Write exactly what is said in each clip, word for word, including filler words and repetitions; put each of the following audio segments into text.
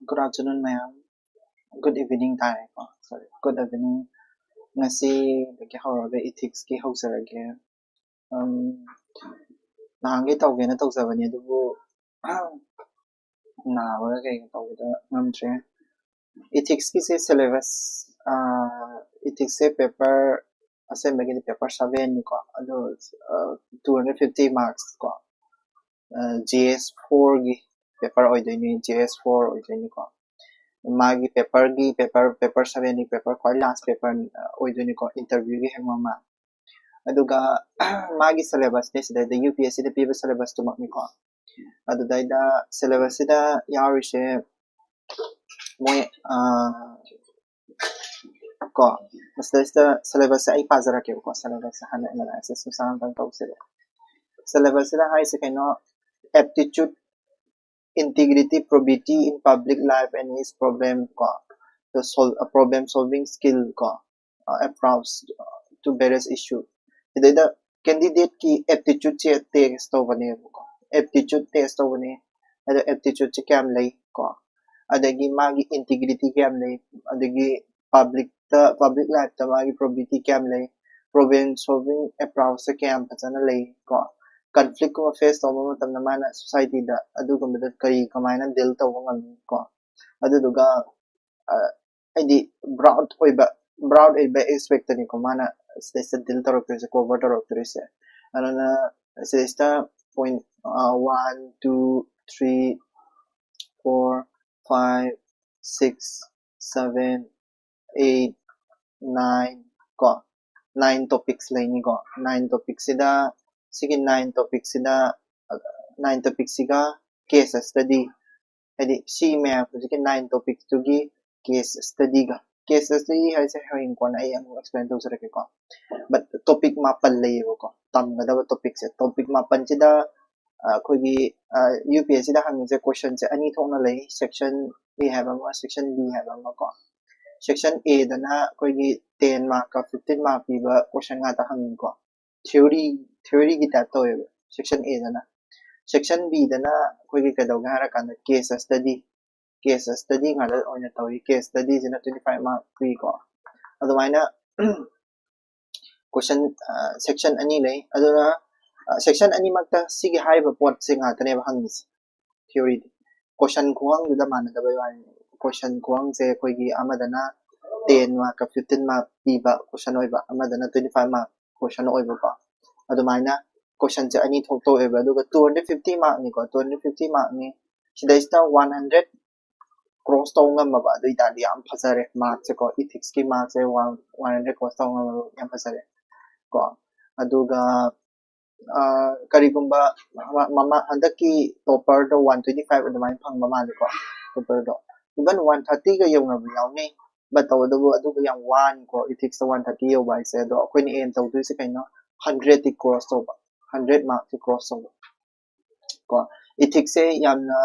Good afternoon, ꯃꯌꯥꯝ꯫ Good evening ꯇꯥꯔꯦꯀꯣ꯫ Sorry, good evening꯫ ꯉꯁꯤꯗꯒꯤ ꯍꯧꯔꯒ ethics ꯀꯤ ꯍꯧꯖꯔꯒꯦ꯫ ꯎꯝ, ꯅꯍꯥꯟꯒꯩ ꯇꯧꯒꯦꯅ ꯇꯧꯖꯕꯅꯦ, ꯑꯗꯨꯕꯨ ꯅꯥꯕꯒ ꯀꯩꯒ ꯇꯧꯕꯗ ꯉꯝꯗ꯭ꯔꯦ꯫ Ethics ꯀꯤꯁꯦ syllabus, ꯑꯥ, ethics ꯁꯦ paper, ꯑꯁꯦꯡꯕꯒꯤꯗꯤ paper seven ꯅꯤꯀꯣ, ꯑꯗꯣ, ꯑꯥ, two hundred fifty marks ꯀꯣ, ꯑꯥ, G S four ꯒꯤ paper ꯑꯣꯏꯗꯣꯏꯅꯤ, G S four ꯑꯣꯏꯗꯣꯏꯅꯤꯀꯣ꯫ ꯃꯥꯒꯤ paper ꯒꯤ paper, paper seven ꯒꯤ paper ꯈ꯭ꯋꯥꯏ last paper ꯑꯣꯏꯗꯣꯏꯅꯤꯀꯣ, interview ꯒꯤ ꯍꯦꯛ ꯃꯃꯥꯡ꯫ ꯑꯗꯨꯒ ꯃꯥꯒꯤ syllabus ꯁꯦ ꯁꯤꯗꯩꯗ U P S C ꯗ ꯄꯤꯕ syllabus ꯇꯨꯃꯛꯅꯤꯀꯣ꯫ ꯑꯗꯨꯗꯩꯗ syllabus ꯁꯤꯗ ꯌꯥꯎꯔꯤꯁꯦ ꯃꯣꯏ, ꯑꯥ, ꯀꯣ, ꯃꯁꯤꯗꯩꯁꯤꯗ syllabus ꯁꯦ ꯑꯩ ꯄꯥꯖꯔꯛꯀꯦꯕꯀꯣ꯫ Syllabus ꯁꯦ ꯍꯥꯟꯅ analysis ꯃꯆꯥ ꯑꯃꯇꯪ ꯇꯧꯁꯦꯕ꯫ Syllabus ꯁꯤꯗ ꯍꯥꯏꯔꯤꯁꯦ ꯀꯩꯅꯣ, aptitude, integrity, probity in public life and his problem ꯀꯣ, the sol-, problem solving skill ꯀꯣ, ꯑ, approach, ꯑ, to various issue꯫ ꯁꯤꯗꯩꯗ candidate ꯀꯤ aptitude ꯁꯦ test ꯇꯧꯕꯅꯦꯕꯀꯣ, aptitude test ꯇꯧꯕꯅꯦ꯫ ꯑꯗꯣ aptitude ꯁꯦ ꯀꯌꯥꯝ ꯂꯩ ꯀꯣ, ꯑꯗꯒꯤ ꯃꯥꯒꯤ integrity ꯀꯌꯥꯝ ꯂꯩ, ꯑꯗꯒꯤ public ꯇ, public life ꯇ ꯃꯥꯒꯤ probity ꯀꯌꯥꯝ ꯂꯩ, problem solving approach ꯁꯦ ꯀꯌꯥꯝ ꯐꯖꯅ ꯂꯩ ꯀꯣ, conflict ꯀꯨꯝꯕ face ꯇꯧꯕ ꯃꯇꯝꯗ ꯃꯥꯅ society ꯗ ꯑꯗꯨꯒꯨꯝꯕꯗ ꯀꯔꯤ, ꯀꯃꯥꯏꯅ deal ꯇꯧꯕ ꯉꯝꯃꯤ ꯀꯣ, ꯑꯗꯨꯗꯨꯒ, ꯑ, ꯍꯥꯏꯗꯤ broad ꯑꯣꯏꯕ, broad ꯑꯣꯏꯕ aspect ꯇꯅꯤꯀꯣ ꯃꯥꯅ ꯁꯤꯗꯩꯁꯤꯗ deal ꯇꯧꯔꯛꯇꯣꯏꯁꯦ, cover ꯇꯧꯔꯛꯇꯣꯏꯁꯦ꯫ ꯑꯗꯨꯅ ꯁꯤꯗꯩꯁꯤꯗ point, ꯑ, one, two, three, four, five, six, seven, eight, nine ꯀꯣ, nine topics ꯂꯩꯅꯤꯀꯣ꯫ Nine topics ꯁꯤꯗ, ꯁꯤꯒꯤ nine topics ꯁꯤꯗ, nine topics ꯁꯤꯒ case study, ꯍꯥꯏꯗꯤ ꯁꯤ ꯃꯌꯥꯝ ꯍꯧꯖꯤꯛꯀꯤ nine topics ꯇꯨꯒꯤ case study ꯒ, case study ꯍꯥꯏꯁꯦ ꯍꯌꯦꯡ ꯀꯣꯟꯅ ꯑꯩ ꯑꯃꯨꯛ explain ꯇꯧꯖꯔꯛꯀꯦꯀꯣ꯫ But topic ꯃꯥꯄꯟ ꯂꯩꯌꯦꯕꯀꯣ, ꯇꯝꯒꯗꯕ topic ꯁꯦ꯫ Topic ꯃꯥꯄꯟꯁꯤꯗ, ꯑ, ꯑꯩꯈꯣꯏꯒꯤ, ꯑ, U P S C ꯗ ꯍꯪꯉꯤꯁꯦ question ꯁꯦ ꯑꯅꯤ ꯊꯣꯛꯅ ꯂꯩ, section A ꯍꯥꯏꯕ ꯑꯃ, section B ꯍꯥꯏꯕ ꯑꯃ ꯀꯣ꯫ Section A ꯗꯅ ꯑꯩꯈꯣꯏꯒꯤ ten mark ꯀ fifteen mark ꯄꯤꯕ question ꯉꯥꯛꯇ ꯍꯪꯉꯤꯀꯣ꯫ Theory, theory ꯒꯤ type ꯇꯧꯋꯦꯕ section A ꯗꯅ꯫ Section B ꯗꯅ ꯑꯩꯈꯣꯏꯒꯤ ꯀꯩꯗꯧꯒꯦ ꯍꯥꯏꯔꯀꯥꯟꯗ case study, case study ꯉꯥꯛꯇ ꯑꯣꯏꯅ ꯇꯧꯏ꯫ Case study ꯁꯤꯅ twenty five mark ꯄꯤꯀꯣ꯫ ꯑꯗꯨꯃꯥꯏꯅ question section ꯑꯅꯤ ꯂꯩ꯫ ꯑꯗꯨꯅ section ꯑꯅꯤꯃꯛꯇ ꯁꯤꯒꯤ ꯍꯥꯏꯔꯤꯕ ꯄꯣꯠꯁꯦ ꯉꯥꯛꯇꯅꯦꯕ ꯍꯪꯉꯤꯁꯦ꯫ Theory ꯗꯤ question ꯈꯨꯍꯪꯗꯨꯗ ꯃꯥꯟꯅꯗꯕꯩ ꯋꯥꯅꯤ꯫ Question ꯈꯨꯍꯪꯁꯦ ꯑꯩꯈꯣꯏꯒꯤ ꯑꯃꯗꯅ ten mark ꯀ fifteen mark ꯄꯤꯕ question ꯑꯣꯏꯕ, ꯑꯃꯗꯅ twenty five mark question ꯑꯣꯏꯕꯀꯣ꯫ ꯑꯗꯨꯃꯥꯏꯅ question ꯁꯦ ꯑꯅꯤ ꯊꯣꯛꯇꯣꯛꯑꯦꯕ꯫ ꯑꯗꯨꯒ two hundred fifty mark ꯅꯤꯀꯣ, two hundred fifty mark ꯅꯤ꯫ ꯁꯤꯗꯩꯁꯤꯗ one hundred cross ꯇꯧ ꯉꯝꯃꯕ ꯑꯗꯨ ꯑꯣꯏꯇꯥꯔꯗꯤ ꯌꯥꯝ ꯐꯖꯔꯦ꯫ Mark ꯁꯦꯀꯣ, ethics ꯀꯤ mark ꯁꯦ one hundred cross ꯇꯧ ꯉꯝꯃꯕ ꯌꯥꯝ ꯐꯖꯔꯦ ꯀꯣ꯫ ꯑꯗꯨꯒ ꯀꯔꯤꯒꯨꯝꯕ ꯃꯃꯥ ꯍꯟꯗꯛꯀꯤ topper ꯗꯣ one twenty five ꯑꯗꯨꯃꯥꯏꯅ ꯐꯪꯕ ꯃꯥꯜꯂꯦꯀꯣ꯫ Topper ꯗꯣ even one thirty ꯒ ꯌꯧꯅꯕ ꯌꯥꯎꯅꯩ꯫ But ꯇꯧꯕꯇꯕꯨ ꯑꯗꯨꯒ ꯌꯥꯝ ꯋꯥꯅꯤꯀꯣ꯫ Ethics ꯇ one thirty ꯌꯧꯕ ꯍꯥꯏꯁꯦ꯫ ꯑꯗꯣ ꯑꯩꯈꯣꯏꯅ aim ꯇꯧꯗꯣꯏꯁꯦ ꯀꯩꯅꯣ? Hundred ꯇꯤ cross ꯇꯧꯕ, hundred mark ꯇꯤ cross ꯇꯧꯕ ꯀꯣ꯫ Ethics ꯁꯦ ꯌꯥꯝꯅ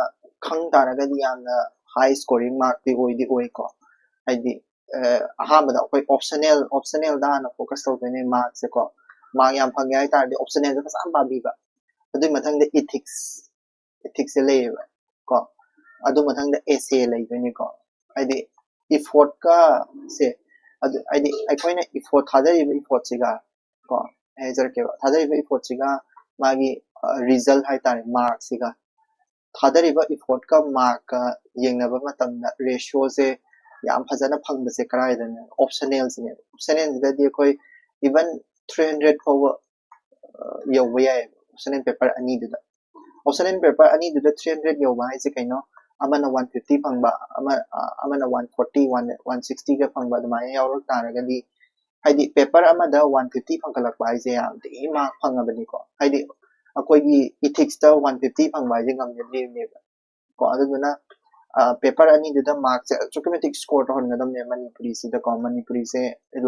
ꯈꯪ ꯇꯥꯔꯒꯗꯤ ꯌꯥꯝꯅ high scoring mark ꯇꯤ ꯑꯣꯏꯗꯤ ꯑꯣꯏꯀꯣ꯫ ꯍꯥꯏꯗꯤ ꯑꯍꯥꯟꯕꯗ ꯑꯩꯈꯣꯏ optional optional ꯗ ꯍꯥꯟꯅ focus ꯇꯧꯗꯣꯏꯅꯦ꯫ Mark ꯁꯦꯀꯣ, mark ꯌꯥꯝ ꯐꯪꯒꯦ ꯍꯥꯏ ꯇꯥꯔꯗꯤ optional ꯗ ꯐꯖꯅ ꯄꯥꯕꯤꯕ꯫ ꯑꯗꯨꯒꯤ ꯃꯊꯪꯗ ethics, ethics ꯁꯦ ꯂꯩꯌꯦꯕ ꯀꯣ꯫ ꯑꯗꯨ ꯃꯊꯪꯗ essay ꯂꯩꯗꯣꯏꯅꯤꯀꯣ꯫ ꯍꯥꯏꯗꯤ effort ꯀ ꯁꯦ, ꯑꯗꯨ ꯍꯥꯏꯗꯤ ꯑꯩꯈꯣꯏꯅ effort ꯊꯥꯗꯔꯤꯕ effort ꯁꯤꯒ ꯀꯣ, ꯑꯩ ꯍꯥꯏꯖꯔꯛꯀꯦꯕ, ꯊꯥꯗꯔꯤꯕ effort ꯁꯤꯒ ꯃꯥꯒꯤ result ꯍꯥꯏꯇꯥꯔꯦ, mark ꯁꯤꯒ ꯊꯥꯗꯔꯤꯕ effort ꯀ mark ꯀ ꯌꯦꯡꯅꯕ ꯃꯇꯝꯗ ratio ꯁꯦ ꯌꯥꯝ ꯐꯖꯅ ꯐꯪꯕꯁꯦ ꯀꯗꯥꯏꯗꯅꯣ? Optional ꯁꯤꯅꯦꯕ꯫ Optional ꯁꯤꯗꯗꯤ ꯑꯩꯈꯣꯏ even three hundred ꯐꯥꯎꯕ ꯌꯧꯕ ꯌꯥꯏꯌꯦꯕ optional paper ꯑꯅꯤꯗꯨꯗ꯫ Optional paper ꯑꯅꯤꯗꯨꯗ three hundred ꯌꯧꯕ ꯍꯥꯏꯁꯦ ꯀꯩꯅꯣ? ꯑꯃꯅ one fifty ꯐꯪꯕ, ꯑꯃ ꯑꯃꯅ one forty, one one sixty ꯒ ꯐꯪꯕ, ꯑꯗꯨꯃꯥꯏꯅ ꯌꯥꯎꯔꯛ ꯇꯥꯔꯒꯗꯤ, ꯍꯥꯏꯗꯤ paper ꯑꯃꯗ one fifty ꯐꯪꯒꯠꯂꯛꯄ ꯍꯥꯏꯁꯦ ꯌꯥꯝ ꯊꯤ mark ꯐꯪꯉꯕꯅꯤꯀꯣ꯫ ꯍꯥꯏꯗꯤ ꯑꯩꯈꯣꯏꯒꯤ ethics ꯇ one fifty ꯐꯪꯕ ꯍꯥꯏꯁꯦ ꯉꯝꯖꯗ꯭ꯔꯤꯕꯅꯦꯕ ꯀꯣ꯫ ꯑꯗꯨꯗꯨꯅ paper ꯑꯅꯤꯗꯨꯗ mark ꯁꯦ ꯑꯁꯨꯛꯀꯤ ꯃꯇꯤꯛ score ꯇꯧꯍꯟꯒꯗꯕꯅꯦ ꯃꯅꯤꯄꯨꯔꯤꯁꯤꯗꯀꯣ꯫ ꯃꯅꯤꯄꯨꯔꯤꯁꯦ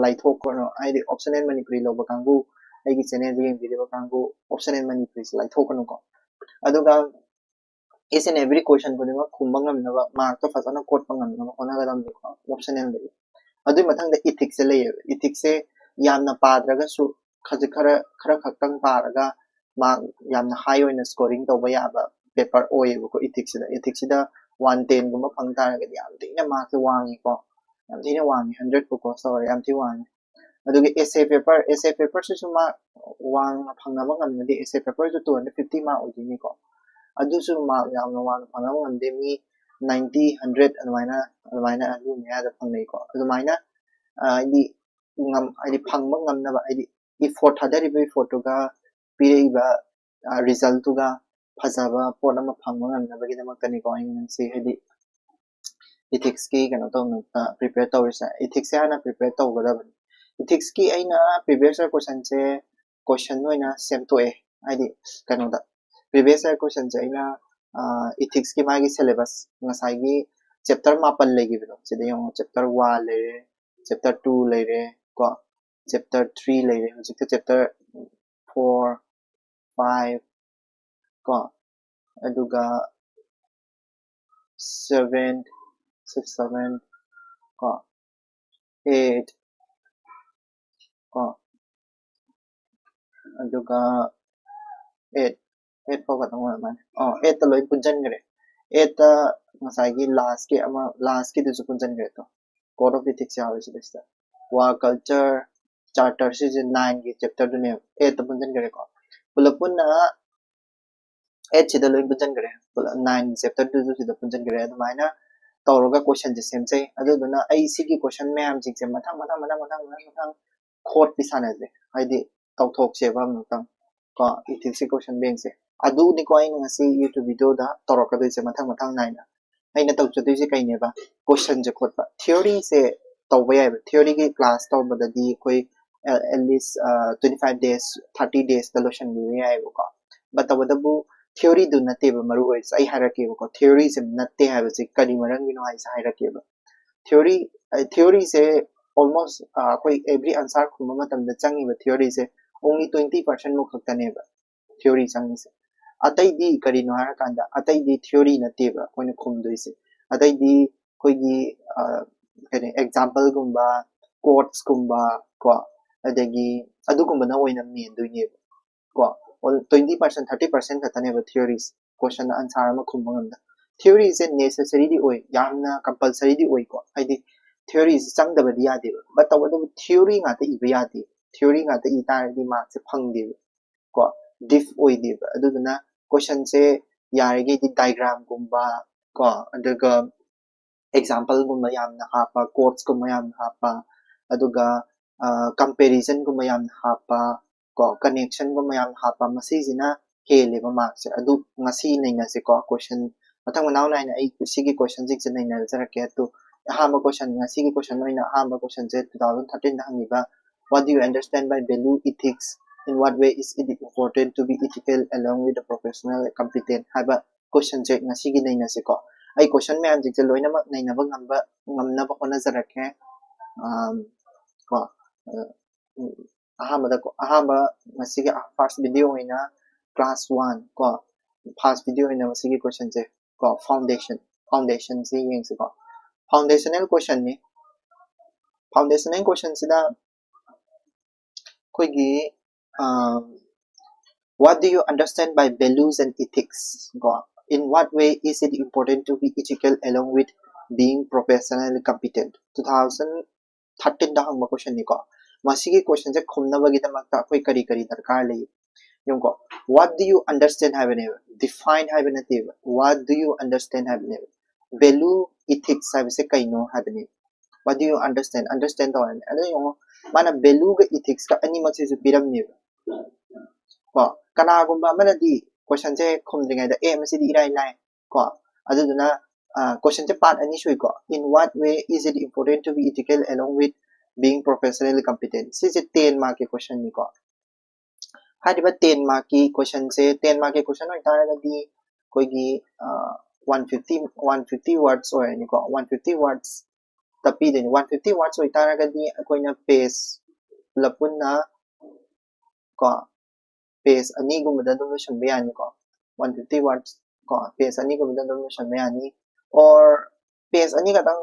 ꯂꯥꯏꯊꯣꯛꯀꯅꯨ꯫ ꯍꯥꯏꯗꯤ optional ꯃꯅꯤꯄꯨꯔꯤ ꯂꯧꯕ ꯀꯥꯡꯕꯨ, ꯑꯩꯒꯤ channel ꯁꯦ ꯌꯦꯡꯕꯤꯔꯤꯕ ꯀꯥꯡꯕꯨ, optional ꯃꯅꯤꯄꯨꯔꯤꯁꯦ ꯂꯥꯏꯊꯣꯛꯀꯅꯨꯀꯣ꯫ ꯑꯗꯨꯒ each and every question ꯈꯨꯗꯤꯡꯃꯛ ꯈꯨꯝꯕ ꯉꯝꯅꯕ, mark ꯇꯣ ꯐꯖꯅ ꯀꯣꯠꯄ ꯉꯝꯅꯕ ꯍꯣꯠꯅꯒꯗꯕꯅꯤꯀꯣ optional ꯗꯒꯤ꯫ ꯑꯗꯨꯒꯤ ꯃꯊꯪꯗ ethics ꯁꯦ ꯂꯩꯌꯦꯕ꯫ Ethics ꯁꯦ ꯌꯥꯝꯅ ꯄꯥꯗ꯭ꯔꯒꯁꯨ ꯈꯖꯤꯛ ꯈꯔ, ꯈꯔ ꯈꯛꯇꯪ ꯄꯥꯔꯒ mark ꯌꯥꯝꯅ high ꯑꯣꯏꯅ scoring ꯇꯧꯕ ꯌꯥꯕ paper ꯑꯣꯏꯌꯦꯕꯀꯣ ethics ꯁꯤꯗ꯫ Ethics ꯁꯤꯗ ꯋꯥꯟ ꯇꯦꯟꯒꯨꯝꯕ ꯐꯪ ꯇꯥꯔꯒꯗꯤ ꯌꯥꯝ ꯊꯤꯅ ꯃꯥꯔꯛꯁꯦ ꯋꯥꯡꯉꯤꯀꯣ, ꯌꯥꯝ ꯊꯤꯅ ꯋꯥꯡꯉꯤ, ꯍꯟꯗ꯭ꯔꯦꯠꯄꯨ ꯀ꯭ꯔꯣꯁ ꯇꯧꯔꯦ, ꯌꯥꯝ ꯊꯤ ꯋꯥꯡꯉꯤ꯫ ꯑꯗꯨꯒ essay paper, essay paperꯁꯤꯁꯨ ꯃꯥꯔꯛ ꯋꯥꯡꯅ ꯐꯪꯅꯕ ꯉꯝꯃꯗꯤ essay paperꯁꯨ two hundred fifty mark ꯑꯣꯏꯗꯣꯏꯅꯤꯀꯣ꯫ ꯑꯗꯨꯁꯨ ꯃꯥꯔꯛ ꯌꯥꯝꯅ ꯋꯥꯡꯅ ꯐꯪꯅꯕ ꯉꯝꯗꯦ, ꯃꯤ ninety, hundred ꯑꯗꯨꯃꯥꯏꯅ, ꯑꯗꯨꯃꯥꯏꯅ ꯑꯗꯨ ꯃꯌꯥꯗ ꯐꯪꯅꯩꯀꯣ꯫ ꯑꯗꯨꯃꯥꯏꯅ ꯍꯥꯏꯗꯤ ꯉꯝ ꯍꯥꯏꯗꯤ ꯐꯪꯕ ꯉꯝꯅꯕ, ꯍꯥꯏꯗꯤ effort, ꯊꯥꯗꯔꯤꯕ effortꯇꯨꯒ ꯄꯤꯔꯛꯏꯕ resultꯇꯨꯒ ꯐꯖꯕ ꯄꯣꯠ ꯑꯃ ꯐꯪꯕ ꯉꯝꯅꯕꯒꯤꯗꯃꯛꯇꯅꯤꯀꯣ ꯑꯩꯅ ꯉꯁꯤ ꯍꯥꯏꯗꯤ ethicsꯀꯤ ꯀꯩꯅꯣ ꯇꯧꯅ prepare ꯇꯧꯔꯤꯁꯦ꯫ Ethicsꯁꯦ ꯍꯥꯟꯅ prepare ꯇꯧꯒꯗꯕꯅꯤ꯫ Ethicsꯀꯤ ꯑꯩꯅ previous year questionꯁꯦ question ꯑꯣꯏꯅ ꯁꯦꯝꯗꯣꯛꯑꯦ, ꯍꯥꯏꯗꯤ ꯀꯩꯅꯣꯗ previous year questionꯁꯦ ꯑꯩꯅ ethicsꯀꯤ ꯃꯥꯒꯤ syllabus, ꯉꯁꯥꯏꯒꯤ chapter ꯃꯥꯄꯟ ꯂꯩꯈꯤꯕꯗꯣ, ꯁꯤꯗ ꯌꯦꯡꯉꯣ, chapter one ꯂꯩꯔꯦ, chapter two ꯂꯩꯔꯦ ꯀꯣ, chapter three ꯂꯩꯔꯦ, ꯍꯧꯖꯤꯛꯇ chapter four, five ꯀꯣ, ꯑꯗꯨꯒ seven, six, seven ꯀꯣ, eight ꯀꯣ, ꯑꯗꯨꯒ eight, eight ꯐꯥꯎ ꯈꯛꯇꯪ ꯑꯣꯏꯔ ꯃꯥꯜꯂꯦ꯫ ꯑꯣ, eightꯇ ꯂꯣꯏ ꯄꯨꯟꯁꯤꯟꯈ꯭ꯔꯦ꯫ Eightꯇ ꯉꯁꯥꯏꯒꯤ lastꯀꯤ ꯑꯃ, lastꯀꯤꯗꯨꯁꯨ ꯄꯨꯟꯁꯤꯟꯈ꯭ꯔꯦ꯫ ꯑꯗꯣ code of ethics ꯌꯥꯎꯔꯦ ꯁꯤꯗꯩꯁꯤꯗ꯫ Work culture, charter, ꯁꯤꯁꯦ nineꯒꯤ chapterꯗꯨꯅꯦꯕ, eightꯇ ꯄꯨꯟꯁꯤꯟꯈ꯭ꯔꯦꯀꯣ꯫ ꯄꯨꯂꯞ ꯄꯨꯟꯅ eightꯁꯤꯗ ꯂꯣꯏ ꯄꯨꯟꯁꯤꯟꯈ꯭ꯔꯦ, ꯄꯨꯂꯞ nineꯒꯤ chapterꯗꯨꯁꯨ ꯁꯤꯗ ꯄꯨꯟꯁꯤꯟꯈ꯭ꯔꯦ꯫ ꯑꯗꯨꯃꯥꯏꯅ ꯇꯧꯔꯒ questionꯁꯦ ꯁꯦꯝꯖꯩ꯫ ꯑꯗꯨꯗꯨꯅ ꯑꯩ ꯁꯤꯒꯤ question ꯃꯌꯥꯝꯁꯤꯡꯁꯦ ꯃꯊꯪ ꯃꯊꯪ ꯃꯊꯪ ꯃꯊꯪ ꯃꯊꯪ ꯃꯊꯪ ꯈꯣꯠꯄꯤ ꯁꯥꯟꯅꯁꯦ, ꯍꯥꯏꯗꯤ ꯇꯧꯊꯣꯛꯁꯦꯕ ꯑꯃꯨꯛꯇꯪ ꯀꯣ, ethicsꯀꯤ question bankꯁꯦ꯫ ꯑꯗꯨꯅꯤꯀꯣ ꯑꯩꯅ ꯉꯁꯤ YouTube videoꯗ ꯇꯧꯔꯛꯀꯗꯣꯏꯁꯦ ꯃꯊꯪ ꯃꯊꯪ ꯅꯥꯏꯅ꯫ ꯑꯩꯅ ꯇꯧꯖꯗꯣꯏꯁꯦ ꯀꯩꯅꯦꯕ? Questionꯁꯦ ꯈꯣꯠꯄ꯫ Theoryꯁꯦ ꯇꯧꯕ ꯌꯥꯏꯕ, theoryꯒꯤ class ꯇꯧꯕꯗꯗꯤ ꯑꯩꯈꯣꯏ at least twenty five days, thirty daysꯇ ꯂꯣꯏꯁꯤꯟꯕꯤꯕ ꯌꯥꯏꯑꯕꯀꯣ꯫ But ꯇꯧꯕꯇꯕꯨ theoryꯗꯨ ꯅꯠꯇꯦꯕ ꯃꯔꯨ ꯑꯣꯏꯔꯤꯁꯦ, ꯑꯩ ꯍꯥꯏꯔꯛꯀꯦꯕꯀꯣ, theoryꯁꯦ ꯅꯠꯇꯦ ꯍꯥꯏꯕꯁꯦ ꯀꯔꯤ ꯃꯔꯝꯒꯤꯅꯣ ꯍꯥꯏꯁꯦ ꯍꯥꯏꯔꯛꯀꯦꯕ꯫ Theory, theoryꯁꯦ almost ꯑꯩꯈꯣꯏ every answer ꯈꯨꯝꯕ ꯃꯇꯝꯗ ꯆꯪꯉꯤꯕ theoryꯁꯦ only twenty percent ꯃꯨꯛ ꯈꯛꯇꯅꯦꯕ theory ꯆꯪꯉꯤꯁꯦ꯫ ꯑꯇꯩꯗꯤ ꯀꯔꯤꯅꯣ ꯍꯥꯏꯔꯀꯥꯟꯗ, ꯑꯇꯩꯗꯤ theory ꯅꯠꯇꯦꯕ ꯑꯩꯈꯣꯏꯅ ꯈꯨꯝꯗꯣꯏꯁꯦ꯫ ꯑꯇꯩꯗꯤ ꯑꯩꯈꯣꯏꯒꯤ ꯀꯩꯅꯣ, exampleꯒꯨꯝꯕ, quotesꯀꯨꯝꯕ ꯀꯣ, ꯑꯗꯒꯤ ꯑꯗꯨꯒꯨꯝꯕꯅ ꯑꯣꯏꯅ ꯃꯦꯟꯗꯣꯏꯅꯦꯕ ꯀꯣ꯫ Twenty percent, thirty percent ꯈꯛꯇꯅꯦꯕ theories, question answer ꯑꯃ ꯈꯨꯝꯕ ꯉꯝꯗ꯫ ꯊꯤꯑꯣꯔꯤꯁꯦ ꯅꯦꯁꯦꯁꯔꯤꯗꯤ ꯑꯣꯏ, ꯌꯥꯝꯅ ꯀꯝꯄꯜꯁꯔꯤꯗꯤ ꯑꯣꯏꯀꯣ, ꯍꯥꯏꯗꯤ ꯊꯤꯑꯣꯔꯤꯁꯦ ꯆꯪꯗꯕꯗꯤ ꯌꯥꯗꯦꯕ꯫ ꯕꯠ ꯇꯧꯕꯇꯕꯨ ꯊꯤꯑꯣꯔꯤ ꯉꯥꯛꯇ ꯏꯕ ꯌꯥꯗꯦ꯫ ꯊꯤꯑꯣꯔꯤ ꯉꯥꯛꯇ ꯏ ꯇꯥꯔꯗꯤ ꯃꯥꯔꯛꯁꯦ ꯐꯪꯗꯦꯕ ꯀꯣ, ꯗꯤꯞ ꯑꯣꯏꯗꯦꯕ꯫ ꯑꯗꯨꯗꯨꯅ ꯀꯣꯏꯁꯟꯁꯦ ꯌꯥꯔꯤꯈꯩꯗꯤ ꯗꯥꯏꯒ꯭ꯔꯥꯝꯒꯨꯝꯕ ꯀꯣ, ꯑꯗꯨꯒ ꯑꯦꯛꯖꯥꯝꯄꯜꯒꯨꯝꯕ ꯌꯥꯝꯅ ꯍꯥꯞꯄ, ꯀꯣꯠꯁꯀꯨꯝꯕ ꯌꯥꯝꯅ ꯍꯥꯞꯄ, ꯑꯗꯨꯒ ꯀꯝꯄꯦꯔꯤꯖꯟꯒꯨꯝꯕ ꯌꯥꯝꯅ ꯍꯥꯞꯄ ꯀꯣ, ꯀꯅꯦꯛꯁꯟꯒꯨꯝꯕ ꯌꯥꯝꯅ ꯍꯥꯞꯄ, ꯃꯁꯤꯁꯤꯅ ꯍꯦꯜꯂꯦꯕ ꯃꯥꯔꯛꯁꯦ꯫ ꯑꯗꯨ ꯉꯁꯤ ꯅꯩꯅꯁꯦꯀꯣ, ꯀꯣꯏꯁꯟ ꯃꯊꯪ ꯃꯅꯥꯎ ꯅꯥꯏꯅ ꯑꯩ ꯁꯤꯒꯤ ꯀꯣꯏꯁꯟꯁꯤꯡꯁꯦ ꯅꯩꯅꯖꯔꯛꯀꯦ꯫ ꯑꯗꯨ ꯑꯍꯥꯟꯕ ꯀꯣꯏꯁꯟ, ꯉꯁꯤꯒꯤ ꯀꯣꯏꯁꯟ ꯑꯣꯏꯅ ꯑꯍꯥꯟꯕ ꯀꯣꯏꯁꯟꯁꯦ two thousand thirteenꯗ ꯍꯪꯉꯤꯕ, "What do you understand by value ethics? In what way is it important to be ethical along with the professional competent?" ꯍꯥꯏꯕ ꯀꯣꯏꯁꯟꯁꯦ ꯉꯁꯤꯒꯤ ꯅꯩꯅꯁꯦꯀꯣ꯫ ꯑꯩ ꯀꯣꯏꯁꯟ ꯃꯌꯥꯝꯁꯤꯡꯁꯦ ꯂꯣꯏꯅꯃꯛ ꯅꯩꯅꯕ ꯉꯝꯕ, ꯉꯝꯅꯕ ꯍꯣꯠꯅꯖꯔꯛꯀꯦ꯫ ꯑꯝ, ꯀꯣ, ꯑ, ꯎꯝ, ꯑꯍꯥꯟꯕꯗ ꯀꯣ, ꯑꯍꯥꯟꯕ ꯉꯁꯤꯒꯤ first video ꯑꯣꯏꯅ class one ꯀꯣ, first video ꯑꯣꯏꯅ ꯉꯁꯤꯒꯤ ꯀꯣꯏꯁꯟꯁꯦ ꯀꯣ, ꯐꯥꯎꯟꯗꯦꯁꯟ, ꯐꯥꯎꯟꯗꯦꯁꯟꯁꯤ ꯌꯦꯡꯁꯤꯀꯣ꯫ ꯐꯥꯎꯟꯗꯦꯁꯅꯦꯜ ꯀꯣꯏꯁꯟꯅꯤ꯫ ꯐꯥꯎꯟꯗꯦꯁꯅꯦꯜ ꯀꯣꯏꯁꯟꯁꯤꯗ ꯑꯩꯈꯣꯏꯒꯤ, ꯑꯝ, "What do you understand by values and ethics?" ꯀꯣ, "In what way is it important to be ethical along with being professionally competent?" Two thousand thirteenꯗ ꯍꯪꯕ ꯀꯣꯏꯁꯟꯅꯤꯀꯣ꯫ ꯃꯁꯤꯒꯤ ꯀꯣꯏꯁꯟꯁꯦ ꯈꯨꯝꯅꯕꯒꯤꯗꯃꯛꯇ ꯑꯩꯈꯣꯏ ꯀꯔꯤ ꯀꯔꯤ ꯗꯔꯀꯥꯔ ꯂꯩ? ꯌꯦꯡꯉꯨꯀꯣ, "What do you understand?" ꯍꯥꯏꯕꯅꯦꯕ, ꯗꯤꯐꯥꯏꯟ ꯍꯥꯏꯕ ꯅꯠꯇꯦꯕ꯫ "What do you understand?" ꯍꯥꯏꯕꯅꯦꯕ꯫ "Value ethics ꯍꯥꯏꯕꯁꯦ ꯀꯩꯅꯣ?" ꯍꯥꯏꯕꯅꯦꯕ꯫ "What do you understand?" Understand ꯇꯧꯔꯅꯤ꯫ ꯑꯗꯣ ꯌꯦꯡꯉꯣ, ꯃꯥꯅ ꯚꯦꯂꯨꯒ ꯏꯊꯤꯛꯁꯀ ꯑꯅꯤꯃꯛꯁꯤꯁꯨ ꯄꯤꯔꯝꯃꯦꯕ꯫ ꯀꯣ, ꯀꯅꯥꯒꯨꯝꯕ ꯑꯃꯅꯗꯤ ꯀꯣꯏꯁꯟꯁꯦ ꯈꯨꯝꯗ꯭ꯔꯤꯉꯩꯗ, "ꯑꯦ, ꯃꯁꯤꯗꯤ ꯏꯔꯥꯏ ꯂꯥꯏ" ꯀꯣ, ꯑꯗꯨꯗꯨꯅ ꯀꯣꯏꯁꯟꯁꯦ ꯄꯥꯔꯠ ꯑꯅꯤ ꯁꯨꯏꯀꯣ꯫ "In what way is it important to be ethical along with being professionally competent?" ꯁꯤꯁꯦ ten markꯀꯤ ꯀꯣꯏꯁꯟꯅꯤꯀꯣ꯫ ꯍꯥꯏꯔꯤꯕ ten markꯀꯤ ꯀꯣꯏꯁꯟꯁꯦ, ten markꯀꯤ ꯀꯣꯏꯁꯟ ꯑꯣꯏꯇꯥꯔꯒꯗꯤ ꯑꯩꯈꯣꯏꯒꯤ one fifty, one fifty words ꯑꯣꯏꯔꯅꯤꯀꯣ꯫ One fifty words ꯇ ꯄꯤꯗꯣꯏꯅꯤ꯫ One fifty words ꯑꯣꯏꯇꯥꯔꯒꯗꯤ ꯑꯩꯈꯣꯏꯅ ꯄꯦꯖ ꯄꯨꯂꯞ ꯄꯨꯟꯅ ꯀꯣ, ꯄꯦꯖ ꯑꯅꯤꯒꯨꯝꯕꯗ ꯑꯗꯨꯝ ꯂꯣꯏꯁꯤꯟꯕ ꯌꯥꯅꯤꯀꯣ꯫ One fifty words ꯀꯣ, ꯄꯦꯖ ꯑꯅꯤꯒꯨꯝꯕꯗ ꯑꯗꯨꯝ ꯂꯣꯏꯁꯤꯟꯕ ꯌꯥꯅꯤ꯫ Or ꯄꯦꯖ ꯑꯅꯤ ꯈꯛꯇꯪ,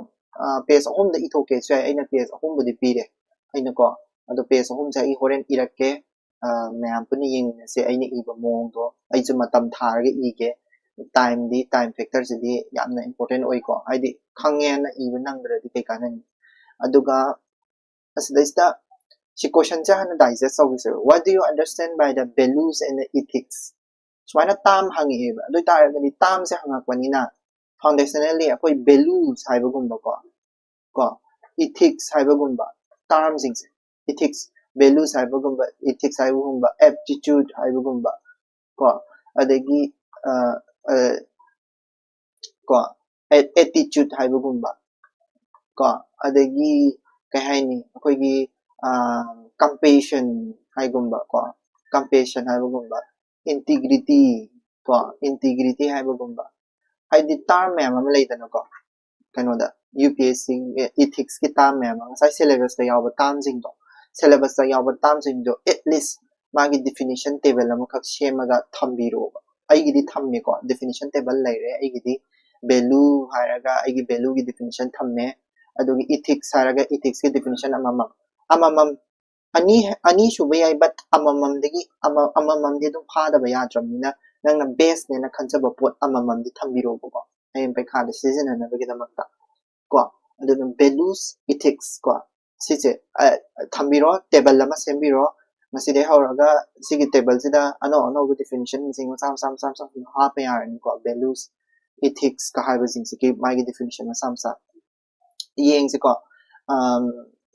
ꯄꯦꯖ ꯑꯍꯨꯝꯗ ꯏꯊꯣꯛꯀꯦꯁꯨ ꯌꯥꯏ꯫ ꯑꯩꯅ ꯄꯦꯖ ꯑꯍꯨꯝꯕꯨꯗꯤ ꯄꯤꯔꯦ ꯑꯩꯅꯀꯣ꯫ ꯑꯗꯣ ꯄꯦꯖ ꯑꯍꯨꯝꯁꯦ ꯑꯩ ꯍꯣꯔꯦꯟ ꯏꯔꯛꯀꯦ꯫ ꯃꯌꯥꯝ ꯄꯨꯟꯅ ꯌꯦꯡꯃꯤꯟꯅꯁꯦ ꯑꯩꯅ ꯏꯕ ꯃꯑꯣꯡꯗꯣ꯫ ꯑꯩꯁꯨ ꯃꯇꯝ ꯊꯥꯔꯒ ꯏꯒꯦ꯫ ꯇꯥꯏꯝꯗꯤ, ꯇꯥꯏꯝ ꯐꯦꯛꯇꯔꯁꯤꯗꯤ ꯌꯥꯝꯅ ꯏꯝꯄꯣꯔꯇꯦꯟ ꯑꯣꯏꯀꯣ꯫ ꯍꯥꯏꯗꯤ ꯈꯪꯉꯦꯅ ꯏꯕ ꯅꯪꯗ꯭ꯔꯗꯤ ꯀꯩ ꯀꯥꯟꯅꯅꯤ? ꯑꯗꯨꯒ ꯑꯁꯤꯗꯩꯁꯤꯗ ꯁꯤ ꯀꯣꯏꯁꯟꯁꯦ ꯍꯥꯟꯅ digest ꯇꯧꯈꯤꯁꯦ꯫ What do you understand by the values and the ethics? ꯁꯨꯃꯥꯏꯅ ꯇꯥꯝ ꯍꯪꯉꯛꯑꯦꯕ꯫ ꯑꯗꯨ ꯑꯣꯏꯇꯥꯔꯒꯗꯤ ꯇꯥꯝꯁꯦ ꯍꯪꯉꯛꯄꯅꯤꯅ ꯐꯥꯎꯟꯗꯦꯁꯅꯦꯜꯂꯤ ꯑꯩꯈꯣꯏ ꯚꯦꯂꯨꯁ ꯍꯥꯏꯕꯒꯨꯝꯕꯀꯣ, ꯀꯣ, ethics ꯍꯥꯏꯕꯒꯨꯝꯕ ꯇꯥꯔꯝꯁꯤꯡꯁꯦ, ethics, values ꯍꯥꯏꯕꯒꯨꯝꯕ, ethics ꯍꯥꯏꯕꯒꯨꯝꯕ, aptitude ꯍꯥꯏꯕꯒꯨꯝꯕ, ꯀꯣ, ꯑꯗꯒꯤ ꯀꯣ, ꯑꯦꯇꯤꯆꯨꯠ ꯍꯥꯏꯕꯒꯨꯝꯕ, ꯀꯣ, ꯑꯗꯒꯤ ꯀꯩ ꯍꯥꯏꯅꯤ, ꯑꯩꯈꯣꯏꯒꯤ ꯀꯝꯄꯦꯁꯟ ꯍꯥꯏꯒꯨꯝꯕ, ꯀꯣ, ꯀꯝꯄꯦꯁꯟ ꯍꯥꯏꯕꯒꯨꯝꯕ, ꯏꯟꯇꯤꯒ꯭ꯔꯤꯇꯤ, ꯀꯣ, ꯏꯟꯇꯤꯒ꯭ꯔꯤꯇꯤ ꯍꯥꯏꯕꯒꯨꯝꯕ, ꯍꯥꯏꯗꯤ ꯇꯥꯔꯝ ꯃꯌꯥꯝ ꯑꯃ ꯂꯩꯗꯅꯀꯣ꯫ ꯀꯩꯅꯣꯗ, U P S C ꯏꯊꯤꯛꯁꯀꯤ term ꯃꯌꯥꯝ ꯑꯃ, ꯉꯁꯥꯏ ꯁꯤꯂꯦꯕꯁꯇ ꯌꯥꯎꯕ ꯇꯥꯔꯝꯁꯤꯡꯗꯣ, ꯁꯤꯂꯦꯕꯁꯇ ꯌꯥꯎꯕ ꯇꯥꯔꯝꯁꯤꯡꯗꯣ ꯑꯦꯠꯂꯤꯁ ꯃꯥꯒꯤ ꯗꯤꯐꯤꯅꯤꯁꯟ ꯇꯦꯕꯜ ꯑꯃꯈꯛ ꯁꯦꯝꯃꯒ ꯊꯝꯕꯤꯔꯣꯕ꯫ ꯑꯩꯒꯤꯗꯤ ꯊꯝꯃꯦꯀꯣ, ꯗꯤꯐꯤꯅꯤꯁꯟ ꯇꯦꯕꯜ ꯂꯩꯔꯦ ꯑꯩꯒꯤꯗꯤ꯫ ꯚꯦꯂꯨ ꯍꯥꯏꯔꯒ ꯑꯩꯒꯤ ꯚꯦꯂꯨꯒꯤ ꯗꯤꯐꯤꯅꯤꯁꯟ ꯊꯝꯃꯦ, ꯑꯗꯨꯒ ꯏꯊꯤꯛꯁ ꯍꯥꯏꯔꯒ ꯏꯊꯤꯛꯁꯀꯤ ꯗꯤꯐꯤꯅꯤꯁꯟ ꯑꯃꯃꯝ, ꯑꯃꯃꯝ, ꯑꯅꯤ, ꯑꯅꯤ ꯁꯨꯕ ꯌꯥꯏ, ꯕꯠ ꯑꯃꯃꯝꯗꯒꯤ ꯑꯃ-, ꯑꯃꯃꯝꯗꯤ ꯑꯗꯨꯝ ꯐꯥꯗꯕ ꯌꯥꯗ꯭ꯔꯕꯅꯤꯅ ꯅꯪꯅ ꯕꯦꯁꯅꯦꯅ ꯈꯟꯖꯕ ꯄꯣꯠ ꯑꯃꯃꯝꯗꯤ ꯊꯝꯕꯤꯔꯣꯕꯀꯣ, ꯍꯌꯦꯡ ꯄꯩꯈꯥꯗ ꯁꯤꯖꯤꯟꯅꯅꯕꯒꯤꯗꯃꯛꯇ꯫ ꯀꯣ, ꯑꯗꯨꯅ ꯚꯦꯂꯨꯁ, ꯏꯊꯤꯛꯁ ꯀꯣ, ꯁꯤꯁꯦ, ꯑ, ꯊꯝꯕꯤꯔꯣ, ꯇꯦꯕꯜ ꯑꯃ ꯁꯦꯝꯕꯤꯔꯣ꯫ ꯉꯁꯤꯗꯩ ꯍꯧꯔꯒ ꯁꯤꯒꯤ ꯇꯦꯕꯜꯁꯤꯗ ꯑꯅꯧ ꯑꯅꯧꯕ ꯗꯤꯐꯤꯅꯤꯁꯟꯁꯤꯡ ꯃꯆꯥ ꯃꯆꯥ ꯃꯆꯥ ꯃꯆꯥ ꯁꯨꯝ ꯍꯥꯞꯄ ꯌꯥꯔꯅꯤꯀꯣ꯫ ꯚꯦꯂꯨꯁ, ꯏꯊꯤꯛꯁꯀ ꯍꯥꯏꯕꯁꯤꯡꯁꯤꯒꯤ ꯃꯥꯒꯤ ꯗꯤꯐꯤꯅꯤꯁꯟ ꯃꯆꯥ ꯃꯆꯥ ꯌꯦꯡꯁꯤꯀꯣ꯫ ꯑꯝ,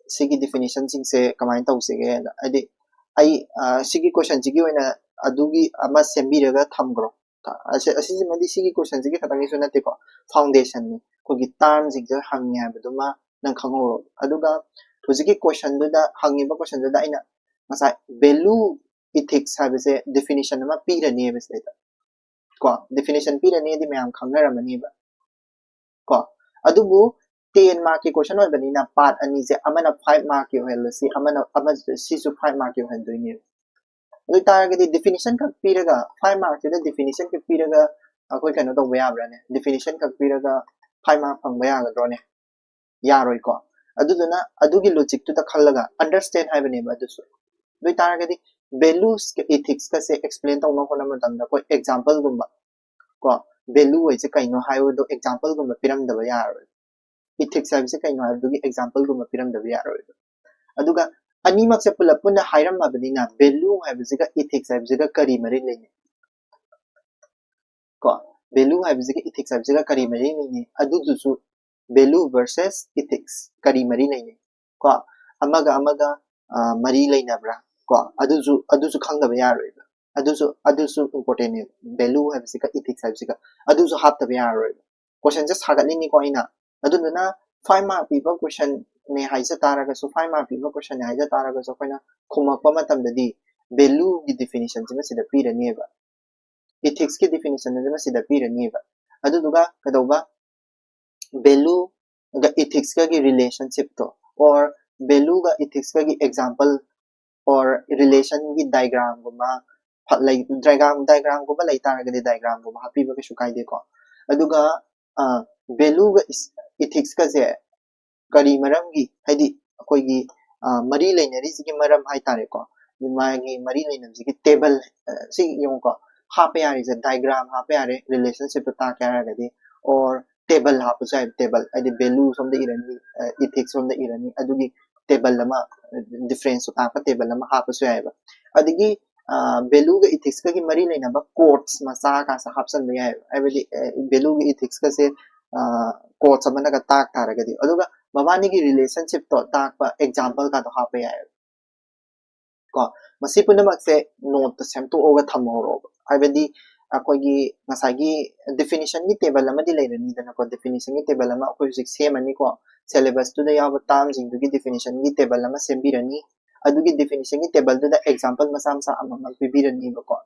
ꯁꯤꯒꯤ ꯗꯤꯐꯤꯅꯤꯁꯟꯁꯤꯡꯁꯦ ꯀꯃꯥꯏꯅ ꯇꯧꯁꯤꯒꯦꯅ, ꯍꯥꯏꯗꯤ ꯑꯩ, ꯑ, ꯁꯤꯒꯤ ꯀꯣꯏꯁꯟꯁꯤꯒꯤ ꯑꯣꯏꯅ ꯑꯗꯨꯒꯤ ꯑꯃ ꯁꯦꯝꯕꯤꯔꯒ ꯊꯝꯈ꯭ꯔꯣ꯫ ꯑꯁꯤ-, ꯑꯁꯤꯁꯤꯃꯗꯤ ꯁꯤꯒꯤ ꯀꯣꯏꯁꯟꯁꯤꯒꯤ ꯈꯛꯇꯪꯒꯤꯁꯨ ꯅꯠꯇꯦꯀꯣ, ꯐꯥꯎꯟꯗꯦꯁꯟꯅꯤ꯫ ꯑꯩꯈꯣꯏꯒꯤ ꯇꯥꯔꯝꯁꯤꯡꯁꯦ ꯍꯪꯉꯦ ꯍꯥꯏꯕꯗꯨꯃ ꯅꯪ ꯈꯪꯍꯧꯔꯣ꯫ ꯑꯗꯨꯒ ꯍꯧꯖꯤꯛꯀꯤ ꯀꯣꯏꯁꯟꯗꯨꯗ, ꯍꯪꯉꯤꯕ ꯀꯣꯏꯁꯟꯗꯨꯗ ꯑꯩꯅ ꯉꯁꯥꯏ ꯚꯦꯂꯨ ꯏꯊꯤꯛꯁ ꯍꯥꯏꯕꯁꯦ ꯗꯤꯐꯤꯅꯤꯁꯟ ꯑꯃ ꯄꯤꯔꯅꯦꯕ ꯁꯤꯗꯩꯗ꯫ ꯀꯣ, ꯗꯤꯐꯤꯅꯤꯁꯟ ꯄꯤꯔꯅꯤꯗꯤ ꯃꯌꯥꯝ ꯈꯪꯅꯔꯝꯃꯅꯤꯕ꯫ ꯀꯣ, ꯑꯗꯨꯕꯨ ꯇꯦꯟ ꯃꯥꯔꯛꯀꯤ ꯀꯣꯏꯁꯟ ꯑꯣꯏꯕꯅꯤꯅ ꯄꯥꯔꯠ ꯑꯅꯤꯁꯦ, ꯑꯃꯅ ꯐꯥꯏꯚ ꯃꯥꯔꯛꯀꯤ ꯑꯣꯏꯍꯜꯂꯁꯤ, ꯑꯃꯅ, ꯑꯃ, ꯁꯤꯁꯨ ꯐꯥꯏꯚ ꯃꯥꯔꯛꯀꯤ ꯑꯣꯏꯍꯟꯗꯣꯏꯅꯦꯕ꯫ ꯑꯗꯨ ꯑꯣꯏꯇꯥꯔꯒꯗꯤ ꯗꯤꯐꯤꯅꯤꯁꯟ ꯈꯛ ꯄꯤꯔꯒ, ꯐꯥꯏꯚ ꯃꯥꯔꯛꯁꯤꯗ ꯗꯤꯐꯤꯅꯤꯁꯟ ꯈꯛ ꯄꯤꯔꯒ ꯑꯩꯈꯣꯏ ꯀꯩꯅꯣ ꯇꯧꯕ ꯌꯥꯕ꯭ꯔꯥꯅꯦ? ꯗꯤꯐꯤꯅꯤꯁꯟ ꯈꯛ ꯄꯤꯔꯒ ꯐꯥꯏꯚ ꯃꯥꯔꯛ ꯐꯪꯕ ꯌꯥꯒꯗ꯭ꯔꯣꯅꯦ? ꯌꯥꯔꯣꯏꯀꯣ꯫ ꯑꯗꯨꯗꯨꯅ ꯑꯗꯨꯒꯤ ꯂꯣꯖꯤꯛꯇꯨꯗ ꯈꯜꯂꯒ ꯑꯟꯗꯔꯁꯇꯦꯟ ꯍꯥꯏꯕꯅꯦꯕ ꯑꯗꯨꯁꯨ꯫ ꯑꯗꯨ ꯑꯣꯏꯇꯥꯔꯒꯗꯤ ꯚꯦꯂꯨꯁꯀ ꯏꯊꯤꯛꯁꯀꯁꯦ ꯑꯦꯛꯁꯄ꯭ꯂꯦꯟ ꯇꯧꯅꯕ ꯍꯣꯠꯅꯕ ꯃꯇꯝꯗ ꯑꯩꯈꯣꯏ ꯑꯦꯛꯖꯥꯝꯄꯜꯒꯨꯝꯕ, ꯀꯣ, value ꯍꯥꯏꯁꯦ ꯀꯩꯅꯣ ꯍꯥꯏꯕꯗꯣ exampleꯒꯨꯝꯕ ꯄꯤꯔꯝꯗꯕ ꯌꯥꯔꯣꯏ꯫ Ethics ꯍꯥꯏꯕꯁꯦ ꯀꯩꯅꯣ ꯍꯥꯏꯕꯗꯨꯒꯤ exampleꯒꯨꯝꯕ ꯄꯤꯔꯝꯗꯕ ꯌꯥꯔꯣꯏꯕ꯫ ꯑꯗꯨꯒ ꯑꯅꯤꯃꯛꯁꯦ ꯄꯨꯂꯞ ꯄꯨꯟꯅ ꯍꯥꯏꯔꯝꯃꯕꯅꯤꯅ value ꯍꯥꯏꯕꯁꯤꯒ ethics ꯍꯥꯏꯕꯁꯤꯒ ꯀꯔꯤ ꯃꯔꯤ ꯂꯩꯅꯩ? ꯀꯣ, value ꯍꯥꯏꯕꯁꯤꯒ ethics ꯍꯥꯏꯕꯁꯤꯒ ꯀꯔꯤ ꯃꯔꯤ ꯂꯩꯅꯩ? ꯑꯗꯨꯗꯨꯁꯨ value versus ethics ꯀꯔꯤ ꯃꯔꯤ ꯂꯩꯅꯩ? ꯀꯣ, ꯑꯃꯒ ꯑꯃꯒ, ꯑ, ꯃꯔꯤ ꯂꯩꯅꯕ꯭ꯔꯥ? ꯀꯣ, ꯑꯗꯨꯁꯨ, ꯑꯗꯨꯁꯨ ꯈꯪꯗꯕ ꯌꯥꯔꯣꯏꯕ꯫ ꯑꯗꯨꯁꯨ, ꯑꯗꯨꯁꯨ importantꯅꯦꯕ꯫ Value ꯍꯥꯏꯕꯁꯤꯒ ethics ꯍꯥꯏꯕꯁꯤꯒ ꯑꯗꯨꯁꯨ ꯍꯥꯞꯇꯕ ꯌꯥꯔꯣꯏꯕ꯫ Questionꯁꯦ ꯁꯥꯒꯠꯂꯤꯅꯤꯀꯣ ꯑꯩꯅ꯫ ꯑꯗꯨꯗꯨꯅ five mark ꯄꯤꯕ questionꯅꯦ ꯍꯥꯏꯖ ꯇꯥꯔꯒꯁꯨ, five mark ꯄꯤꯕ questionꯅꯦ ꯍꯥꯏꯖ ꯇꯥꯔꯒꯁꯨ, ꯑꯩꯈꯣꯏꯅ ꯈꯨꯝꯃꯛꯄ ꯃꯇꯝꯗꯗꯤ valueꯒꯤ definitionꯁꯤꯃ ꯁꯤꯗ ꯄꯤꯔꯅꯦꯕ, ethicsꯀꯤ definitionꯁꯤꯃ ꯁꯤꯗ ꯄꯤꯔꯅꯦꯕ꯫ ꯑꯗꯨꯗꯨꯒ ꯀꯩꯗꯧꯕ? Valueꯒ ethicsꯀꯒꯤ relationshipꯇꯣ, or valueꯒ ethicsꯀꯒꯤ example or relationꯒꯤ diagramꯒꯨꯝꯕ ꯐ-, ꯂꯩ, diagram, diagramꯒꯨꯝꯕ ꯂꯩ ꯇꯥꯔꯒꯗꯤ diagramꯒꯨꯝꯕ ꯍꯥꯞꯄꯤꯕ ꯀꯩꯁꯨ ꯀꯥꯏꯗꯦꯀꯣ꯫ ꯑꯗꯨꯒ, ꯑ, valueꯒ is-, ethicsꯀꯁꯦ ꯀꯔꯤ ꯃꯔꯝꯒꯤ, ꯍꯥꯏꯗꯤ ꯑꯩꯈꯣꯏꯒꯤ, ꯑ, ꯃꯔꯤ ꯂꯩꯅꯔꯤꯁꯤꯒꯤ ꯃꯔꯝ ꯍꯥꯏꯇꯥꯔꯦꯀꯣ, ꯃꯥꯒꯤ ꯃꯔꯤ ꯂꯩꯅꯕꯁꯤꯒꯤ table, ꯑ, ꯁꯤ ꯌꯦꯡꯉꯨꯀꯣ, ꯍꯥꯞꯄ ꯌꯥꯔꯤꯁꯦ diagram ꯍꯥꯞꯄ ꯌꯥꯔꯦ relationshipꯇꯣ ꯇꯥꯛꯀꯦ ꯍꯥꯏꯔꯒꯗꯤ, or table ꯍꯥꯞꯄꯁꯨ ꯌꯥꯏ, table ꯍꯥꯏꯗꯤ value ꯁꯣꯝꯗ ꯏꯔꯅꯤ, ꯑ, ethics ꯁꯣꯝꯗ ꯏꯔꯅꯤ, ꯑꯗꯨꯒꯤ table ꯑꯃ, differenceꯇꯣ ꯇꯥꯛꯄ table ꯑꯃ ꯍꯥꯞꯄꯁꯨ ꯌꯥꯏꯑꯕ꯫ ꯑꯗꯒꯤ, ꯑ, valueꯒ ethicsꯀꯒꯤ ꯃꯔꯤ ꯂꯩꯅꯕ quotes ꯃꯆꯥ ꯀꯥꯁꯦ ꯍꯥꯞꯆꯟꯕ ꯌꯥꯏꯑꯕ, ꯍꯥꯏꯕꯗꯤ, ꯑ, valueꯒ ethicsꯀꯁꯦ, ꯑ, quotes ꯑꯃꯅꯒ ꯇꯥꯛ ꯇꯥꯔꯒꯗꯤ꯫ ꯑꯗꯨꯒ ꯃꯕꯥꯅꯤꯒꯤ relationshipꯇꯣ ꯇꯥꯛꯄ example ꯀꯥꯗꯣ ꯍꯥꯞꯄ ꯌꯥꯏꯑꯕ꯫ ꯀꯣ, ꯃꯁꯤ ꯄꯨꯝꯅꯃꯛꯁꯦ noteꯇ ꯁꯦꯝꯗꯣꯛꯑꯒ ꯊꯝꯍꯧꯔꯣꯕ꯫ ꯍꯥꯏꯕꯗꯤ ꯑꯩꯈꯣꯏꯒꯤ ꯉꯁꯥꯏꯒꯤ definitionꯒꯤ table ꯑꯃꯗꯤ ꯂꯩꯔꯅꯤꯗꯅꯀꯣ, definitionꯒꯤ table ꯑꯃ ꯑꯩꯈꯣꯏ ꯍꯧꯖꯤꯛ ꯁꯦꯝꯃꯅꯤꯀꯣ, syllabusꯇꯨꯗ ꯌꯥꯎꯕ termꯁꯤꯡꯗꯨꯒꯤ definitionꯒꯤ table ꯑꯃ ꯁꯦꯝꯕꯤꯔꯅꯤ꯫ ꯑꯗꯨꯒꯤ definitionꯒꯤ tableꯗꯨꯗ example ꯃꯆꯥ ꯃꯆꯥ ꯑꯃꯃꯝ ꯄꯤꯕꯤꯔꯅꯤꯕꯀꯣ꯫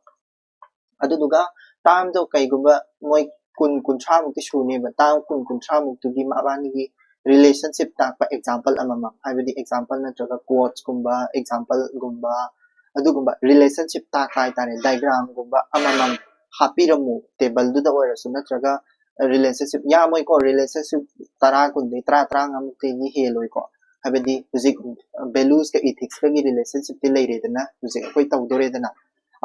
ꯑꯗꯨꯗꯨꯒ termꯗꯣ ꯀꯩꯒꯨꯝꯕ ꯃꯣꯏ ꯀꯨꯟ, ꯀꯨꯟꯊ꯭ꯔꯥꯃꯨꯛꯇꯤ ꯁꯨꯅꯦꯕ, term ꯀꯨꯟ, ꯀꯨꯟꯊ꯭ꯔꯥꯃꯨꯛꯇꯨꯒꯤ ꯃꯕꯥꯅꯤꯒꯤ relationship ꯇꯥꯛꯄ example ꯑꯃꯃꯝ, ꯍꯥꯏꯕꯗꯤ example ꯅꯠꯇ꯭ꯔꯒ quotesꯀꯨꯝꯕ, exampleꯒꯨꯝꯕ, ꯑꯗꯨꯒꯨꯝꯕ relationship ꯇꯥꯛꯄ ꯍꯥꯏꯇꯥꯔꯦ, diagramꯒꯨꯝꯕ ꯑꯃꯃꯝ ꯍꯥꯞꯄꯤꯔꯝꯃꯨ tableꯗꯨꯗ ꯑꯣꯏꯔꯁꯨ, ꯅꯠꯇ꯭ꯔꯒ relationship ꯌꯥꯝꯃꯣꯏꯀꯣ, relationship ꯇꯔꯥ, ꯀꯨꯟꯗꯩ ꯇꯔꯥ, ꯇꯔꯥꯃꯉꯥꯃꯨꯛꯇꯒꯤ ꯍꯦꯜꯂꯣꯏꯀꯣ꯫ ꯍꯥꯏꯕꯗꯤ ꯍꯧꯖꯤꯛ valuesꯀ ethicsꯀꯒꯤ relationshipꯇꯤ ꯂꯩꯔꯦꯗꯅ, ꯍꯧꯖꯤꯛ ꯑꯩꯈꯣꯏ ꯇꯧꯗꯣꯔꯦꯗꯅ꯫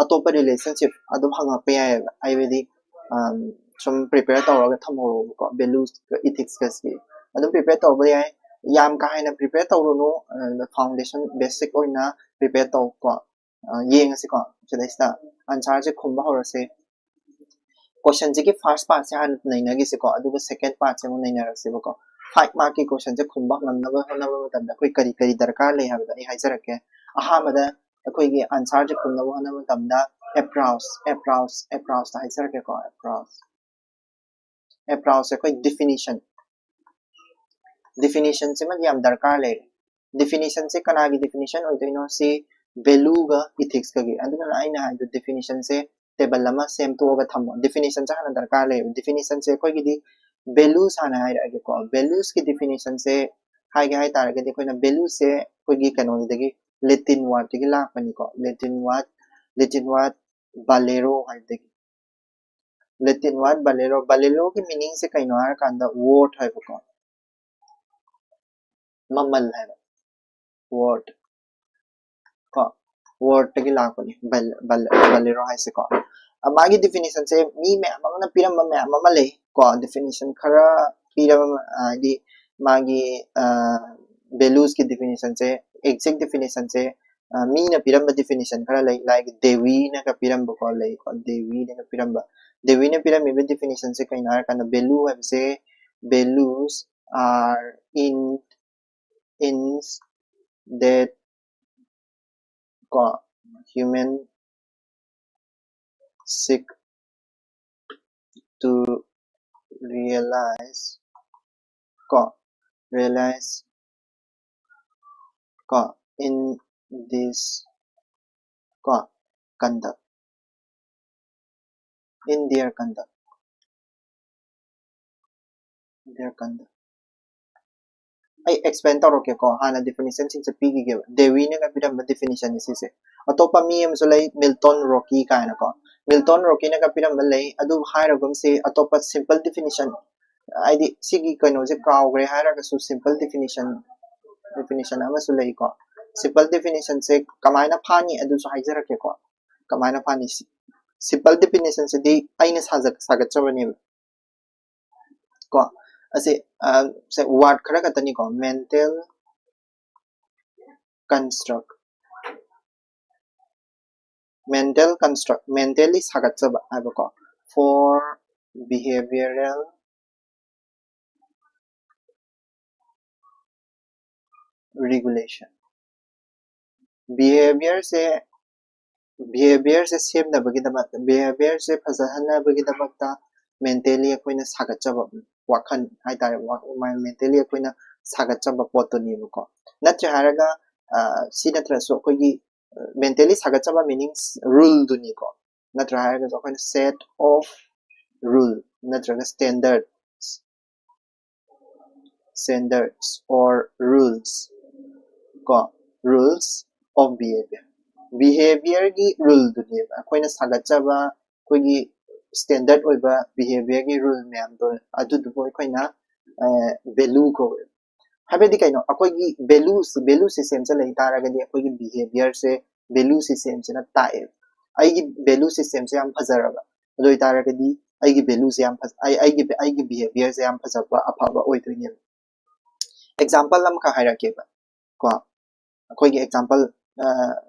ꯑꯇꯣꯞꯄ relationship ꯑꯗꯨꯝ ꯍꯪꯉꯛꯄ ꯌꯥꯏꯑꯕ, ꯍꯥꯏꯕꯗꯤ ꯁꯨꯝ ꯄ꯭ꯔꯤꯄꯦꯌꯔ ꯇꯧꯔꯒ ꯊꯝꯍꯧꯔꯣꯕꯀꯣ, ꯚꯦꯂꯨꯁꯀ ꯏꯊꯤꯛꯁꯀꯁꯤ ꯑꯗꯨꯝ ꯄ꯭ꯔꯤꯄꯦꯌꯔ ꯇꯧꯕ ꯌꯥꯏ꯫ ꯌꯥꯝ ꯀꯥ ꯍꯦꯟꯅ ꯄ꯭ꯔꯤꯄꯦꯌꯔ ꯇꯧꯔꯨꯅꯨ, ꯐꯥꯎꯟꯗꯦꯁꯟ ꯕꯦꯁꯤꯛ ꯑꯣꯏꯅ ꯄ꯭ꯔꯤꯄꯦꯌꯔ ꯇꯧꯀꯣ꯫ ꯌꯦꯡꯉꯁꯤꯀꯣ, ꯁꯤꯗꯩꯁꯤꯗ ꯑꯟꯁꯥꯔꯁꯦ ꯈꯨꯝꯕ ꯍꯧꯔꯁꯦ꯫ ꯀꯣꯏꯁꯟꯁꯤꯒꯤ ꯐꯥꯔꯁ ꯄꯥꯔꯠꯁꯦ ꯍꯥꯟꯅ ꯅꯩꯅꯈꯤꯁꯤꯀꯣ, ꯑꯗꯨꯒ ꯁꯦꯀꯦꯟ ꯄꯥꯔꯠꯁꯦ ꯑꯃꯨꯛ ꯅꯩꯅꯔꯛꯁꯦꯕꯀꯣ꯫ ꯐꯥꯏꯚ ꯃꯥꯔꯛꯀꯤ ꯀꯣꯏꯁꯟꯁꯦ ꯈꯨꯝꯕ ꯉꯝꯅꯕ ꯍꯣꯠꯅꯕ ꯃꯇꯝꯗ ꯑꯩꯈꯣꯏ ꯀꯔꯤ ꯀꯔꯤ ꯗꯔꯀꯥꯔ ꯂꯩ ꯍꯥꯏꯕꯗꯣ ꯑꯩ ꯍꯥꯏꯖꯔꯛꯀꯦ꯫ ꯑꯍꯥꯟꯕꯗ ꯑꯩꯈꯣꯏꯒꯤ ꯑꯟꯁꯥꯔꯁꯦ ꯈꯨꯝꯅꯕ ꯍꯣꯠꯅꯕ ꯃꯇꯝꯗ approx approx approxꯇ ꯍꯥꯏꯖꯔꯛꯀꯦꯀꯣ꯫ Approx approxꯁꯦ ꯑꯩꯈꯣꯏ ꯗꯤꯐꯤꯅꯤꯁꯟ, ꯗꯤꯐꯤꯅꯤꯁꯟꯁꯤꯃꯗꯤ ꯌꯥꯝ ꯗꯔꯀꯥꯔ ꯂꯩꯔꯦ꯫ ꯗꯤꯐꯤꯅꯤꯁꯟꯁꯦ ꯀꯅꯥꯒꯤ ꯗꯤꯐꯤꯅꯤꯁꯟ ꯑꯣꯏꯗꯣꯏꯅꯣ? ꯁꯤ ꯚꯦꯂꯨꯒ ꯏꯊꯤꯛꯁꯀꯒꯤ꯫ ꯑꯗꯨꯅ ꯑꯩꯅ ꯍꯥꯏꯗꯣ ꯗꯤꯐꯤꯅꯤꯁꯟꯁꯦ ꯇꯦꯕꯜ ꯑꯃ ꯁꯦꯝꯗꯣꯛꯑꯒ ꯊꯝꯃꯣ꯫ ꯗꯤꯐꯤꯅꯤꯁꯟꯁꯦ ꯍꯥꯟꯅ ꯗꯔꯀꯥꯔ ꯂꯩꯌꯦꯕ꯫ ꯗꯤꯐꯤꯅꯤꯁꯟꯁꯦ ꯑꯩꯈꯣꯏꯒꯤꯗꯤ ꯚꯦꯂꯨꯁ ꯍꯥꯟꯅ ꯍꯥꯏꯔꯛꯑꯒꯦꯀꯣ꯫ ꯚꯦꯂꯨꯁꯀꯤ ꯗꯤꯐꯤꯅꯤꯁꯟꯁꯦ ꯍꯥꯏꯒꯦ ꯍꯥꯏ ꯇꯥꯔꯒꯗꯤ ꯑꯩꯈꯣꯏꯅ ꯚꯦꯂꯨꯁꯦ ꯑꯩꯈꯣꯏꯒꯤ ꯀꯩꯅꯣꯗꯒꯤ, ꯂꯦꯇꯤꯟ ꯋꯥꯔꯗꯇꯒꯤ ꯂꯥꯛꯄꯅꯤꯀꯣ꯫ ꯂꯦꯇꯤꯟ ꯋꯥꯔꯗ, ꯂꯦꯇꯤꯟ ꯋꯥꯔꯗ ꯕꯥꯂꯦꯔꯣ ꯍꯥꯏꯕꯗꯒꯤ꯫ ꯂꯦꯇꯤꯟ ꯋꯥꯔꯗ ꯕꯥꯂꯦꯔꯣ, ꯕꯥꯂꯦꯔꯣꯒꯤ ꯃꯤꯅꯤꯡꯁꯦ ꯀꯩꯅꯣ ꯍꯥꯏꯔꯀꯥꯟꯗ ꯋꯣꯔꯠ ꯍꯥꯏꯕꯀꯣ, ꯃꯃꯜ ꯍꯥꯏꯕ, ꯋꯣꯔꯠ ꯀꯣ, ꯋꯣꯔꯠꯇꯒꯤ ꯂꯥꯛꯄꯅꯤ ꯕꯥꯂꯦꯔꯣ ꯍꯥꯏꯁꯦꯀꯣ꯫ ꯃꯥꯒꯤ ꯗꯤꯐꯤꯅꯤꯁꯟꯁꯦ ꯃꯤ ꯃꯌꯥꯝ ꯑꯃꯅ ꯄꯤꯔꯝꯕ ꯃꯌꯥꯝ ꯑꯃ ꯂꯩ ꯀꯣ, ꯗꯤꯐꯤꯅꯤꯁꯟ ꯈꯔ ꯄꯤꯔꯕ, ꯍꯥꯏꯗꯤ ꯃꯥꯒꯤ ꯚꯦꯂꯨꯁꯀꯤ ꯗꯤꯐꯤꯅꯤꯁꯟꯁꯦ, ꯑꯦꯛꯖꯦꯛ ꯗꯤꯐꯤꯅꯤꯁꯟꯁꯦ ꯃꯤꯅ ꯄꯤꯔꯝꯕ ꯗꯤꯐꯤꯅꯤꯁꯟ ꯈꯔ ꯂꯩ, ꯂꯥꯏꯛ ꯗꯦꯋꯤꯅꯒ ꯄꯤꯔꯝꯕꯀꯣ, ꯂꯩꯀꯣ, ꯗꯦꯋꯤꯅꯒ ꯄꯤꯔꯝꯕ꯫ ꯗꯦꯋꯤꯅ ꯄꯤꯔꯝꯃꯤꯕ ꯗꯤꯐꯤꯅꯤꯁꯟꯁꯦ ꯀꯩꯅꯣ ꯍꯥꯏꯔꯀꯥꯟꯗ, ꯚꯦꯂꯨ ꯍꯥꯏꯕꯁꯦ, values are in ins that ꯀꯣ, human seek to realize ꯀꯣ, realize ꯀꯣ, in this ꯀꯣ, conduct, in their conduct, their conduct꯫ ꯑꯩ ꯑꯦꯛꯁꯄ꯭ꯂꯦꯟ ꯇꯧꯔꯛꯀꯦꯀꯣ, ꯍꯥꯟꯅ ꯗꯤꯐꯤꯅꯤꯁꯟꯁꯤꯡꯁꯦ ꯄꯤꯈꯤꯒꯦꯕ꯫ ꯗꯦꯋꯤꯅꯒ ꯄꯤꯔꯝꯕ ꯗꯤꯐꯤꯅꯤꯁꯟꯅꯤ ꯁꯤꯁꯦ꯫ ꯑꯇꯣꯞꯄ ꯃꯤ ꯑꯃꯁꯨ ꯂꯩ, ꯃꯤꯜꯇꯣꯟ ꯔꯣꯀꯤ ꯀꯥꯏꯅꯀꯣ꯫ ꯃꯤꯜꯇꯣꯟ ꯔꯣꯀꯤꯅꯒ ꯄꯤꯔꯝꯕ ꯂꯩ, ꯑꯗꯨ ꯍꯥꯏꯔꯒꯨꯝꯁꯤ, ꯑꯇꯣꯞꯄ ꯁꯤꯝꯄꯜ ꯗꯤꯐꯤꯅꯤꯁꯟ, ꯍꯥꯏꯗꯤ ꯁꯤꯒꯤ ꯀꯩꯅꯣꯁꯦ ꯀꯥꯎꯈ꯭ꯔꯦ ꯍꯥꯏꯔꯒꯁꯨ ꯁꯤꯝꯄꯜ ꯗꯤꯐꯤꯅꯤꯁꯟ, ꯗꯤꯐꯤꯅꯤꯁꯟ ꯑꯃꯁꯨ ꯂꯩꯀꯣ꯫ ꯁꯤꯝꯄꯜ ꯗꯤꯐꯤꯅꯤꯁꯟꯁꯦ ꯀꯃꯥꯏꯅ ꯐꯥꯅꯤ ꯑꯗꯨꯁꯨ ꯍꯥꯏꯖꯔꯛꯀꯦꯀꯣ꯫ ꯀꯃꯥꯏꯅ ꯐꯥꯅꯤ ꯁꯤ? Simple definition ꯁꯤꯗꯤ ꯑꯩꯅ ꯁꯥꯖ ꯁꯥꯒꯠꯆꯕꯅꯦꯕ꯫ ꯀꯣ, ꯑꯁꯤ, ꯑ, ꯁꯦ word ꯈꯔ ꯈꯛꯇꯅꯤꯀꯣ, mental construct, mental construct, mentally ꯁꯥꯒꯠꯆꯕ ꯍꯥꯏꯕꯀꯣ, for behavioral regulation. Behavior say, behavior say ꯁꯦꯝꯅꯕꯒꯤꯗꯃꯛ, behavior say ꯐꯖꯍꯟꯅꯕꯒꯤꯗꯃꯛꯇ mentally ꯑꯩꯈꯣꯏꯅ ꯁꯥꯒꯠꯆꯕ ꯋꯥꯈꯜ ꯍꯥꯏꯇꯥꯔꯦ, mentally ꯑꯩꯈꯣꯏꯅ ꯁꯥꯒꯠꯆꯕ ꯄꯣꯠꯇꯨꯅꯦꯕꯀꯣ꯫ ꯅꯠꯇ꯭ꯔꯦ ꯍꯥꯏꯔꯒ, ꯑ, ꯁꯤ ꯅꯠꯇ꯭ꯔꯁꯨ ꯑꯩꯈꯣꯏꯒꯤ, ꯑ, mentally ꯁꯥꯒꯠꯆꯕ meanings rule ꯗꯨꯅꯤꯀꯣ꯫ ꯅꯠꯇ꯭ꯔꯥ ꯍꯥꯏꯔꯒꯁꯨ ꯑꯩꯈꯣꯏꯅ set of rule ꯅꯠꯇ꯭ꯔꯒ standards, standards or rules ꯀꯣ, rules of behavior, behavior ꯒꯤ rule ꯗꯨꯅꯦꯕ ꯑꯩꯈꯣꯏꯅ ꯁꯥꯒꯠꯆꯕ, ꯑꯩꯈꯣꯏꯒꯤ standard ꯑꯣꯏꯕ behavior ꯒꯤ rule ꯃꯌꯥꯝꯗꯣ, ꯑꯗꯨꯗꯨꯕꯨ ꯑꯩꯈꯣꯏꯅ, ꯑ, value ꯀꯧꯋꯦꯕ꯫ ꯍꯥꯏꯕꯗꯤ ꯀꯩꯅꯣ, ꯑꯩꯈꯣꯏꯒꯤ value, value system ꯁꯦ ꯂꯩ ꯇꯥꯔꯒꯗꯤ ꯑꯩꯈꯣꯏꯒꯤ behavior ꯁꯦ value system ꯁꯤꯅ ꯇꯥꯛꯑꯦꯕ꯫ ꯑꯩꯒꯤ value system ꯁꯦ ꯌꯥꯝ ꯐꯖꯔꯕ, ꯑꯗꯨ ꯑꯣꯏꯇꯥꯔꯒꯗꯤ ꯑꯩꯒꯤ value ꯁꯦ ꯌꯥꯝ ꯐꯖ-, ꯑꯩ, ꯑꯩꯒꯤ, ꯑꯩꯒꯤ behavior ꯁꯦ ꯌꯥꯝ ꯐꯖꯕ, ꯑꯐꯕ ꯑꯣꯏꯗꯣꯏꯅꯦꯕ꯫ Example ꯑꯃꯈꯛ ꯍꯥꯏꯔꯛꯀꯦꯕ ꯀꯣ, ꯑꯩꯈꯣꯏꯒꯤ example, ꯑ,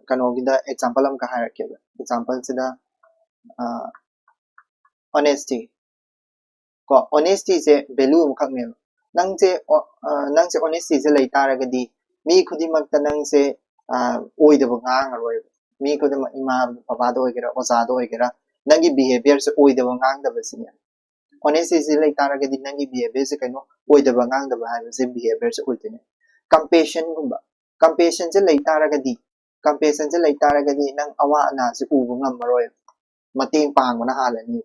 ꯀꯩꯅꯣꯒꯤꯗ example ꯑꯃꯈꯛ ꯍꯥꯏꯔꯛꯀꯦꯕ꯫ Example ꯁꯤꯗ, ꯑ, honesty ꯀꯣ, honesty ꯁꯦ value ꯑꯃꯈꯛꯅꯦꯕ꯫ ꯅꯪꯁꯦ, ꯑ, ꯅꯪꯁꯦ honesty ꯁꯦ ꯂꯩ ꯇꯥꯔꯒꯗꯤ ꯃꯤ ꯈꯨꯗꯤꯡꯃꯛꯇ ꯅꯪꯁꯦ, ꯑ, ꯑꯣꯏꯗꯕ ꯉꯥꯡꯉꯔꯣꯏꯕ꯫ ꯃꯤ ꯈꯨꯗꯤꯡꯃꯛ, ꯏꯃꯥ ꯕꯕꯥꯗ ꯑꯣꯏꯒꯦꯔꯥ, ꯑꯣꯖꯥꯗ ꯑꯣꯏꯒꯦꯔꯥ, ꯅꯪꯒꯤ behavior ꯁꯦ ꯑꯣꯏꯗꯕ ꯉꯥꯡꯗꯕꯁꯤꯅꯦ꯫ Honesty ꯁꯦ ꯂꯩ ꯇꯥꯔꯒꯗꯤ ꯅꯪꯒꯤ behavior ꯁꯦ ꯀꯩꯅꯣ, ꯑꯣꯏꯗꯕ ꯉꯥꯡꯗꯕ ꯍꯥꯏꯕꯁꯦ behavior ꯁꯦ ꯑꯣꯏꯗꯣꯏꯅꯦ꯫ Compassion ꯒꯨꯝꯕ, compassion ꯁꯦ ꯂꯩ ꯇꯥꯔꯒꯗꯤ, compassion ꯁꯦ ꯂꯩ ꯇꯥꯔꯒꯗꯤ ꯅꯪ ꯑꯋꯥ ꯑꯅꯥꯁꯦ ꯎꯕ ꯉꯝꯃꯔꯣꯏ, ꯃꯇꯦꯡ ꯄꯥꯡꯕꯅ ꯍꯥꯜꯂꯅꯤ꯫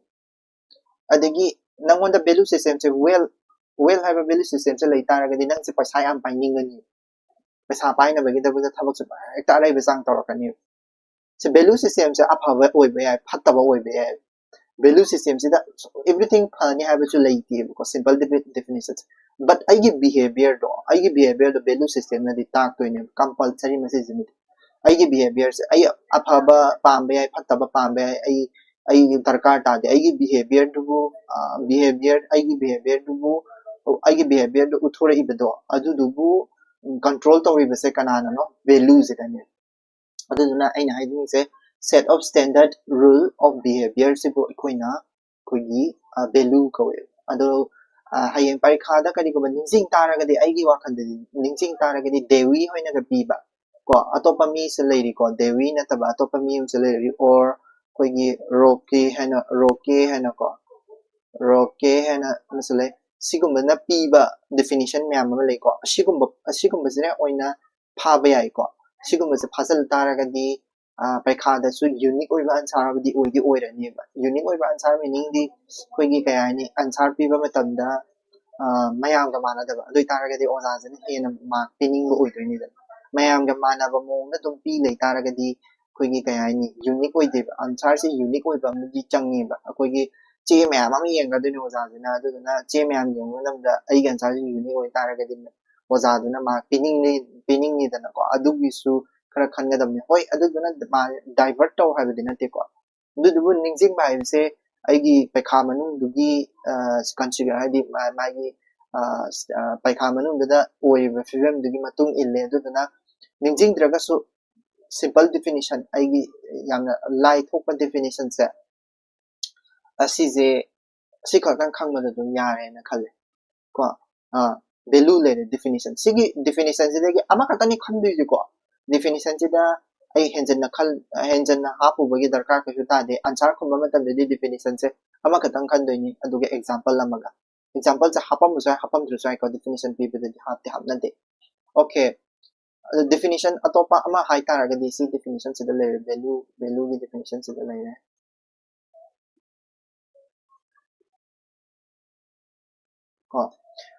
ꯑꯗꯒꯤ ꯅꯪꯉꯣꯟꯗ value system ꯁꯦ, wealth, wealth ꯍꯥꯏꯕ value system ꯁꯦ ꯂꯩ ꯇꯥꯔꯒꯗꯤ ꯅꯪꯁꯦ ꯄꯩꯁꯥ ꯌꯥꯝ ꯄꯥꯏꯅꯤꯡꯒꯅꯤ, ꯄꯩꯁꯥ ꯄꯥꯏꯅꯕꯒꯤꯗꯃꯛꯇ ꯊꯕꯛꯁꯦ ꯍꯦꯛꯇ ꯑꯔꯩꯕ ꯆꯥꯡ ꯇꯧꯔꯛꯀꯅꯤ꯫ ꯁꯤ value system ꯁꯦ ꯑꯐꯕ ꯑꯣꯏꯕ ꯌꯥꯏ, ꯐꯠꯇꯕ ꯑꯣꯏꯕ ꯌꯥꯏ꯫ Value system ꯁꯤꯗ everything ꯐꯅꯤ ꯍꯥꯏꯕꯁꯨ ꯂꯩꯇꯦꯕꯀꯣ, simple defi-, definition say. But ꯑꯩꯒꯤ behavior ꯗꯣ, ꯑꯩꯒꯤ behavior ꯗꯣ value system ꯅꯗꯤ ꯇꯥꯛꯇꯣꯏꯅꯦꯕ, compulsory ꯃꯁꯤꯁꯤꯃꯗꯤ꯫ ꯑꯩꯒꯤ behavior ꯁꯦ, ꯑꯩ ꯑꯐꯕ ꯄꯥꯝꯕ ꯌꯥꯏ, ꯐꯠꯇꯕ ꯄꯥꯝꯕ ꯌꯥꯏ, ꯑꯩ ꯑꯩ ꯗꯔꯀꯥꯔ ꯇꯥꯗꯦ꯫ ꯑꯩꯒꯤ behaviourꯗꯨꯕꯨ behaviour ꯑꯩꯒꯤ behaviourꯗꯨꯕꯨ ꯑꯩꯒꯤ behaviourꯗꯨ ꯎꯠꯊꯣꯔꯛꯏꯕꯗꯣ ꯑꯗꯨꯗꯨꯕꯨ control ꯇꯧꯔꯤꯕꯁꯦ ꯀꯅꯥꯅꯅꯣ? Valueꯁꯤꯗꯅꯦ꯫ ꯑꯗꯨꯗꯨꯅ ꯑꯩꯅ ꯍꯥꯏꯅꯤꯡꯉꯤꯁꯦ set of standard rule of behaviourꯁꯤꯕꯨ ꯑꯩꯈꯣꯏꯅ ꯑꯩꯈꯣꯏꯒꯤ value ꯀꯧꯋꯦ꯫ ꯑꯗꯣ ꯍꯌꯦꯡ ꯄꯔꯤꯈꯥꯗ ꯀꯔꯤꯒꯨꯝꯕ ꯅꯤꯡꯁꯤꯡ ꯇꯥꯔꯒꯗꯤ, ꯑꯩꯒꯤ ꯋꯥꯈꯜꯗꯗꯤ ꯅꯤꯡꯁꯤꯡ ꯇꯥꯔꯒꯗꯤ ꯗꯦꯋꯤ ꯍꯣꯏꯅꯒ ꯄꯤꯕ ꯀꯣ, ꯑꯇꯣꯞꯄ ꯃꯤꯁꯨ ꯂꯩꯔꯤꯀꯣ, ꯗꯦꯋꯤ ꯅꯠꯇꯕ ꯑꯇꯣꯞꯄ ꯃꯤ ꯑꯃꯁꯨ ꯂꯩꯔꯤ, or ꯑꯩꯈꯣꯏꯒꯤ ꯔꯣꯀꯦ ꯍꯥꯏꯅ, ꯔꯣꯀꯦ ꯍꯥꯏꯅꯀꯣ, ꯔꯣꯀꯦ ꯍꯥꯏꯅ ꯑꯃꯁꯨ ꯂꯩ꯫ ꯁꯤꯒꯨꯝꯕꯅ ꯄꯤꯕ definition ꯃꯌꯥꯝ ꯑꯃ ꯂꯩꯀꯣ꯫ ꯑꯁꯤꯒꯨꯝꯕ ꯑꯁꯤꯒꯨꯝꯕꯁꯤꯅ ꯑꯣꯏꯅ ꯐꯥꯕ ꯌꯥꯏꯀꯣ꯫ ꯁꯤꯒꯨꯝꯕꯁꯦ ꯐꯥꯖꯤꯜ ꯇꯥꯔꯒꯗꯤ ꯄꯩꯈꯥꯗꯁꯨ unique ꯑꯣꯏꯕ answer ꯑꯃꯗꯤ ꯑꯣꯏꯗꯤ ꯑꯣꯏꯔꯅꯦꯕ꯫ Unique ꯑꯣꯏꯕ answer meaningꯗꯤ ꯑꯩꯈꯣꯏꯒꯤ ꯀꯩ ꯍꯥꯏꯅꯤ, answer ꯄꯤꯕ ꯃꯇꯝꯗ ꯃꯌꯥꯝꯒ ꯃꯥꯟꯅꯗꯕ, ꯑꯗꯨ ꯑꯣꯏꯇꯥꯔꯒꯗꯤ ꯑꯣꯖꯥꯁꯤꯅ ꯍꯦꯟꯅ mark ꯄꯤꯅꯤꯡꯕ ꯑꯣꯏꯗꯣꯏꯅꯤꯗꯅ꯫ ꯃꯌꯥꯝꯒ ꯃꯥꯟꯅꯕ ꯃꯑꯣꯡꯗ ꯑꯗꯨꯝ ꯄꯤ ꯂꯩ ꯇꯥꯔꯒꯗꯤ ꯑꯩꯈꯣꯏꯒꯤ ꯀꯩ ꯍꯥꯏꯅꯤ, unique ꯑꯣꯏꯗꯦꯕ꯫ Answerꯁꯦ unique ꯑꯣꯏꯕ ꯑꯃꯗꯤ ꯆꯪꯉꯦꯕ꯫ ꯑꯩꯈꯣꯏꯒꯤ ꯆꯦ ꯃꯌꯥꯝ ꯑꯃ ꯌꯦꯡꯒꯗꯣꯏꯅꯤ ꯑꯣꯖꯥꯁꯤꯅ, ꯑꯗꯨꯗꯨꯅ ꯆꯦ ꯃꯌꯥꯝ ꯌꯦꯡꯕ ꯃꯇꯝꯗ ꯑꯩꯒꯤ answerꯁꯦ unique ꯑꯣꯏ ꯇꯥꯔꯒꯗꯤ ꯑꯣꯖꯥꯗꯨꯅ mark ꯄꯤꯅꯤꯡꯅꯤ ꯄꯤꯅꯤꯡꯅꯤꯗꯅꯀꯣ꯫ ꯑꯗꯨꯒꯤꯁꯨ ꯈꯔ ꯈꯟꯒꯗꯕꯅꯤ꯫ ꯍꯣꯏ, ꯑꯗꯨꯗꯨꯅ divert ꯇꯧ ꯍꯥꯏꯕꯗꯤ ꯅꯠꯇꯦꯀꯣ꯫ ꯑꯗꯨꯗꯨꯕꯨ ꯅꯤꯡꯁꯤꯡꯕ ꯍꯥꯏꯕꯁꯦ ꯑꯩꯒꯤ ꯄꯩꯈꯥ ꯃꯅꯨꯡꯗꯨꯒꯤ consider ꯍꯥꯏꯗꯤ ꯃꯥꯒꯤ ꯄꯩꯈꯥ ꯃꯅꯨꯡꯗꯨꯗ ꯑꯣꯏꯔꯤꯕ ꯐꯤꯕꯝꯗꯨꯒꯤ ꯃꯇꯨꯡ ꯏꯜꯂꯦ꯫ ꯑꯗꯨꯗꯨꯅ ꯅꯤꯡꯁꯤꯡꯗ꯭ꯔꯒꯁꯨ simple definition, ꯑꯩꯒꯤ ꯌꯥꯝꯅ ꯂꯥꯏꯊꯣꯛꯄ definitionꯁꯦ ꯑꯁꯤꯁꯦ ꯁꯤ ꯈꯛꯇꯪ ꯈꯪꯕꯗ ꯑꯗꯨꯝ ꯌꯥꯔꯦꯅ ꯈꯜꯂꯦ ꯀꯣ꯫ Value ꯂꯩꯔꯦ, definition꯫ ꯁꯤꯒꯤ definitionꯁꯤꯗꯒꯤ ꯑꯃꯈꯛꯇꯅꯤ ꯈꯟꯗꯣꯏꯁꯦꯀꯣ꯫ Definitionꯁꯤꯗ ꯑꯩ ꯍꯦꯟꯖꯟꯅ ꯈꯜ ꯍꯦꯟꯖꯟꯅ ꯍꯥꯞꯄꯨꯕꯒꯤ ꯗꯔꯀꯥꯔ ꯀꯩꯁꯨ ꯇꯥꯗꯦ꯫ Answer ꯈꯨꯝꯕ ꯃꯇꯝꯗꯗꯤ definitionꯁꯦ ꯑꯃꯈꯛꯇꯪ ꯈꯟꯗꯣꯏꯅꯤ, ꯑꯗꯨꯒ example ꯑꯃꯒ꯫ Exampleꯁꯦ ꯍꯥꯞꯄꯝꯕꯁꯨ ꯌꯥꯏ, ꯍꯥꯞꯄꯝꯗ꯭ꯔꯁꯨ ꯌꯥꯏꯀꯣ꯫ Definition ꯄꯤꯕꯗꯗꯤ ꯍꯥꯞꯇꯤ ꯍꯥꯞꯅꯗꯦ꯫ Okay, ꯑꯗꯨ definition ꯑꯇꯣꯞꯄ ꯑꯃ ꯍꯥꯏꯇꯥꯔꯒꯗꯤ ꯁꯤ definitionꯁꯤꯗ ꯂꯩꯔꯦ, value, valueꯒꯤ definitionꯁꯤꯗ ꯂꯩꯔꯦ꯫ ꯀꯣ,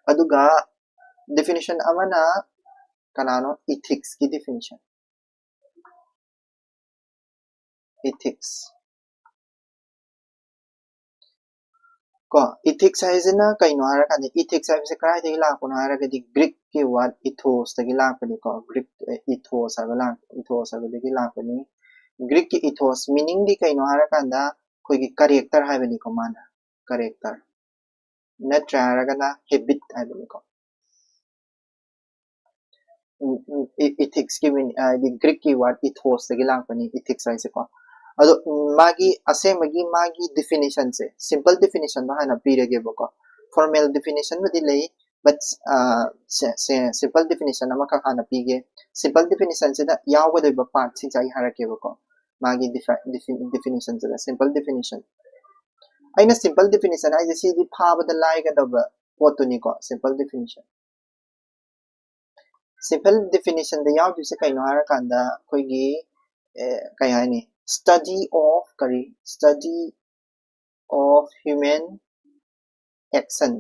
ꯑꯗꯨꯒ definition ꯑꯃꯅ ꯀꯅꯥꯅꯣ? Ethicsꯀꯤ definition꯫ Ethics ꯀꯣ, ethics ꯍꯥꯏꯁꯤꯅ ꯀꯩꯅꯣ ꯍꯥꯏꯔꯀꯥꯟꯗ, ethics ꯍꯥꯏꯕꯁꯦ ꯀꯗꯥꯏꯗꯒꯤ ꯂꯥꯛꯄꯅꯣ ꯍꯥꯏꯔꯒꯗꯤ Greekꯀꯤ word ethosꯇꯒꯤ ꯂꯥꯛꯄꯅꯤꯀꯣ꯫ Greek ethos ꯍꯥꯏꯕ ethos ꯍꯥꯏꯕꯗꯒꯤ ꯂꯥꯛꯄꯅꯤ꯫ Greekꯀꯤ ethos meaningꯗꯤ ꯀꯩꯅꯣ ꯍꯥꯏꯔꯀꯥꯟꯗ ꯑꯩꯈꯣꯏꯒꯤ character ꯍꯥꯏꯕꯅꯤꯀꯣ, ꯃꯥꯅ character, ꯅꯠꯇ꯭ꯔꯥ ꯍꯥꯏꯔꯒꯅ habit ꯍꯥꯏꯕꯅꯤꯀꯣ꯫ Ethics ꯀꯤ mean, ꯍꯥꯏꯗꯤ Greek ꯀꯤ word ethos ꯇꯒꯤ ꯂꯥꯛꯄꯅꯤ ethics ꯍꯥꯏꯁꯦꯀꯣ꯫ ꯑꯗꯣ ꯎꯝ, ꯃꯥꯒꯤ ꯑꯁꯦꯡꯕꯒꯤ ꯃꯥꯒꯤ definition ꯁꯦ, simple definition ꯗꯣ ꯍꯥꯟꯅ ꯄꯤꯔꯒꯦꯕꯀꯣ꯫ Formal definition ꯕꯨꯗꯤ ꯂꯩ, but simple definition ꯑꯃꯈꯛ ꯍꯥꯟꯅ ꯄꯤꯒꯦ꯫ Simple definition ꯁꯤꯗ ꯌꯥꯎꯒꯗꯣꯏꯕ part ꯁꯤꯡꯁꯦ ꯑꯩ ꯍꯥꯏꯔꯛꯀꯦꯕꯀꯣ꯫ ꯃꯥꯒꯤ definition ꯁꯤꯗ simple definition, ꯑꯩꯅ simple definition ꯍꯥꯏꯁꯦ ꯁꯤꯗꯤ ꯐꯥꯕꯗ ꯂꯥꯏꯒꯗꯕ ꯄꯣꯠꯇꯨꯅꯤꯀꯣ, simple definition꯫ Simple definition ꯗ ꯌꯥꯎꯗꯣꯏꯁꯦ ꯀꯩꯅꯣ ꯍꯥꯏꯔꯀꯥꯟꯗ ꯑꯩꯈꯣꯏꯒꯤ, ꯑꯦ, ꯀꯩ ꯍꯥꯏꯅꯤ, study of ꯀꯔꯤ, study of human action,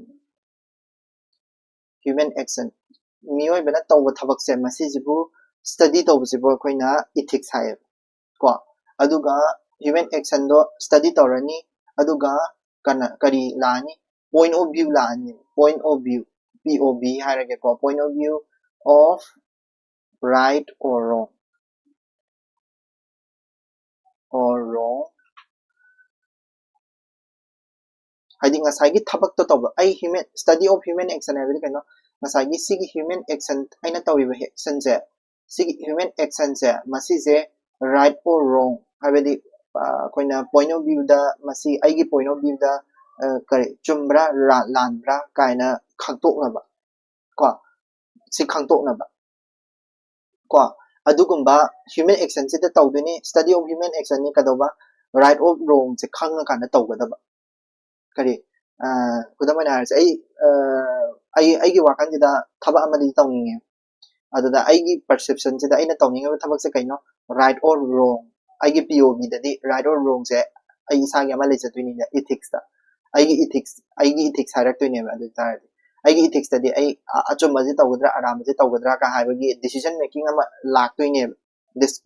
human action, ꯃꯤꯑꯣꯏꯕꯅ ꯇꯧꯕ ꯊꯕꯛꯁꯦ, ꯃꯁꯤꯁꯤꯕꯨ study ꯇꯧꯕꯁꯤꯕꯨ ꯑꯩꯈꯣꯏꯅ ethics ꯍꯥꯏꯌꯦꯕ ꯀꯣ꯫ ꯑꯗꯨꯒ human action ꯗꯣ study ꯇꯧꯔꯅꯤ, ꯑꯗꯨꯒ ꯀꯅꯥ, ꯀꯔꯤ ꯂꯥꯛꯑꯅꯤ? Point of view ꯂꯥꯛꯑꯅꯤ꯫ Point of view, P O V ꯍꯥꯏꯔꯒꯦꯀꯣ, point of view of right or wrong, or wrong, ꯍꯥꯏꯗꯤ ꯉꯁꯥꯏꯒꯤ ꯊꯕꯛꯇꯣ ꯇꯧꯕ, ꯑꯩ human, study of human action ꯍꯥꯏꯕꯗꯤ ꯀꯩꯅꯣ? ꯉꯁꯥꯏꯒꯤ ꯁꯤꯒꯤ human action, ꯑꯩꯅ ꯇꯧꯔꯤꯕ action ꯁꯦ, ꯁꯤꯒꯤ human action ꯁꯦ, ꯃꯁꯤꯁꯦ right or wrong, ꯍꯥꯏꯕꯗꯤ ꯑꯩꯈꯣꯏꯅ point of view ꯗ, ꯃꯁꯤ ꯑꯩꯒꯤ point of view ꯗ ꯀꯔꯤ ꯆꯨꯝꯕ꯭ꯔꯥ, ꯂꯥꯟꯕ꯭ꯔꯥ ꯀꯥꯏꯅ ꯈꯪꯗꯣꯛꯅꯕ ꯀꯣ, ꯁꯤ ꯈꯪꯗꯣꯛꯅꯕ ꯀꯣ꯫ ꯑꯗꯨꯒꯨꯝꯕ human action ꯁꯤꯗ ꯇꯧꯗꯣꯏꯅꯤ꯫ Study of human action ꯅꯤ꯫ ꯀꯩꯗꯧꯕ? Right or wrong ꯁꯦ ꯈꯪꯉꯀꯥꯟꯗ ꯇꯧꯒꯗꯕ꯫ ꯀꯔꯤ, ꯈꯨꯗꯝ ꯑꯣꯏꯅ ꯍꯥꯏꯔꯁꯦ, ꯑꯩ ꯑꯩ ꯑꯩꯒꯤ ꯋꯥꯈꯜꯁꯤꯗ ꯊꯕꯛ ꯑꯃꯗꯤ ꯇꯧꯅꯤꯡꯉꯦ꯫ ꯑꯗꯨꯗ ꯑꯩꯒꯤ perception ꯁꯤꯗ ꯑꯩꯅ ꯇꯧꯅꯤꯡꯉꯤꯕ ꯊꯕꯛꯁꯦ ꯀꯩꯅꯣ? Right or wrong? ꯑꯩꯒꯤ P O V ꯗꯗꯤ right or wrong ꯁꯦ ꯑꯩ ꯏꯁꯥꯒꯤ ꯑꯃ ꯂꯩꯖꯗꯣꯏꯅꯤꯅ ethics ꯇ꯫ ꯑꯩꯒꯤ ethics, ꯑꯩꯒꯤ ethics ꯍꯥꯏꯔꯛꯇꯣꯏꯅꯦꯕ꯫ ꯑꯗꯨ ꯑꯣꯏꯇꯥꯔꯗꯤ ꯑꯩꯒꯤ ethics ꯇꯗꯤ ꯑꯩ ꯑꯆꯨꯝꯕꯁꯦ ꯇꯧꯒꯗ꯭ꯔꯥ, ꯑꯔꯥꯟꯕꯁꯦ ꯇꯧꯒꯗ꯭ꯔꯥ ꯀ ꯍꯥꯏꯕꯒꯤ decision making ꯑꯃ ꯂꯥꯛꯇꯣꯏꯅꯦꯕ꯫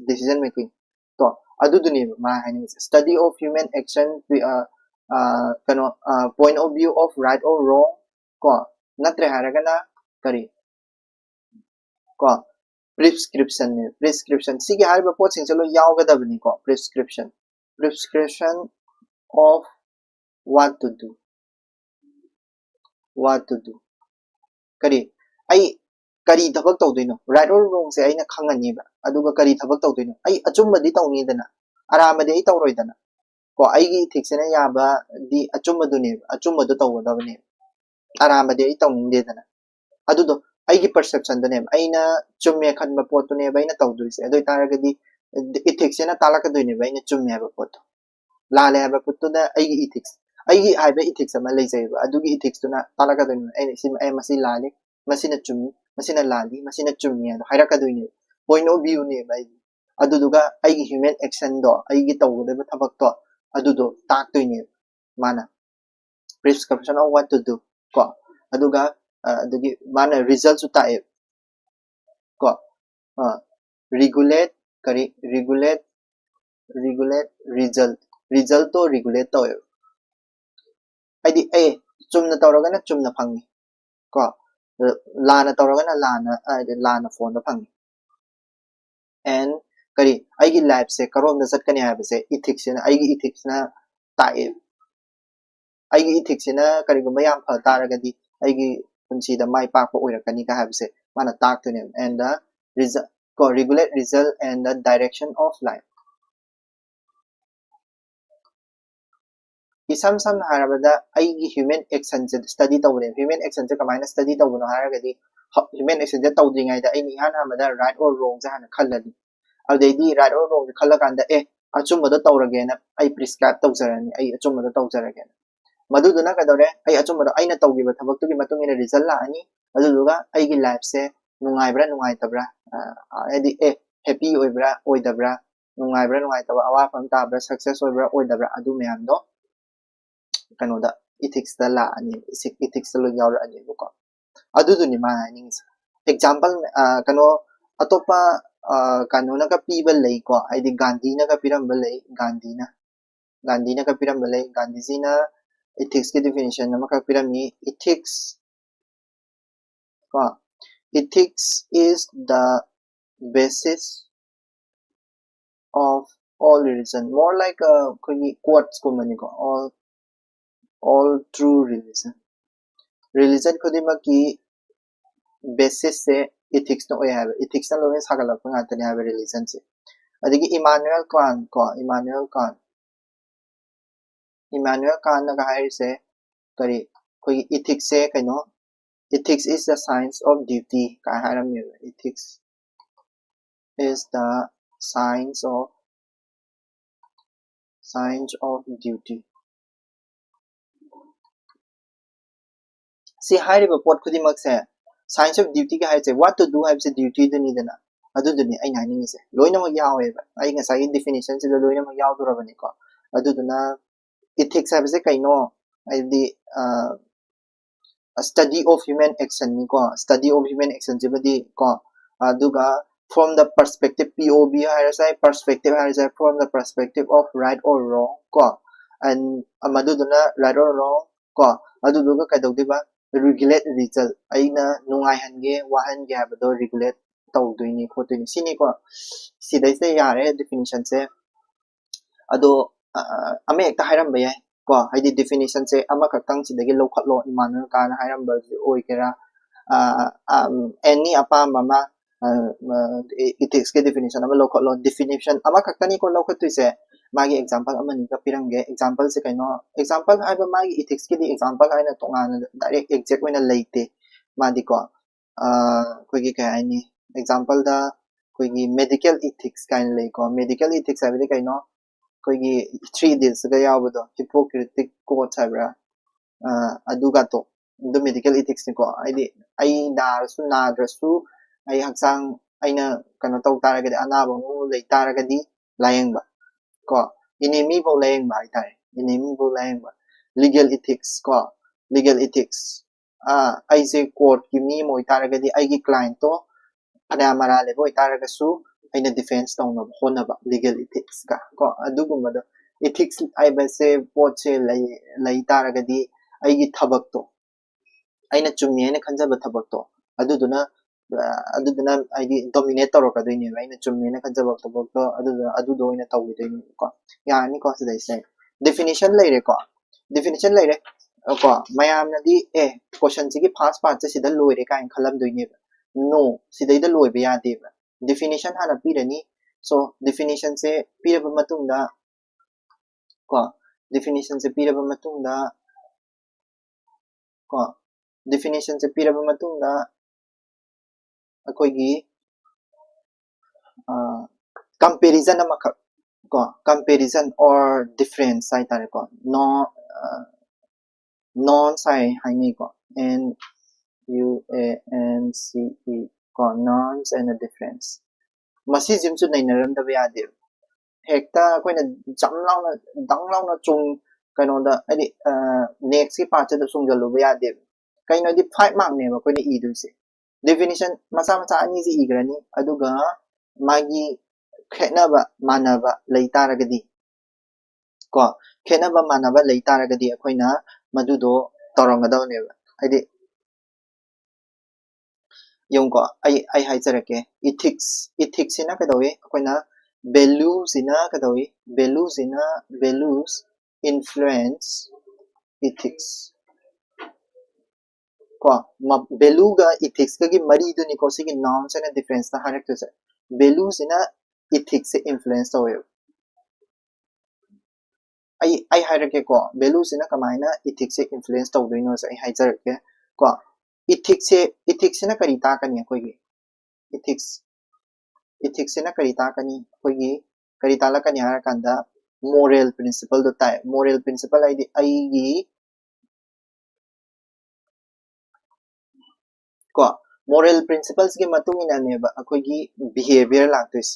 Decision making ꯇꯣ, ꯑꯗꯨꯗꯨꯅꯦꯕ ꯃꯥ ꯍꯥꯏꯅꯤꯡꯉꯤꯁꯦ꯫ Study of human action, ꯀꯩꯅꯣ, point of view of right or wrong ꯀꯣ, ꯅꯠꯇ꯭ꯔꯦ ꯍꯥꯏꯔꯒꯅ ꯀꯔꯤ ꯀꯣ? Prescription ꯅꯦ꯫ Prescription, ꯁꯤꯒꯤ ꯍꯥꯏꯔꯤꯕ ꯄꯣꯠꯁꯤꯡꯁꯦ ꯂꯣꯏ ꯌꯥꯎꯒꯗꯕꯅꯤꯀꯣ꯫ Prescription, prescription of what to do. What to do. ꯀꯔꯤ? ꯑꯩ ꯀꯔꯤ ꯊꯕꯛ ꯇꯧꯗꯣꯏꯅꯣ? Right or wrong ꯁꯦ ꯑꯩꯅ ꯈꯪꯉꯅꯤꯕ꯫ ꯑꯗꯨꯒ ꯀꯔꯤ ꯊꯕꯛ ꯇꯧꯗꯣꯏꯅꯣ? ꯑꯩ ꯑꯆꯨꯝꯕꯗꯤ ꯇꯧꯅꯤꯗꯅ, ꯑꯔꯥꯟꯕꯗꯤ ꯑꯩ ꯇꯧꯔꯣꯏꯗꯅ꯫ ꯀꯣ, ꯑꯩꯒꯤ ethics ꯁꯤꯅ ꯌꯥꯕꯗꯤ ꯑꯆꯨꯝꯕꯗꯨꯅꯦꯕ, ꯑꯆꯨꯝꯕꯗꯣ ꯇꯧꯒꯗꯕꯅꯦꯕ꯫ ꯑꯔꯥꯟꯕꯗꯤ ꯑꯩ ꯇꯧꯅꯤꯡꯗꯦꯗꯅ꯫ ꯑꯗꯨꯗꯣ ꯑꯩꯒꯤ perception ꯗꯅꯦꯕ, ꯑꯩꯅ ꯆꯨꯝꯃꯦ ꯈꯟꯕ ꯄꯣꯠꯇꯨꯅꯦꯕ ꯑꯩꯅ ꯇꯧꯗꯣꯏꯁꯦ꯫ ꯑꯗꯨ ꯑꯣꯏꯇꯥꯔꯒꯗꯤ ethics ꯁꯤꯅ ꯇꯥꯛꯂꯛꯀꯗꯣꯏꯅꯦꯕ ꯑꯩꯅ ꯆꯨꯝꯃꯦ ꯍꯥꯏꯕ ꯄꯣꯠꯇꯣ꯫ ꯂꯥꯜꯂꯦ ꯍꯥꯏꯕ ꯄꯣꯠꯇꯨꯗ ꯑꯩꯒꯤ ethics, ꯑꯩꯒꯤ ꯍꯥꯏꯕ ethics ꯑꯃ ꯂꯩꯖꯩꯕ꯫ ꯑꯗꯨꯒꯤ ethics ꯇꯨꯅ ꯇꯥꯛꯂꯛꯀꯗꯣꯏꯅꯦꯕ꯫ ꯑꯩꯅ ꯁꯤ, ꯑꯩ ꯃꯁꯤ ꯂꯥꯜꯂꯤ, ꯃꯁꯤꯅ ꯆꯨꯝꯃꯤ, ꯃꯁꯤꯅ ꯂꯥꯜꯂꯤ, ꯃꯁꯤꯅ ꯆꯨꯝꯃꯤ ꯍꯥꯏꯗꯣ ꯍꯥꯏꯔꯛꯀꯗꯣꯏꯅꯦꯕ꯫ Point of view ꯅꯦꯕ ꯑꯩꯒꯤ꯫ ꯑꯗꯨꯗꯨꯒ ꯑꯩꯒꯤ human action ꯗꯣ, ꯑꯩꯒꯤ ꯇꯧꯒꯗꯕ ꯊꯕꯛꯇꯣ, ꯑꯗꯨꯗꯣ ꯇꯥꯛꯇꯣꯏꯅꯦꯕ ꯃꯥꯅ꯫ Prescription of what to do ꯀꯣ꯫ ꯑꯗꯨꯒ, ꯑ, ꯑꯗꯨꯒꯤ ꯃꯥꯅ result ꯁꯨ ꯇꯥꯛꯑꯦ ꯀꯣ꯫ ꯑ, regulate, ꯀꯔꯤ? Regulate, regulate result, result ꯇꯣ regulate ꯇꯧꯋꯦꯕ꯫ ꯍꯥꯏꯗꯤ, ꯑꯦ, ꯆꯨꯝꯅ ꯇꯧꯔꯒꯅ ꯆꯨꯝꯅ ꯐꯪꯉꯤ ꯀꯣ, ꯂꯥꯟꯅ ꯇꯧꯔꯒꯅ ꯂꯥꯟꯅ, ꯍꯥꯏꯗꯤ, ꯂꯥꯟꯅ ꯐꯣꯟꯗ ꯐꯪꯉꯤ꯫ And ꯀꯔꯤ? ꯑꯩꯒꯤ life ꯁꯦ ꯀꯔꯣꯝꯗ ꯆꯠꯀꯅꯤ ꯍꯥꯏꯕꯁꯦ ethics ꯁꯤꯅ, ꯑꯩꯒꯤ ethics ꯅ ꯇꯥꯛꯑꯦ꯫ ꯑꯩꯒꯤ ethics ꯁꯤꯅ ꯀꯔꯤꯒꯨꯝꯕ ꯌꯥꯝ ꯐ ꯇꯥꯔꯒꯗꯤ ꯑꯩꯒꯤ ꯄꯨꯟꯁꯤꯗ ꯃꯥꯏ ꯄꯥꯛꯄ ꯑꯣꯏꯔꯛꯀꯅꯤꯒ ꯍꯥꯏꯕꯁꯦ ꯃꯥꯅ ꯇꯥꯛꯇꯣꯏꯅꯦꯕ꯫ And the result, ꯀꯣ, regulate result and the direction of life. ꯏꯁꯝ ꯁꯝꯅ ꯍꯥꯏꯔꯕꯗ ꯑꯩꯒꯤ human action ꯁꯦ study ꯇꯧꯕꯅꯦꯕ꯫ Human action ꯁꯦ ꯀꯃꯥꯏꯅ study ꯇꯧꯕꯅꯣ ꯍꯥꯏꯔꯒꯗꯤ, ꯍ-, human action ꯁꯦ ꯇꯧꯗ꯭ꯔꯤꯉꯩꯗ ꯑꯩꯅ ꯏꯍꯥꯟ ꯍꯥꯟꯕꯗ right or wrong ꯁꯦ ꯍꯥꯟꯅ ꯈꯜꯂꯅꯤ꯫ ꯑꯗꯨꯗꯩꯗꯤ right or wrong ꯁꯦ ꯈꯜꯂꯀꯥꯟꯗ, ꯑꯦ, ꯑꯆꯨꯝꯕꯗꯣ ꯇꯧꯔꯒꯦꯅ ꯑꯩ prescribe ꯇꯧꯖꯔꯅꯤ, ꯑꯩ ꯑꯆꯨꯝꯕꯗꯣ ꯇꯧꯖꯔꯒꯦꯅ꯫ ꯃꯗꯨꯗꯨꯅ ꯀꯩꯗꯧꯔꯦ? ꯑꯩ ꯑꯆꯨꯝꯕꯗꯣ, ꯑꯩꯅ ꯇꯧꯈꯤꯕ ꯊꯕꯛꯇꯨꯒꯤ ꯃꯇꯨꯡ ꯏꯟꯅ result ꯂꯥꯛꯑꯅꯤ꯫ ꯑꯗꯨꯗꯨꯒ ꯑꯩꯒꯤ life ꯁꯦ ꯅꯨꯡꯉꯥꯏꯕ꯭ꯔꯥ ꯅꯨꯡꯉꯥꯏꯇꯕ꯭ꯔꯥ, ꯑ, ꯍꯥꯏꯗꯤ, ꯑꯦ, happy ꯑꯣꯏꯕ꯭ꯔꯥ ꯑꯣꯏꯗꯕ꯭ꯔꯥ, ꯅꯨꯡꯉꯥꯏꯕ꯭ꯔꯥ ꯅꯨꯡꯉꯥꯏꯇꯕ, ꯑꯋꯥꯐꯝ ꯇꯥꯕ꯭ꯔꯥ, success ꯑꯣꯏꯕ꯭ꯔꯥ ꯑꯣꯏꯗꯕ꯭ꯔꯥ, ꯑꯗꯨ ꯃꯌꯥꯝꯗꯣ ꯀꯩꯅꯣꯗ, ethics ꯇ ꯂꯥꯛꯑꯅꯤ, ethics ꯇ ꯂꯣꯏ ꯌꯥꯎꯔꯛꯑꯅꯦꯕꯀꯣ꯫ ꯑꯗꯨꯗꯨꯅꯤ ꯃꯥꯅ ꯍꯥꯏꯅꯤꯡꯉꯤꯁꯦ꯫ Example, ꯑ, ꯀꯩꯅꯣ, ꯑꯇꯣꯞꯄ, ꯑ, ꯀꯩꯅꯣꯅꯒ ꯄꯤꯕ ꯂꯩꯀꯣ, ꯍꯥꯏꯗꯤ ꯒꯥꯟꯙꯤꯅꯒ ꯄꯤꯔꯝꯕ ꯂꯩ, ꯒꯥꯟꯙꯤꯅ, ꯒꯥꯟꯙꯤꯅꯒ ꯄꯤꯔꯝꯕ ꯂꯩ꯫ ꯒꯥꯟꯙꯤꯖꯤꯅ ethics ꯀꯤ definition ꯑꯃꯈꯛ ꯄꯤꯔꯝꯃꯤ: "Ethics, ꯀꯣ, ethics is the basis of all religion, more like ꯑꯩꯈꯣꯏꯒꯤ quotes ꯀꯨꯝꯕꯅꯤꯀꯣ, all all true religion, religion ꯈꯨꯗꯤꯡꯃꯛꯀꯤ basis ꯁꯦ ethics ꯅ ꯑꯣꯏ ꯍꯥꯏꯕ, ethics ꯅ ꯂꯣꯏꯅ ꯁꯥꯒꯠꯂꯛꯄ ꯉꯥꯛꯇꯅꯦ ꯍꯥꯏꯕ religion ꯁꯦ꯫ ꯑꯗꯒꯤ Immanuel Kant ꯀꯣ, Immanuel Kant, Immanuel Kant ꯅꯒ ꯍꯥꯏꯔꯤꯁꯦ ꯀꯔꯤ, ꯑꯩꯈꯣꯏꯒꯤ ethics ꯁꯦ ꯀꯩꯅꯣ, ethics is the science of duty ꯀꯥꯏ ꯍꯥꯏꯔꯝꯃꯦꯕ꯫ Ethics is the science of science of duty꯫ ꯁꯤ ꯍꯥꯏꯔꯤꯕ ꯄꯣꯠ ꯈꯨꯗꯤꯡꯃꯛꯁꯦ, science of duty ꯒ ꯍꯥꯏꯁꯦ, what to do ꯍꯥꯏꯕꯁꯦ duty ꯗꯨꯅꯤꯗꯅ, ꯑꯗꯨꯗꯨꯅꯤ ꯑꯩꯅ ꯍꯥꯏꯅꯤꯡꯉꯤꯁꯦ꯫ ꯂꯣꯏꯅꯃꯛ ꯌꯥꯎꯋꯦꯕ, ꯑꯩ ꯉꯁꯥꯏꯒꯤ definition ꯁꯤꯗ ꯂꯣꯏꯅꯃꯛ ꯌꯥꯎꯗꯣꯔꯕꯅꯤꯀꯣ꯫ ꯑꯗꯨꯗꯨꯅ ethics ꯍꯥꯏꯕꯁꯦ ꯀꯩꯅꯣ? ꯍꯥꯏꯗꯤ, ꯑ, study of human action ꯅꯤꯀꯣ, study of human action ꯁꯤꯃꯗꯤ ꯀꯣ, ꯑꯗꯨꯒ from the perspective, P O V ꯍꯥꯏꯔꯁꯨ ꯌꯥꯏ, perspective ꯍꯥꯏꯔꯁꯨ ꯌꯥꯏ, from the perspective of right or wrong ꯀꯣ, and ꯃꯗꯨꯗꯨꯅ right or wrong ꯀꯣ, ꯑꯗꯨꯗꯨꯒ ꯀꯩꯗꯧꯗꯣꯏꯕ? Regulate result, ꯑꯩꯅ ꯅꯨꯡꯉꯥꯏꯍꯟꯒꯦ ꯋꯥꯍꯟꯒꯦ ꯍꯥꯏꯕꯗꯣ regulate ꯇꯧꯗꯣꯏꯅꯤ ꯈꯣꯠꯇꯣꯏꯅꯤ ꯁꯤꯅꯤꯀꯣ꯫ ꯁꯤꯗꯩꯁꯤꯗ ꯌꯥꯔꯦ definition ꯁꯦ꯫ ꯑꯗꯣ ꯑ, ꯑꯃ ꯍꯦꯛꯇ ꯍꯥꯏꯔꯝꯕ ꯌꯥꯏ ꯀꯣ, ꯍꯥꯏꯗꯤ definition ꯁꯦ ꯑꯃꯈꯛꯇꯪ ꯁꯤꯗꯒꯤ ꯂꯧꯈꯠꯂꯣ, Immanuel Kant ꯅ ꯍꯥꯏꯔꯝꯕ ꯑꯣꯏꯒꯦꯔꯥ, ꯑ, ꯑ, any ꯑꯄꯥꯝꯕ ꯑꯃ, ꯑ, ꯑ, ethics ꯀꯤ definition ꯑꯃ ꯂꯧꯈꯠꯂꯣ꯫ Definition ꯑꯃꯈꯛꯇꯅꯤꯀꯣ ꯂꯧꯈꯠꯇꯣꯏꯁꯦ, ꯃꯥꯒꯤ example ꯑꯃꯅꯤꯒ ꯄꯤꯔꯝꯒꯦ꯫ Example ꯁꯦ ꯀꯩꯅꯣ? Example ꯍꯥꯏꯕ ꯃꯥꯒꯤ ethics ꯀꯤꯗꯤ example ꯍꯥꯏꯅ ꯇꯣꯉꯥꯟꯅ direct exact ꯑꯣꯏꯅ ꯂꯩꯇꯦ ꯃꯥꯗꯤꯀꯣ꯫ ꯑ, ꯑꯩꯈꯣꯏꯒꯤ ꯀꯩ ꯍꯥꯏꯅꯤ, example ꯗ ꯑꯩꯈꯣꯏꯒꯤ medical ethics ꯀꯥꯏꯅ ꯂꯩꯀꯣ꯫ Medical ethics ꯍꯥꯏꯕꯗꯤ ꯀꯩꯅꯣ? ꯑꯩꯈꯣꯏꯒꯤ Three Idiots ꯀ ꯌꯥꯎꯕꯗꯣ, Hippocratic Code ꯍꯥꯏꯕ꯭ꯔꯥ? ꯑ, ꯑꯗꯨꯒꯇꯣ, ꯑꯗꯨ medical ethics ꯅꯤꯀꯣ꯫ ꯍꯥꯏꯗꯤ ꯑꯩ ꯅꯥꯔꯁꯨ ꯅꯥꯗ꯭ꯔꯁꯨ, ꯑꯩ ꯍꯛꯆꯥꯡ, ꯑꯩꯅ ꯀꯩꯅꯣ ꯇꯧ ꯇꯥꯔꯒꯗꯤ, ꯑꯅꯥꯕ ꯑꯃ ꯂꯩ ꯇꯥꯔꯒꯗꯤ ꯂꯥꯌꯦꯡꯕ ꯀꯣ, enemy ꯐꯥꯎ ꯂꯥꯌꯦꯡꯕ ꯍꯥꯏꯇꯥꯔꯦ, enemy ꯐꯥꯎ ꯂꯥꯌꯦꯡꯕ꯫ Legal ethics ꯀꯣ, legal ethics, ꯑ, ꯑꯩꯁꯦ court ꯀꯤ ꯃꯤ ꯑꯃ ꯑꯣꯏꯇꯥꯔꯒꯗꯤ ꯑꯩꯒꯤ client ꯇꯣ ꯐꯅꯌꯥꯝ ꯃꯔꯥꯜ ꯂꯩꯕ ꯑꯣꯏꯇꯥꯔꯒꯁꯨ ꯑꯩꯅ defense ꯇꯧꯅꯕ ꯍꯣꯠꯅꯕ, legal ethics ꯀ ꯀꯣ, ꯑꯗꯨꯒꯨꯝꯕꯗꯣ꯫ Ethics ꯍꯥꯏꯕꯁꯦ ꯄꯣꯠꯁꯦ ꯂꯩ, ꯂꯩ ꯇꯥꯔꯒꯗꯤ ꯑꯩꯒꯤ ꯊꯕꯛꯇꯣ, ꯑꯩꯅ ꯆꯨꯝꯃꯤ ꯍꯥꯏꯅ ꯈꯟꯖꯕ ꯊꯕꯛꯇꯣ, ꯑꯗꯨꯗꯨꯅ ꯑꯗꯨꯗꯨꯅ ꯍꯥꯏꯗꯤ dominate ꯇꯧꯔꯛꯀꯗꯣꯏꯅꯦꯕ꯫ ꯑꯩꯅ ꯆꯨꯝꯃꯦꯅ ꯈꯟꯖꯕ ꯊꯕꯛꯇꯣ ꯑꯗꯨꯗꯣ ꯑꯗꯨꯗꯣ ꯑꯣꯏꯅ ꯇꯧꯈꯤꯗꯣꯏꯅꯦꯕꯀꯣ꯫ ꯌꯥꯔꯅꯤꯀꯣ? ꯁꯤꯗꯩꯁꯤꯗ definition ꯂꯩꯔꯦꯀꯣ, definition ꯂꯩꯔꯦ꯫ ꯀꯣ, ꯃꯌꯥꯝꯅꯗꯤ ꯑꯦ, question ꯁꯤꯒꯤ first part ꯁꯦ ꯁꯤꯗ ꯂꯣꯏꯔꯦ ꯀꯥꯏꯅ ꯈꯜꯂꯝꯗꯣꯏꯅꯦꯕ꯫ No, ꯁꯤꯗꯩꯗ ꯂꯣꯏꯕ ꯌꯥꯗꯦꯕ꯫ Definition ꯍꯥꯟꯅ ꯄꯤꯔꯅꯤ꯫ So definition ꯁꯦ ꯄꯤꯔꯕ ꯃꯇꯨꯡꯗ ꯀꯣ, definition ꯁꯦ ꯄꯤꯔꯕ ꯃꯇꯨꯡꯗ ꯀꯣ, definition ꯁꯦ ꯄꯤꯔꯕ ꯃꯇꯨꯡꯗ ꯑꯩꯈꯣꯏꯒꯤ comparison ꯑꯃꯈꯛ ꯀꯣ, comparison or difference ꯍꯥꯏꯇꯥꯔꯦꯀꯣ꯫ No, nouns high ꯍꯥꯏꯅꯩꯀꯣ꯫ N U A N C E ꯀꯣ, nouns and a difference꯫ ꯃꯁꯤꯁꯤꯃꯁꯨ ꯅꯩꯅꯔꯝꯗꯕ ꯌꯥꯗꯦꯕ꯫ ꯍꯦꯛꯇ ꯑꯩꯈꯣꯏꯅ ꯖꯝ ꯂꯥꯎꯅ, ꯗꯪ ꯂꯥꯎꯅ ꯆꯨꯝ ꯀꯩꯅꯣꯗ, ꯍꯥꯏꯗꯤ next ꯀꯤ part ꯁꯤꯗ ꯆꯨꯝꯁꯤꯜꯂꯨꯕ ꯌꯥꯗꯦꯕ꯫ ꯀꯩꯅꯣꯗꯤ five mark ꯅꯦꯕ ꯑꯩꯈꯣꯏꯅ ꯏꯗꯣꯏꯁꯦ꯫ Definition ꯃꯆꯥ ꯃꯆꯥ ꯑꯅꯤꯁꯤ ꯏꯈ꯭ꯔꯅꯤ, ꯑꯗꯨꯒ ꯃꯥꯒꯤ ꯈꯦꯠꯅꯕ ꯃꯥꯟꯅꯕ ꯂꯩ ꯇꯥꯔꯒꯗꯤ ꯀꯣ, ꯈꯦꯠꯅꯕ ꯃꯥꯟꯅꯕ ꯂꯩ ꯇꯥꯔꯒꯗꯤ ꯑꯩꯈꯣꯏꯅ ꯃꯗꯨꯗꯣ ꯇꯧꯔꯝꯒꯗꯕꯅꯦꯕ꯫ ꯍꯥꯏꯗꯤ ꯌꯦꯡꯉꯨꯀꯣ, ꯑꯩ ꯑꯩ ꯍꯥꯏꯖꯔꯛꯀꯦ꯫ Ethics, ethics ꯁꯤꯅ ꯀꯩꯗꯧꯏ? ꯑꯩꯈꯣꯏꯅ value ꯁꯤꯅ ꯀꯩꯗꯧꯏ? Value ꯁꯤꯅ, values influence ethics ꯀꯣ꯫ Value ꯒ ethics ꯀꯒꯤ ꯃꯔꯤꯗꯨꯅꯤꯀꯣ ꯁꯤꯒꯤ nouns and a difference ꯇ ꯍꯥꯏꯔꯛꯇꯣꯏꯁꯦ꯫ Value ꯁꯤꯅ ethics ꯁꯦ influence ꯇꯧꯋꯦꯕ꯫ ꯑꯩ ꯑꯩ ꯍꯥꯏꯔꯛꯀꯦꯀꯣ, value ꯁꯤꯅ ꯀꯃꯥꯏꯅ ethics ꯁꯦ influence ꯇꯧꯗꯣꯏꯅꯣꯁꯦ ꯑꯩ ꯍꯥꯏꯖꯔꯛꯀꯦ ꯀꯣ꯫ Ethics ꯁꯦ, ethics ꯁꯤꯅ ꯀꯔꯤ ꯇꯥꯛꯀꯅꯤ ꯑꯩꯈꯣꯏꯒꯤ? Ethics, ethics ꯁꯤꯅ ꯀꯔꯤ ꯇꯥꯛꯀꯅꯤ? ꯑꯩꯈꯣꯏꯒꯤ ꯀꯔꯤ ꯇꯥꯛꯂꯛꯀꯅꯤ ꯍꯥꯏꯔꯀꯥꯟꯗ moral principle ꯗꯣ ꯇꯥꯛꯑꯦ꯫ Moral principle ꯍꯥꯏꯗꯤ ꯑꯩꯒꯤ ꯀꯣ, moral principles ꯀꯤ ꯃꯇꯨꯡ ꯏꯟꯅꯅꯦꯕ ꯑꯩꯈꯣꯏꯒꯤ behaviour ꯂꯥꯛꯇꯣꯏꯁꯦ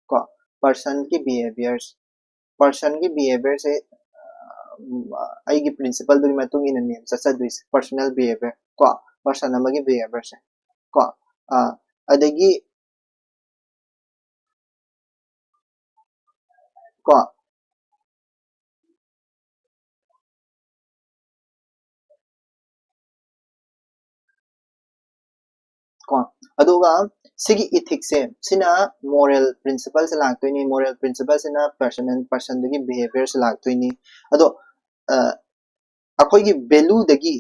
ꯀꯣ꯫ Person ꯒꯤ behaviours, person ꯒꯤ behaviour ꯁꯦ ꯑꯩꯒꯤ principle ꯗꯨꯒꯤ ꯃꯇꯨꯡ ꯏꯟꯅꯅꯦꯕ ꯆꯠꯆꯗꯣꯏꯁꯦ, personal behaviour ꯀꯣ, person ꯑꯃꯒꯤ behaviour ꯁꯦ ꯀꯣ꯫ ꯑꯗꯒꯤ ꯀꯣ, ꯀꯣ꯫ ꯑꯗꯨꯒ ꯁꯤꯒꯤ ethics ꯁꯦ, ꯁꯤꯅ moral principle ꯁꯦ ꯂꯥꯛꯇꯣꯏꯅꯤ, moral principle ꯁꯤꯅ person and person ꯗꯒꯤ behaviour ꯁꯦ ꯂꯥꯛꯇꯣꯏꯅꯤ꯫ ꯑꯗꯣ ꯑꯩꯈꯣꯏꯒꯤ value ꯗꯒꯤ,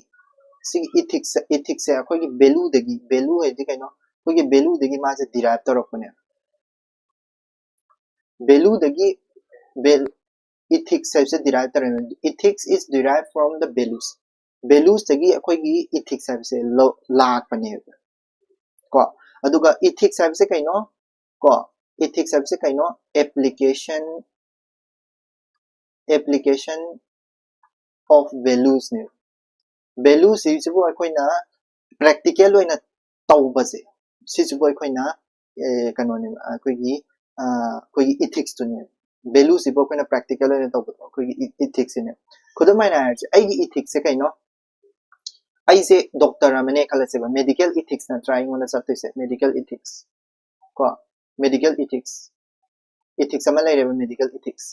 ꯁꯤꯒꯤ ethics ethics ꯁꯦ ꯑꯩꯈꯣꯏꯒꯤ value ꯗꯒꯤ, value ꯍꯥꯏꯗꯤ ꯀꯩꯅꯣ? ꯑꯩꯈꯣꯏꯒꯤ value ꯗꯒꯤ ꯃꯥꯁꯦ derive ꯇꯧꯔꯛꯄꯅꯦ꯫ Value ꯗꯒꯤ, ethics ꯍꯥꯏꯕꯁꯦ derive ꯇꯧꯔꯛꯑꯦ꯫ Ethics is derived from the values. Values ꯇꯒꯤ ꯑꯩꯈꯣꯏꯒꯤ ethics ꯍꯥꯏꯕꯁꯦ ꯂꯥꯛꯄꯅꯦꯕ꯫ ꯀꯣ꯫ ꯑꯗꯨꯒ ethics ꯍꯥꯏꯕꯁꯦ ꯀꯩꯅꯣ? ꯀꯣ꯫ Ethics ꯍꯥꯏꯕꯁꯦ ꯀꯩꯅꯣ? Application application of values ꯅꯦꯕ꯫ Values ꯁꯤꯁꯤꯕꯨ ꯑꯩꯈꯣꯏꯅ practical ꯑꯣꯏꯅ ꯇꯧꯕꯁꯦ, ꯁꯤꯁꯤꯕꯨ ꯑꯩꯈꯣꯏꯅ ꯀꯩꯅꯣꯅꯦꯕ, ꯑꯩꯈꯣꯏꯒꯤ ꯑꯩꯈꯣꯏꯒꯤ ethics ꯇꯨꯅꯦꯕ꯫ Value ꯁꯤꯕꯨ ꯑꯩꯈꯣꯏꯅ practical ꯑꯣꯏꯅ ꯇꯧꯕꯗꯣ ꯑꯩꯈꯣꯏꯒꯤ ethics ꯁꯤꯅꯦꯕ꯫ ꯈꯨꯗꯝ ꯑꯣꯏꯅ ꯍꯥꯏꯔꯁꯦ, ꯑꯩꯒꯤ ethics ꯁꯦ ꯀꯩꯅꯣ? ꯑꯩꯁꯦ doctor ꯑꯃꯅꯦ ꯈꯜꯂꯁꯦꯕ, medical ethics ꯅꯠꯇ꯭ꯔꯥ ꯑꯩꯉꯣꯟꯗ ꯆꯠꯇꯣꯏꯁꯦ? Medical ethics ꯀꯣ꯫ Medical ethics, ethics ꯑꯃ ꯂꯩꯔꯦꯕ, medical ethics꯫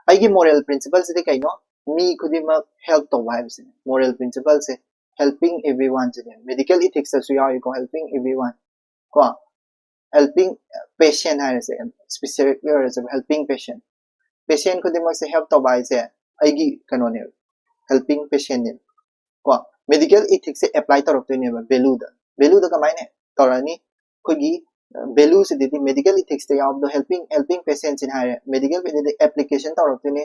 ꯑꯩꯒꯤ moral principle ꯁꯤꯗꯤ ꯀꯩꯅꯣ? ꯃꯤ ꯈꯨꯗꯤꯡꯃꯛ help ꯇꯧꯕ ꯍꯥꯏꯕꯁꯤꯅꯦ꯫ Moral principle ꯁꯦ helping everyone ꯁꯤꯅꯦ꯫ Medical ethics ꯇꯁꯨ ꯌꯥꯎꯏꯀꯣ, helping everyone ꯀꯣ꯫ Helping patient ꯍꯥꯏꯔꯁꯦ, specific ꯑꯣꯏꯔꯁꯦ, helping patient꯫ Patient ꯈꯨꯗꯤꯡꯃꯛꯁꯦ help ꯇꯧꯕ ꯍꯥꯏꯁꯦ ꯑꯩꯒꯤ ꯀꯩꯅꯣꯅꯦꯕ, helping patient ꯅꯦꯕ ꯀꯣ꯫ Medical ethics ꯁꯦ apply ꯇꯧꯔꯛꯇꯣꯏꯅꯦꯕ value ꯗ꯫ Value ꯗ ꯀꯃꯥꯏꯅ ꯇꯧꯔꯛꯑꯅꯤ? ꯑꯩꯈꯣꯏꯒꯤ value ꯁꯤꯗꯗꯤ medical ethics ꯇ ꯌꯥꯎꯕꯗꯣ helping helping patient ꯁꯤꯅ ꯍꯥꯏꯔꯦ꯫ Medical ethics ꯗ application ꯇꯧꯔꯛꯇꯣꯏꯅꯦ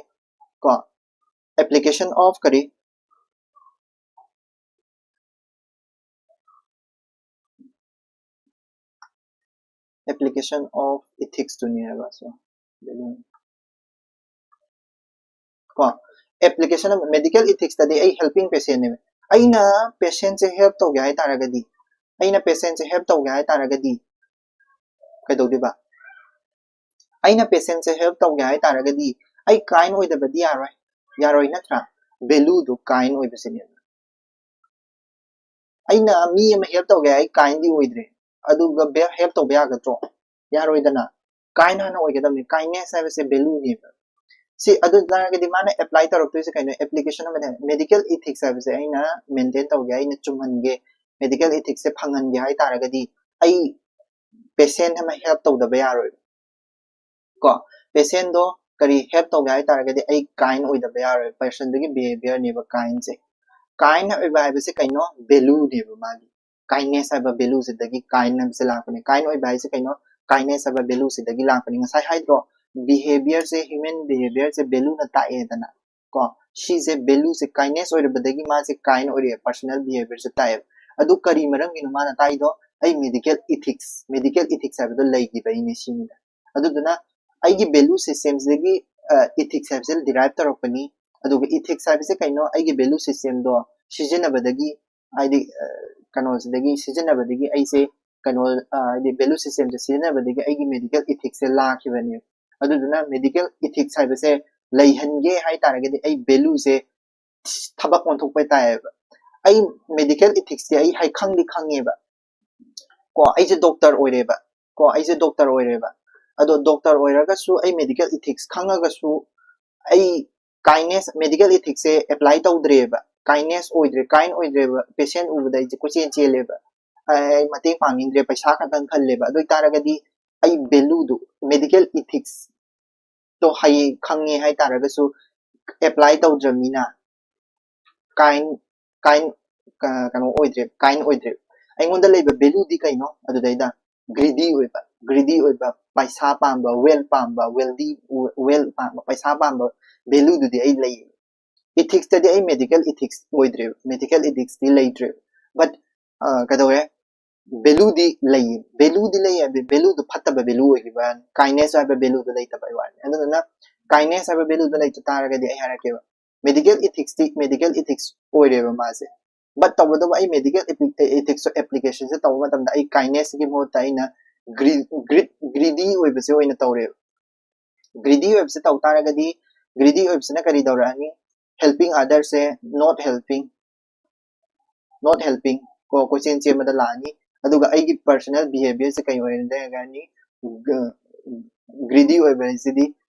ꯀꯣ꯫ Application of ꯀꯔꯤ? Application of ethics ꯇꯨꯅꯤ ꯍꯥꯏꯕ꯫ So, ꯀꯣ, application of medical ethics ꯇꯗꯤ ꯑꯩ helping patient ꯅꯦꯕ꯫ ꯑꯩꯅ patient ꯁꯦ help ꯇꯧꯒꯦ ꯍꯥꯏꯇꯥꯔꯒꯗꯤ, ꯑꯩꯅ patient ꯁꯦ help ꯇꯧꯒꯦ ꯍꯥꯏꯇꯥꯔꯒꯗꯤ ꯀꯩꯗꯧꯗꯣꯏꯕ? ꯑꯩꯅ patient ꯁꯦ help ꯇꯧꯒꯦ ꯍꯥꯏꯇꯥꯔꯒꯗꯤ ꯑꯩ kind ꯑꯣꯏꯗꯕꯗꯤ ꯌꯥꯔꯣꯏ, ꯌꯥꯔꯣꯏ ꯅꯠꯇ꯭ꯔꯥ? Value ꯗꯨ kind ꯑꯣꯏꯕꯁꯤꯅꯦꯕ꯫ ꯑꯩꯅ ꯃꯤ ꯑꯃ help ꯇꯧꯒꯦ, ꯑꯩ kind ꯗꯤ ꯑꯣꯏꯗ꯭ꯔꯦ, ꯑꯗꯨꯒ help ꯇꯧꯕ ꯌꯥꯒꯗ꯭ꯔꯣ? ꯌꯥꯔꯣꯏꯗꯅ꯫ Kind ꯍꯥꯟꯅ ꯑꯣꯏꯒꯗꯕꯅꯤ꯫ Kindness ꯍꯥꯏꯕꯁꯦ value ꯅꯦꯕ꯫ ꯁꯤ ꯑꯗꯨ ꯇꯥꯔꯒꯗꯤ ꯃꯥꯅ apply ꯇꯧꯔꯛꯇꯣꯏꯁꯦ ꯀꯩꯅꯣ? Application ꯑꯃꯅꯦ꯫ Medical ethics ꯍꯥꯏꯕꯁꯦ ꯑꯩꯅ maintain ꯇꯧꯒꯦ, ꯑꯩꯅ ꯆꯨꯝꯍꯟꯒꯦ, medical ethics ꯁꯦ ꯐꯪꯍꯟꯒꯦ ꯍꯥꯏꯇꯥꯔꯒꯗꯤ ꯑꯩ ꯄꯦꯁꯦꯟ ꯑꯃ ꯍꯦꯜꯞ ꯇꯧꯗꯕ ꯌꯥꯔꯣꯏꯕ꯫ ꯀꯣ, ꯄꯦꯁꯦꯟꯗꯣ ꯀꯔꯤ ꯍꯦꯜꯞ ꯇꯧꯒꯦ ꯍꯥꯏ ꯇꯥꯔꯒꯗꯤ ꯑꯩ ꯀꯥꯏꯟ ꯑꯣꯏꯗꯕ ꯌꯥꯔꯣꯏ꯫ ꯄꯔꯁꯟꯗꯨꯒꯤ ꯕꯤꯍꯦꯕꯤꯌꯔꯅꯦꯕ ꯀꯥꯏꯟꯁꯦ꯫ ꯀꯥꯏꯟ ꯑꯣꯏꯕ ꯍꯥꯏꯕꯁꯦ ꯀꯩꯅꯣ? ꯚꯦꯂꯨꯅꯦꯕ ꯃꯥꯒꯤ꯫ ꯀꯥꯏꯟꯅꯦꯁ ꯍꯥꯏꯕ ꯚꯦꯂꯨꯁꯤꯗꯒꯤ ꯀꯥꯏꯟ ꯍꯥꯏꯕꯁꯦ ꯂꯥꯛꯄꯅꯦ꯫ ꯀꯥꯏꯟ ꯑꯣꯏꯕ ꯍꯥꯏꯁꯦ ꯀꯩꯅꯣ? ꯀꯥꯏꯟꯅꯦꯁ ꯍꯥꯏꯕ ꯚꯦꯂꯨꯁꯤꯗꯒꯤ ꯂꯥꯛꯄꯅꯦ꯫ ꯉꯁꯥꯏ ꯍꯥꯏꯗ꯭ꯔꯣ, ꯕꯤꯍꯦꯕꯤꯌꯔꯁꯦ, ꯍ꯭ꯌꯨꯃꯦꯟ ꯕꯤꯍꯦꯕꯤꯌꯔꯁꯦ ꯚꯦꯂꯨꯅ ꯇꯥꯛꯑꯦꯗꯅ꯫ ꯀꯣ, ꯁꯤꯁꯦ ꯚꯦꯂꯨꯁꯦ ꯀꯥꯏꯟꯅꯦꯁ ꯑꯣꯏꯔꯕꯗꯒꯤ ꯃꯥꯁꯦ ꯀꯥꯏꯟ ꯑꯣꯏꯔꯛꯑꯦ, ꯄꯔꯁꯣꯅꯦꯜ ꯕꯤꯍꯦꯕꯤꯌꯔꯁꯦ ꯇꯥꯛꯑꯦꯕ꯫ ꯑꯗꯨ ꯀꯔꯤ ꯃꯔꯝꯒꯤꯅꯣ ꯃꯥꯅ ꯇꯥꯛꯏꯗꯣ? ꯑꯩ ꯃꯦꯗꯤꯀꯦꯜ ꯏꯊꯤꯛꯁ, ꯃꯦꯗꯤꯀꯦꯜ ꯏꯊꯤꯛꯁ ꯍꯥꯏꯕꯗꯣ ꯂꯩꯈꯤꯕꯩꯅꯦ ꯁꯤꯅꯤꯗ꯫ ꯑꯗꯨꯗꯨꯅ ꯑꯩꯒꯤ ꯚꯦꯂꯨ ꯁꯤꯁꯇꯦꯝꯁꯤꯗꯒꯤ ꯏꯊꯤꯛꯁ ꯍꯥꯏꯕꯁꯦ ꯗꯤꯔꯥꯏꯞ ꯇꯧꯔꯛꯄꯅꯤ꯫ ꯑꯗꯨꯒ ꯏꯊꯤꯛꯁ ꯍꯥꯏꯕꯁꯦ ꯀꯩꯅꯣ? ꯑꯩꯒꯤ ꯚꯦꯂꯨ ꯁꯤꯁꯇꯦꯝꯗꯣ ꯁꯤꯖꯤꯟꯅꯕꯗꯒꯤ, ꯍꯥꯏꯗꯤ ꯑ, ꯀꯩꯅꯣꯁꯤꯗꯒꯤ, ꯁꯤꯖꯤꯟꯅꯕꯗꯒꯤ ꯑꯩꯁꯦ ꯀꯩꯅꯣ, ꯑ, ꯍꯥꯏꯗꯤ ꯚꯦꯂꯨ ꯁꯤꯁꯇꯦꯝꯁꯦ ꯁꯤꯖꯤꯟꯅꯕꯗꯒꯤ ꯑꯩꯒꯤ ꯃꯦꯗꯤꯀꯦꯜ ꯏꯊꯤꯛꯁꯁꯦ ꯂꯥꯛꯈꯤꯕꯅꯦꯕ꯫ ꯑꯗꯨꯗꯨꯅ ꯃꯦꯗꯤꯀꯦꯜ ꯏꯊꯤꯛꯁ ꯍꯥꯏꯕꯁꯦ ꯂꯩꯍꯟꯒꯦ ꯍꯥꯏ ꯇꯥꯔꯒꯗꯤ ꯑꯩ ꯚꯦꯂꯨꯁꯦ ꯊꯕꯛ ꯑꯣꯟꯊꯣꯛꯄ ꯇꯥꯏꯌꯦꯕ꯫ ꯑꯩ ꯃꯦꯗꯤꯀꯦꯜ ꯏꯊꯤꯛꯁꯁꯦ ꯑꯩ ꯍꯥꯏ ꯈꯪꯗꯤ ꯈꯪꯉꯦꯕ꯫ ꯀꯣ, ꯑꯩꯁꯦ ꯗꯣꯛꯇꯔ ꯑꯣꯏꯔꯦꯕ꯫ ꯀꯣ, ꯑꯩꯁꯦ ꯗꯣꯛꯇꯔ ꯑꯣꯏꯔꯦꯕ꯫ ꯑꯗꯣ ꯗꯣꯛꯇꯔ ꯑꯣꯏꯔꯒꯁꯨ, ꯑꯩ ꯃꯦꯗꯤꯀꯦꯜ ꯏꯊꯤꯛꯁ ꯈꯪꯉꯒꯁꯨ, ꯑꯩ ꯀꯥꯏꯟꯅꯦꯁ, ꯃꯦꯗꯤꯀꯦꯜ ꯏꯊꯤꯛꯁꯁꯦ ꯑꯦꯄ꯭ꯂꯥꯏ ꯇꯧꯗ꯭ꯔꯦꯕ꯫ ꯀꯥꯏꯟꯅꯦꯁ ꯑꯣꯏꯗ꯭ꯔꯦ, ꯀꯥꯏꯟ ꯑꯣꯏꯗ꯭ꯔꯦꯕ꯫ ꯄꯦꯁꯦꯟ ꯎꯕꯗ ꯑꯩꯁꯦ ꯀꯣꯏꯆꯦꯟ ꯆꯦꯜꯂꯦꯕ꯫ ꯑꯩ ꯃꯇꯦꯡ ꯄꯥꯡꯅꯤꯡꯗ꯭ꯔꯦ, ꯄꯩꯁꯥ ꯈꯛꯇꯪ ꯈꯜꯂꯦꯕ꯫ ꯑꯗꯨ ꯑꯣꯏꯇꯥꯔꯒꯗꯤ ꯑꯩ ꯚꯦꯂꯨꯗꯨ, ꯃꯦꯗꯤꯀꯦꯜ ꯏꯊꯤꯛꯁ ꯇꯣ ꯍꯌꯦꯡ ꯈꯪꯉꯦ ꯍꯥꯏ ꯇꯥꯔꯒꯁꯨ ꯑꯦꯄ꯭ꯂꯥꯏ ꯇꯧꯗ꯭ꯔꯕꯅꯤꯅ ꯀꯥꯏꯟ, ꯀꯥꯏꯟ, ꯀ-, ꯀꯩꯅꯣ ꯑꯣꯏꯗ꯭ꯔꯦ, ꯀꯥꯏꯟ ꯑꯣꯏꯗ꯭ꯔꯦ꯫ ꯑꯩꯉꯣꯟꯗ ꯂꯩꯕ ꯚꯦꯂꯨꯗꯤ ꯀꯩꯅꯣ? ꯑꯗꯨꯗꯩꯗ ꯒ꯭ꯔꯤꯗꯤ ꯑꯣꯏꯕ, ꯒ꯭ꯔꯤꯗꯤ ꯑꯣꯏꯕ, ꯄꯩꯁꯥ ꯄꯥꯝꯕ, ꯋꯦꯜ ꯄꯥꯝꯕ, ꯋꯦꯜꯗꯤ, ꯋꯦꯜ ꯄꯥꯝꯕ, ꯄꯩꯁꯥ ꯄꯥꯝꯕ ꯚꯦꯂꯨꯗꯨꯗꯤ ꯑꯩ ꯂꯩ꯫ ꯏꯊꯤꯛꯁꯇꯗꯤ ꯑꯩ ꯃꯦꯗꯤꯀꯦꯜ ꯏꯊꯤꯛꯁ ꯑꯣꯏꯗ꯭ꯔꯦꯕ, ꯃꯦꯗꯤꯀꯦꯜ ꯏꯊꯤꯛꯁꯇꯤ ꯂꯩꯇ꯭ꯔꯦꯕ꯫ ꯕꯠ ꯀꯩꯗꯧꯔꯦ? ꯚꯦꯂꯨꯗꯤ ꯂꯩꯌꯦ, ꯚꯦꯂꯨꯗꯤ ꯂꯩ ꯍꯥꯏꯕꯗꯤ ꯚꯦꯂꯨꯗꯨ ꯐꯠꯇꯕ ꯚꯦꯂꯨ ꯑꯣꯏꯈꯤꯕ ꯋꯥꯅꯤ, ꯀꯥꯏꯟꯅꯦꯁ ꯍꯥꯏꯕ ꯚꯦꯂꯨꯗꯨ ꯂꯩꯇꯕꯩ ꯋꯥꯅꯤ꯫ ꯑꯗꯨꯗꯨꯅ ꯀꯥꯏꯟꯅꯦꯁ ꯍꯥꯏꯕ ꯚꯦꯂꯨꯗꯨ ꯂꯩꯇ ꯇꯥꯔꯒꯗꯤ ꯑꯩ ꯍꯥꯏꯔꯛꯀꯦꯕ, ꯃꯦꯗꯤꯀꯦꯜ ꯏꯊꯤꯛꯁꯇꯤ ꯃꯦꯗꯤꯀꯦꯜ ꯏꯊꯤꯛꯁ ꯑꯣꯏꯔꯦꯕ ꯃꯥꯁꯦ꯫ ꯕꯠ ꯇꯧꯕꯇꯕꯨ ꯑꯩ ꯃꯦꯗꯤꯀꯦꯜ ꯏꯊꯤꯛꯁꯇꯣ ꯑꯦꯄ꯭ꯂꯤꯀꯦꯁꯟꯁꯦ ꯇꯧꯕ ꯃꯇꯝꯗ ꯑꯩ ꯀꯥꯏꯟꯅꯦꯁꯀꯤ ꯃꯍꯨꯠꯇ ꯑꯩꯅ ꯒ꯭ꯔꯤ-, ꯒ꯭ꯔꯤꯠ, ꯒ꯭ꯔꯤꯗꯤ ꯑꯣꯏꯕꯁꯦ ꯑꯣꯏꯅ ꯇꯧꯔꯦꯕ꯫ ꯒ꯭ꯔꯤꯗꯤ ꯑꯣꯏꯕꯁꯦ ꯇꯧ ꯇꯥꯔꯒꯗꯤ ꯒ꯭ꯔꯤꯗꯤ ꯑꯣꯏꯕꯁꯤꯅ ꯀꯔꯤ ꯇꯧꯔꯛꯑꯅꯤ? ꯍꯦꯜꯄꯤꯡ ꯑꯗꯔꯁꯦ ꯅꯣꯠ ꯍꯦꯜꯄꯤꯡ, ꯅꯣꯠ ꯍꯦꯜꯄꯤꯡ, ꯀꯣ, ꯀꯣꯏꯆꯦꯟ ꯆꯦꯟꯕꯗ ꯂꯥꯛꯑꯅꯤ꯫ ꯑꯗꯨꯒ ꯑꯩꯒꯤ ꯄꯔꯁꯣꯅꯦꯜ ꯕꯤꯍꯦꯕꯤꯌꯔꯁꯦ ꯀꯩ ꯑꯣꯏꯔꯅꯤ ꯍꯥꯏꯔꯒꯅꯤ? ꯒ꯭ꯔꯤꯗꯤ ꯑꯣꯏꯕꯁꯤꯗꯤ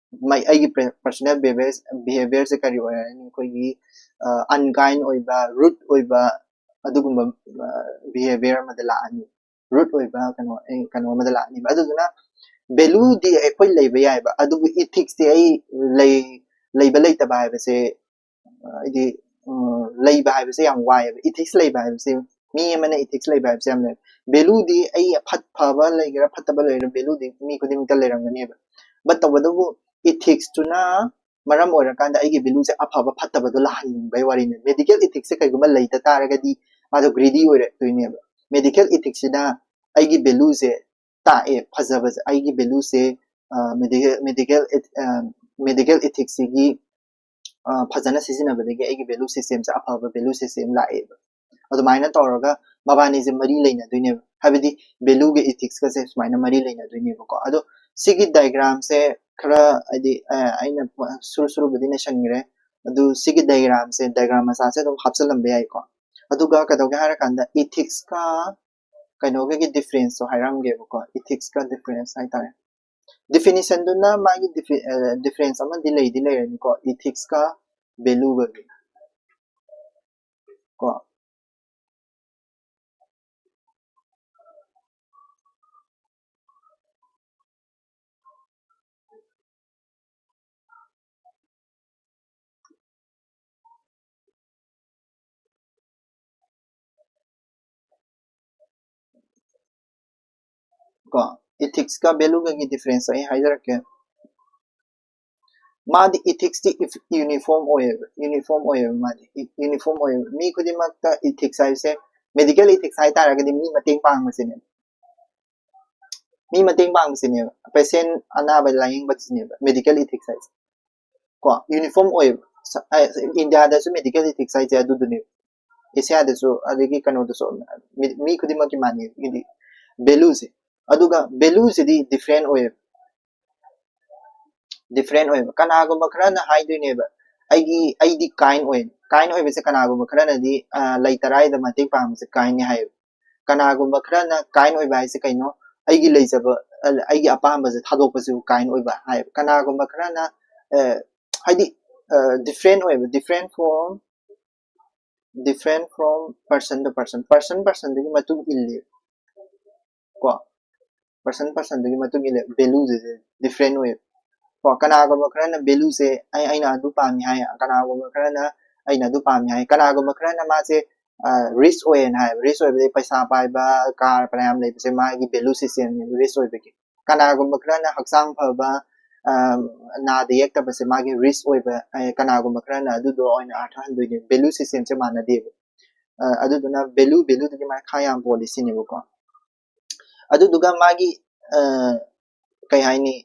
ꯃꯩ-, ꯑꯩꯒꯤ ꯄꯔꯁꯣꯅꯦꯜ ꯕꯤꯍꯦꯕꯤꯌꯔꯁꯦ ꯀꯔꯤ ꯑꯣꯏꯔꯅꯤ? ꯑꯩꯈꯣꯏꯒꯤ ꯑꯟꯀꯥꯏꯟ ꯑꯣꯏꯕ, ꯔꯨꯠ ꯑꯣꯏꯕ, ꯑꯗꯨꯒꯨꯝꯕ ꯕꯤꯍꯦꯕꯤꯌꯔ ꯑꯃꯗ ꯂꯥꯛꯑꯅꯤ꯫ root ꯑꯣꯏꯕ ꯀꯩꯅꯣ ꯑꯩ ꯀꯩꯅꯣ ꯑꯃꯗ ꯂꯥꯛꯑꯅꯦꯕ꯫ ꯑꯗꯨꯗꯨꯅ value ꯗꯤ ꯑꯩꯈꯣꯏ ꯂꯩꯕ ꯌꯥꯏꯕ, ꯑꯗꯨꯕꯨ ethics ꯇꯤ ꯑꯩ ꯂꯩ ꯂꯩꯕ ꯂꯩꯇꯕ ꯍꯥꯏꯕꯁꯦ, ꯍꯥꯏꯗꯤ ꯎꯝ, ꯂꯩꯕ ꯍꯥꯏꯕꯁꯦ ꯌꯥꯝ ꯋꯥꯏꯑꯦꯕ꯫ Ethics ꯂꯩꯕ ꯍꯥꯏꯕꯁꯦ, ꯃꯤ ꯑꯃꯅ ethics ꯂꯩꯕ ꯍꯥꯏꯕꯁꯦ ꯌꯥꯝ ꯂꯩ꯫ Value ꯗꯤ ꯑꯩ ꯐꯠ ꯐꯕ ꯂꯩꯒꯦꯔꯥ ꯐꯠꯇꯕ ꯂꯩꯒꯦꯔꯥ value ꯗꯤ ꯃꯤ ꯈꯨꯗꯤꯡꯃꯛꯇ ꯂꯩꯔꯝꯒꯅꯦꯕ꯫ But ꯇꯧꯕꯇꯕꯨ ethics ꯇꯨꯅ ꯃꯔꯝ ꯑꯣꯏꯔꯀꯥꯟꯗ ꯑꯩꯒꯤ value ꯁꯦ ꯑꯐꯕ ꯐꯠꯇꯕꯗꯣ ꯂꯥꯛꯍꯟꯅꯤꯡꯕꯒꯤ ꯋꯥꯔꯤꯅꯤ꯫ Medical ethics ꯁꯦ ꯀꯩꯒꯨꯝꯕ ꯂꯩꯇ ꯇꯥꯔꯒꯗꯤ ꯃꯥꯗꯣ greedy ꯑꯣꯏꯔꯛꯇꯣꯏꯅꯦꯕ꯫ Medical ethics ꯁꯤꯅ ꯑꯩꯒꯤ value ꯁꯦ ꯇꯥꯛꯑꯦ, ꯐꯖꯕꯁꯦ, ꯑꯩꯒꯤ value ꯁꯦ medical medical medical ethics ꯁꯤꯒꯤ ꯐꯖꯅ ꯁꯤꯖꯤꯟꯅꯕꯗꯒꯤ ꯑꯩꯒꯤ value system ꯁꯦ ꯑꯐꯕ value system ꯂꯥꯛꯑꯦꯕ꯫ ꯑꯗꯨꯃꯥꯏꯅ ꯇꯧꯔꯒ ꯃꯕꯥꯅꯤꯁꯦ ꯃꯔꯤ ꯂꯩꯅꯗꯣꯏꯅꯦꯕ, ꯍꯥꯏꯕꯗꯤ value ꯒ ethics ꯀꯁꯦ ꯁꯨꯃꯥꯏꯅ ꯃꯔꯤ ꯂꯩꯅꯗꯣꯏꯅꯦꯕꯀꯣ꯫ ꯑꯗꯣ ꯁꯤꯒꯤ diagram ꯁꯦ ꯈꯔ ꯍꯥꯏꯗꯤ ꯑꯩꯅ ꯁꯨꯔ ꯁꯨꯔꯨꯕꯗꯤ ꯅꯩꯁꯟꯈ꯭ꯔꯦ꯫ ꯑꯗꯨ ꯁꯤꯒꯤ diagram ꯁꯦ, diagram ꯃꯆꯥꯁꯦ ꯑꯗꯨꯝ ꯍꯥꯞꯆꯤꯜꯂꯝꯕ ꯌꯥꯏꯀꯣ꯫ ꯑꯗꯨꯒ ꯀꯩꯗꯧꯒꯦ ꯍꯥꯏꯔꯀꯥꯟꯗ ethics ꯀ ꯀꯩꯅꯣꯒꯒꯤ difference ꯇꯣ ꯍꯥꯏꯔꯝꯒꯦꯕꯀꯣ, ethics ꯀ difference ꯍꯥꯏꯇꯥꯔꯦ꯫ Definition ꯗꯨꯅ ꯃꯥꯒꯤ difference ꯑꯃꯗꯤ ꯂꯩꯗꯤ ꯂꯩꯔꯅꯤꯀꯣ, ethics ꯀ value ꯒꯒꯤ ꯀꯣ꯫ ꯀꯣ, ethics ꯀ value ꯒꯒꯤ difference ꯑꯩ ꯍꯥꯏꯖꯔꯛꯀꯦ꯫ ꯃꯥꯗꯤ ethics ꯇꯤ uniform ꯑꯣꯏꯌꯦꯕ, uniform ꯑꯣꯏꯌꯦꯕ ꯃꯥꯗꯤ uniform ꯑꯣꯏꯌꯦꯕ꯫ ꯃꯤ ꯈꯨꯗꯤꯡꯃꯛꯇ ethics ꯍꯥꯏꯁꯦ, medical ethics ꯍꯥꯏꯇꯥꯔꯒꯗꯤ ꯃꯤ ꯃꯇꯦꯡ ꯄꯥꯡꯕꯁꯤꯅꯦ꯫ ꯃꯤ ꯃꯇꯦꯡ ꯄꯥꯡꯕꯁꯤꯅꯦꯕ, patient ꯑꯅꯥꯕ ꯂꯥꯌꯦꯡꯕꯁꯤꯅꯦꯕ medical ethics ꯍꯥꯏꯁꯦ꯫ ꯀꯣ, uniform ꯑꯣꯏꯌꯦꯕ꯫ India ꯗꯁꯨ medical ethics ꯍꯥꯏꯁꯦ ꯑꯗꯨꯗꯨꯅꯦꯕ꯫ Asia ꯗꯁꯨ ꯑꯗꯒꯤ ꯀꯩꯅꯣꯗꯁꯨ ꯃꯤ ꯈꯨꯗꯤꯡꯃꯛꯀꯤ ꯃꯥꯟꯅꯩ꯫ ꯍꯥꯏꯗꯤ value ꯁꯦ, ꯑꯗꯨꯒ value ꯁꯤꯗꯤ different ꯑꯣꯏꯌꯦꯕ꯫ Different ꯑꯣꯏꯕ꯫ ꯀꯅꯥꯒꯨꯝꯕ ꯈꯔꯅ ꯍꯥꯏꯗꯣꯏꯅꯦꯕ, "ꯑꯩꯒꯤ, ꯑꯩꯗꯤ kind ꯑꯣꯏ꯫" Kind ꯑꯣꯏꯕꯁꯦ ꯀꯅꯥꯒꯨꯝꯕ ꯈꯔꯅꯗꯤ, ꯑ, ꯂꯩꯇꯔꯥꯏꯗ ꯃꯇꯦꯡ ꯄꯥꯡꯕꯁꯦ kind ꯅꯤ ꯍꯥꯏꯌꯦꯕ꯫ ꯀꯅꯥꯒꯨꯝꯕ ꯈꯔꯅ kind ꯑꯣꯏꯕ ꯍꯥꯏꯁꯦ ꯀꯩꯅꯣ? ꯑꯩꯒꯤ ꯂꯩꯖꯕ, ꯑ, ꯑꯩꯒꯤ ꯑꯄꯥꯝꯕꯁꯦ ꯊꯥꯗꯣꯛꯄꯁꯤꯕꯨ kind ꯑꯣꯏꯕ ꯍꯥꯏꯌꯦꯕ꯫ ꯀꯅꯥꯒꯨꯝꯕ ꯈꯔꯅ, ꯑ, ꯍꯥꯏꯗꯤ, ꯑ, different ꯑꯣꯏꯕ, different from, different from person to person, person personꯗꯨꯒꯤ ꯃꯇꯨꯡ ꯏꯜꯂꯤ꯫ ꯄꯔꯁꯟ ꯄꯔꯁꯟꯗꯨꯒꯤ ꯃꯇꯨꯡ ꯏꯜꯂꯦ, ꯚꯦꯂꯨꯁꯦ ꯗꯤꯐ꯭ꯔꯦꯟ ꯑꯣꯏꯌꯦꯕ꯫ ꯀꯣ, ꯀꯅꯥꯒꯨꯝꯕ ꯈꯔꯅ ꯚꯦꯂꯨꯁꯦ ꯑꯩ ꯑꯩꯅ ꯑꯗꯨ ꯄꯥꯝꯃꯤ ꯍꯥꯏ, ꯀꯅꯥꯒꯨꯝꯕ ꯈꯔꯅ ꯑꯩꯅ ꯑꯗꯨ ꯄꯥꯝꯃꯤ ꯍꯥꯏ, ꯀꯅꯥꯒꯨꯝꯕ ꯈꯔꯅ ꯃꯥꯁꯦ ꯔꯤꯆ ꯑꯣꯏꯌꯦꯅ ꯍꯥꯏꯕ꯫ ꯔꯤꯆ ꯑꯣꯏꯕꯗꯤ ꯄꯩꯁꯥ ꯄꯥꯏꯕ, ꯀꯥꯔ ꯐꯅꯌꯥꯝ ꯂꯩꯕꯁꯦ ꯃꯥꯒꯤ ꯚꯦꯂꯨ ꯁꯤꯁꯇꯦꯝꯅꯦꯕ ꯔꯤꯆ ꯑꯣꯏꯕꯒꯤ꯫ ꯀꯅꯥꯒꯨꯝꯕ ꯈꯔꯅ ꯍꯛꯆꯥꯡ ꯐꯕ, ꯑ, ꯅꯥꯗ ꯌꯦꯛꯇꯕꯁꯦ ꯃꯥꯒꯤ ꯔꯤꯆ ꯑꯣꯏꯕ, ꯑ, ꯀꯅꯥꯒꯨꯝꯕ ꯈꯔꯅ ꯑꯗꯨꯗꯣ ꯑꯣꯏꯅ ꯑꯔꯊ ꯍꯟꯗꯣꯏꯅꯦ꯫ ꯚꯦꯂꯨ ꯁꯤꯁꯇꯦꯝꯁꯦ ꯃꯥꯟꯅꯗꯦꯕ꯫ ꯑ, ꯑꯗꯨꯗꯨꯅ ꯚꯦꯂꯨ ꯚꯦꯂꯨꯗꯨꯒꯤ ꯃꯈꯥ ꯌꯥꯝ ꯄꯣꯜꯂꯤ ꯁꯤꯅꯦꯕꯀꯣ꯫ ꯑꯗꯨꯗꯨꯒ ꯃꯥꯒꯤ, ꯑ, ꯀꯩ ꯍꯥꯏꯅꯤ,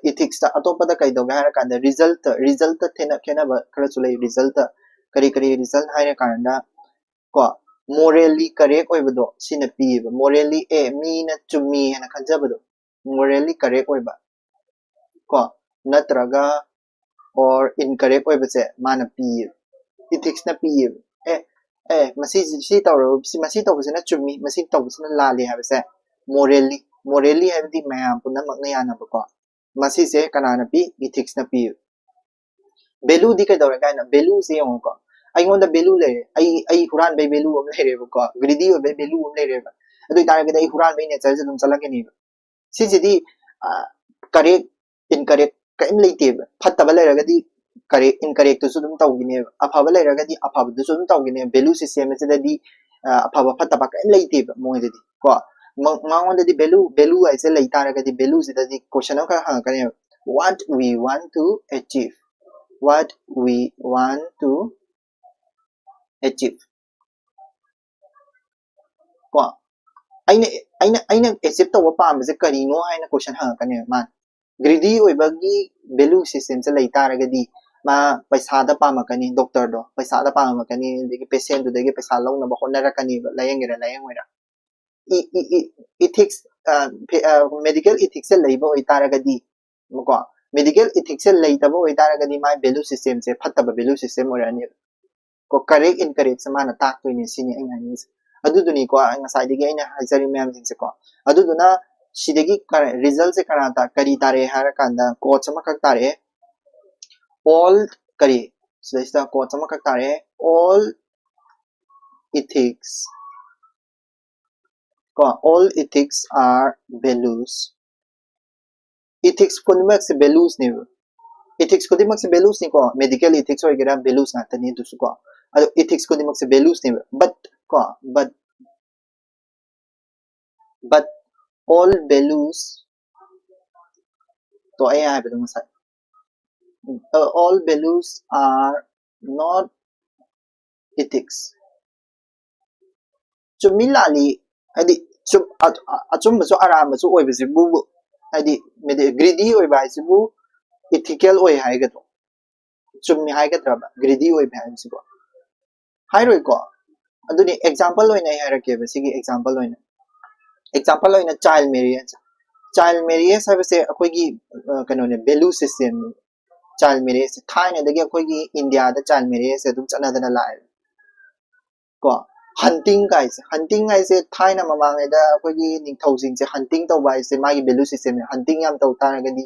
ꯏꯊꯤꯛꯁꯇ ꯑꯇꯣꯞꯄꯗ ꯀꯩꯗꯧꯒꯦ ꯍꯥꯏꯔꯀꯥꯟꯗ ꯔꯤꯖꯜꯠꯇ, ꯔꯤꯖꯜꯠꯇ ꯈꯦꯠꯅꯕ ꯈꯔꯁꯨ ꯂꯩ꯫ ꯔꯤꯖꯜꯠꯇ ꯀꯔꯤ ꯀꯔꯤ ꯔꯤꯖꯜꯠ ꯍꯥꯏꯔꯀꯥꯟꯗ ꯀꯣ, ꯃꯣꯔꯦꯜꯂꯤ ꯀꯔꯦꯛ ꯑꯣꯏꯕꯗꯣ ꯁꯤꯅ ꯄꯤꯌꯦꯕ꯫ ꯃꯣꯔꯦꯜꯂꯤ ꯑꯦ ꯃꯤꯅ ꯆꯨꯝꯃꯤ ꯍꯥꯏꯅ ꯈꯟꯖꯕꯗꯣ, ꯃꯣꯔꯦꯜꯂꯤ ꯀꯔꯦꯛ ꯑꯣꯏꯕ ꯀꯣ, ꯅꯠꯇ꯭ꯔꯒ or incorrect ꯑꯣꯏꯕꯁꯦ ꯃꯥꯅ ꯄꯤꯌꯦꯕ, ꯏꯊꯤꯛꯁꯅ ꯄꯤꯌꯦꯕ꯫ ꯑꯦ ꯑꯦ ꯃꯁꯤ ꯁꯤ ꯇꯧꯔ ꯁꯤ ꯃꯁꯤ ꯇꯧꯕꯁꯤꯅ ꯆꯨꯝꯃꯤ, ꯃꯁꯤ ꯇꯧꯕꯁꯤꯅ ꯂꯥꯜꯂꯤ ꯍꯥꯏꯕꯁꯦ ꯃꯣꯔꯦꯜꯂꯤ, ꯃꯣꯔꯦꯜꯂꯤ ꯍꯥꯏꯕꯗꯤ ꯃꯌꯥꯝ ꯄꯨꯝꯅꯃꯛꯅ ꯌꯥꯅꯕꯀꯣ꯫ ꯃꯁꯤꯁꯦ ꯀꯅꯥꯅ ꯄꯤ? ꯏꯊꯤꯛꯁꯅ ꯄꯤ꯫ ꯚꯦꯂꯨꯗꯤ ꯀꯩꯗꯧꯔꯦ ꯀꯥꯏꯅ, ꯚꯦꯂꯨꯁꯦ ꯌꯦꯡꯉꯨꯀꯣ, ꯑꯩꯉꯣꯟꯗ ꯚꯦꯂꯨ ꯂꯩꯔꯦ, ꯑꯩ ꯑꯩ ꯍꯨꯔꯥꯟꯕꯩ ꯚꯦꯂꯨ ꯑꯃ ꯂꯩꯔꯦꯕꯀꯣ, ꯒ꯭ꯔꯤꯗꯤ ꯑꯣꯏꯕꯩ ꯚꯦꯂꯨ ꯑꯃ ꯂꯩꯔꯦꯕ꯫ ꯑꯗꯨ ꯑꯣꯏꯇꯥꯔꯒꯗꯤ ꯑꯩ ꯍꯨꯔꯥꯟꯕꯩ ꯅꯦꯆꯔꯁꯦ ꯑꯗꯨꯝ ꯆꯠꯂꯛꯀꯅꯦꯕ꯫ ꯁꯤꯁꯤꯗꯤ ꯀꯔꯦꯛ ꯏꯟꯀꯔꯦꯛ ꯀꯔꯤꯝ ꯂꯩꯇꯦꯕ꯫ ꯐꯠꯇꯕ ꯂꯩꯔꯒꯗꯤ ꯀꯔꯦꯛ ꯏꯟꯀꯔꯦꯛꯇꯨꯁꯨ ꯑꯗꯨꯝ ꯇꯧꯈꯤꯅꯦꯕ, ꯑꯐꯕ ꯂꯩꯔꯒꯗꯤ ꯑꯐꯕꯗꯨꯁꯨ ꯑꯗꯨꯝ ꯇꯧꯈꯤꯅꯦꯕ꯫ ꯚꯦꯂꯨ ꯁꯤꯁꯇꯦꯝ ꯑꯁꯤꯗꯗꯤ ꯑ, ꯑꯐꯕ ꯐꯠꯇꯕ ꯀꯔꯤꯝ ꯂꯩꯇꯦꯕ ꯃꯣꯏꯗꯗꯤ ꯀꯣ꯫ ꯃ- ꯃꯉꯣꯟꯗꯗꯤ ꯚꯦꯂꯨ, ꯚꯦꯂꯨ ꯍꯥꯏꯁꯦ ꯂꯩ ꯇꯥꯔꯒꯗꯤ ꯚꯦꯂꯨꯁꯤꯗꯗꯤ ꯀꯣꯏꯁꯟ ꯑꯃꯈꯛ ꯍꯪꯉꯛꯀꯅꯦꯕ, what we want to achieve, what we want to achieve ꯀꯣ꯫ ꯑꯩꯅ ꯑꯩꯅ ꯑꯩꯅ ꯑꯦꯆꯤꯞ ꯇꯧꯕ ꯄꯥꯝꯕꯁꯦ ꯀꯔꯤꯅꯣ ꯍꯥꯏꯅ ꯀꯣꯏꯁꯟ ꯍꯪꯉꯛꯀꯅꯦꯕ ꯃꯥꯅ꯫ ꯒ꯭ꯔꯤꯗꯤ ꯑꯣꯏꯕꯒꯤ ꯚꯦꯂꯨ ꯁꯤꯁꯇꯦꯝꯁꯦ ꯂꯩ ꯇꯥꯔꯒꯗꯤ ꯃꯥ ꯄꯩꯁꯥꯗ ꯄꯥꯝꯃꯛꯀꯅꯤ, ꯗꯣꯛꯇꯔꯗꯣ ꯄꯩꯁꯥꯗ ꯄꯥꯝꯃꯛꯀꯅꯤ, ꯑꯗꯒꯤ ꯄꯦꯁꯦꯟꯗꯨꯗꯒꯤ ꯄꯩꯁꯥ ꯂꯧꯅꯕ ꯍꯣꯠꯅꯔꯛꯀꯅꯦꯕ, ꯂꯥꯏꯌꯦꯡꯒꯦꯔꯥ ꯂꯥꯏꯌꯦꯡꯉꯣꯏꯔꯥ꯫ ꯏꯊꯤꯛꯁ, ꯃꯦꯗꯤꯀꯦꯜ ꯏꯊꯤꯛꯁꯁꯦ ꯂꯩꯕ ꯑꯣꯏꯇꯥꯔꯒꯗꯤ ꯀꯣ, ꯃꯦꯗꯤꯀꯦꯜ ꯏꯊꯤꯛꯁꯁꯦ ꯂꯩꯇꯕ ꯑꯣꯏꯇꯥꯔꯒꯗꯤ ꯃꯥꯏ ꯚꯦꯂꯨ ꯁꯤꯁꯇꯦꯝꯁꯦ ꯐꯠꯇꯕ ꯚꯦꯂꯨ ꯁꯤꯁꯇꯦꯝ ꯑꯣꯏꯔꯛꯑꯅꯦꯕ ꯀꯣ꯫ ꯀꯔꯦꯛ ꯏꯟꯀꯔꯦꯛꯁꯦ ꯃꯥꯅ ꯇꯥꯛꯇꯣꯏꯅꯦ ꯁꯤꯅꯤ ꯑꯩꯅ ꯍꯥꯏꯅꯤꯡꯉꯤꯁꯦ꯫ ꯑꯗꯨꯗꯨꯅꯤꯀꯣ ꯑꯩ ꯉꯁꯥꯏꯗꯒꯤ ꯑꯩꯅ ꯍꯥꯏꯖꯔꯤ ꯃꯌꯥꯝꯁꯤꯡꯁꯦꯀꯣ꯫ ꯑꯗꯨꯗꯨꯅ ꯁꯤꯗꯒꯤ ꯔꯤꯖꯜꯁꯦ ꯀꯅꯥ ꯀꯔꯤ ꯇꯥꯔꯛꯑꯦ ꯍꯥꯏꯔꯀꯥꯟꯗ ꯀꯣꯠꯁ ꯑꯃꯈꯛ ꯇꯥꯔꯛꯑꯦ, all ꯀꯔꯤ, ꯁꯤꯗꯩꯁꯤꯗ ꯀꯣꯠꯁ ꯑꯃꯈꯛ ꯇꯥꯔꯛꯑꯦ, all ethics ꯀꯣ, all ethics are values. Ethics ꯈꯨꯗꯤꯡꯃꯛꯁꯦ values ꯅꯦꯕ. Ethics ꯈꯨꯗꯤꯡꯃꯛꯁꯦ values ꯅꯤꯀꯣ, medical ethics ꯑꯣꯏꯒꯦꯔꯥ values ꯉꯥꯛꯇꯅꯤ ꯑꯗꯨꯁꯨ ꯀꯣ. ꯑꯗꯣ ethics ꯈꯨꯗꯤꯡꯃꯛꯁꯦ values ꯅꯦꯕ, but ꯀꯣ, but but all values ꯇꯣ ꯑꯩ ꯍꯥꯏꯕꯗꯣ ꯉꯁꯥꯏ, uh, all values are not ethics. ꯆꯨꯝꯃꯤ ꯂꯥꯜꯂꯤ ꯍꯥꯏꯗꯤ ꯆꯨꯝ ꯑ- ꯑ- ꯑꯆꯨꯝꯕꯁꯨ ꯑꯔꯥꯟꯕꯁꯨ ꯑꯣꯏꯕꯁꯤꯕꯨ ꯍꯥꯏꯗꯤ greedy ꯑꯣꯏꯕ ꯍꯥꯏꯁꯤꯕꯨ ethical ꯑꯣꯏ ꯍꯥꯏꯒꯗ꯭ꯔꯣ? ꯆꯨꯝꯃꯤ ꯍꯥꯏꯒꯗ꯭ꯔꯕ greedy ꯑꯣꯏꯕ ꯍꯥꯏꯕꯁꯤꯕꯣ? ꯍꯥꯏꯔꯣꯏꯀꯣ. ꯑꯗꯨꯅꯤ example ꯑꯣꯏꯅ ꯑꯩ ꯍꯥꯏꯔꯛꯀꯦꯕ, ꯁꯤꯒꯤ example ꯑꯣꯏꯅ. Example ꯑꯣꯏꯅ child marriage. Child marriage ꯍꯥꯏꯕꯁꯦ ꯑꯩꯈꯣꯏꯒꯤ ꯑ, ꯀꯩꯅꯣꯅꯦ, value system ꯅꯦ. Child marriage ꯁꯦ ꯊꯥꯏꯅꯗꯒꯤ ꯑꯩꯈꯣꯏꯒꯤ ꯏꯟꯗꯤꯌꯥꯗ child marriage ꯁꯦ ꯑꯗꯨꯝ ꯆꯠꯅꯗꯅ ꯂꯥꯛꯑꯦ ꯀꯣ. Hunting ꯀꯥꯏꯁꯦ, hunting ꯍꯥꯏꯁꯦ ꯊꯥꯏꯅ ꯃꯃꯥꯡꯉꯩꯗ ꯑꯩꯈꯣꯏꯒꯤ ꯅꯤꯡꯊꯧꯁꯤꯡꯁꯦ hunting ꯇꯧꯕ ꯍꯥꯏꯁꯦ ꯃꯥꯒꯤ value system ꯅꯦ. Hunting ꯌꯥꯝ ꯇꯧ ꯇꯥꯔꯒꯗꯤ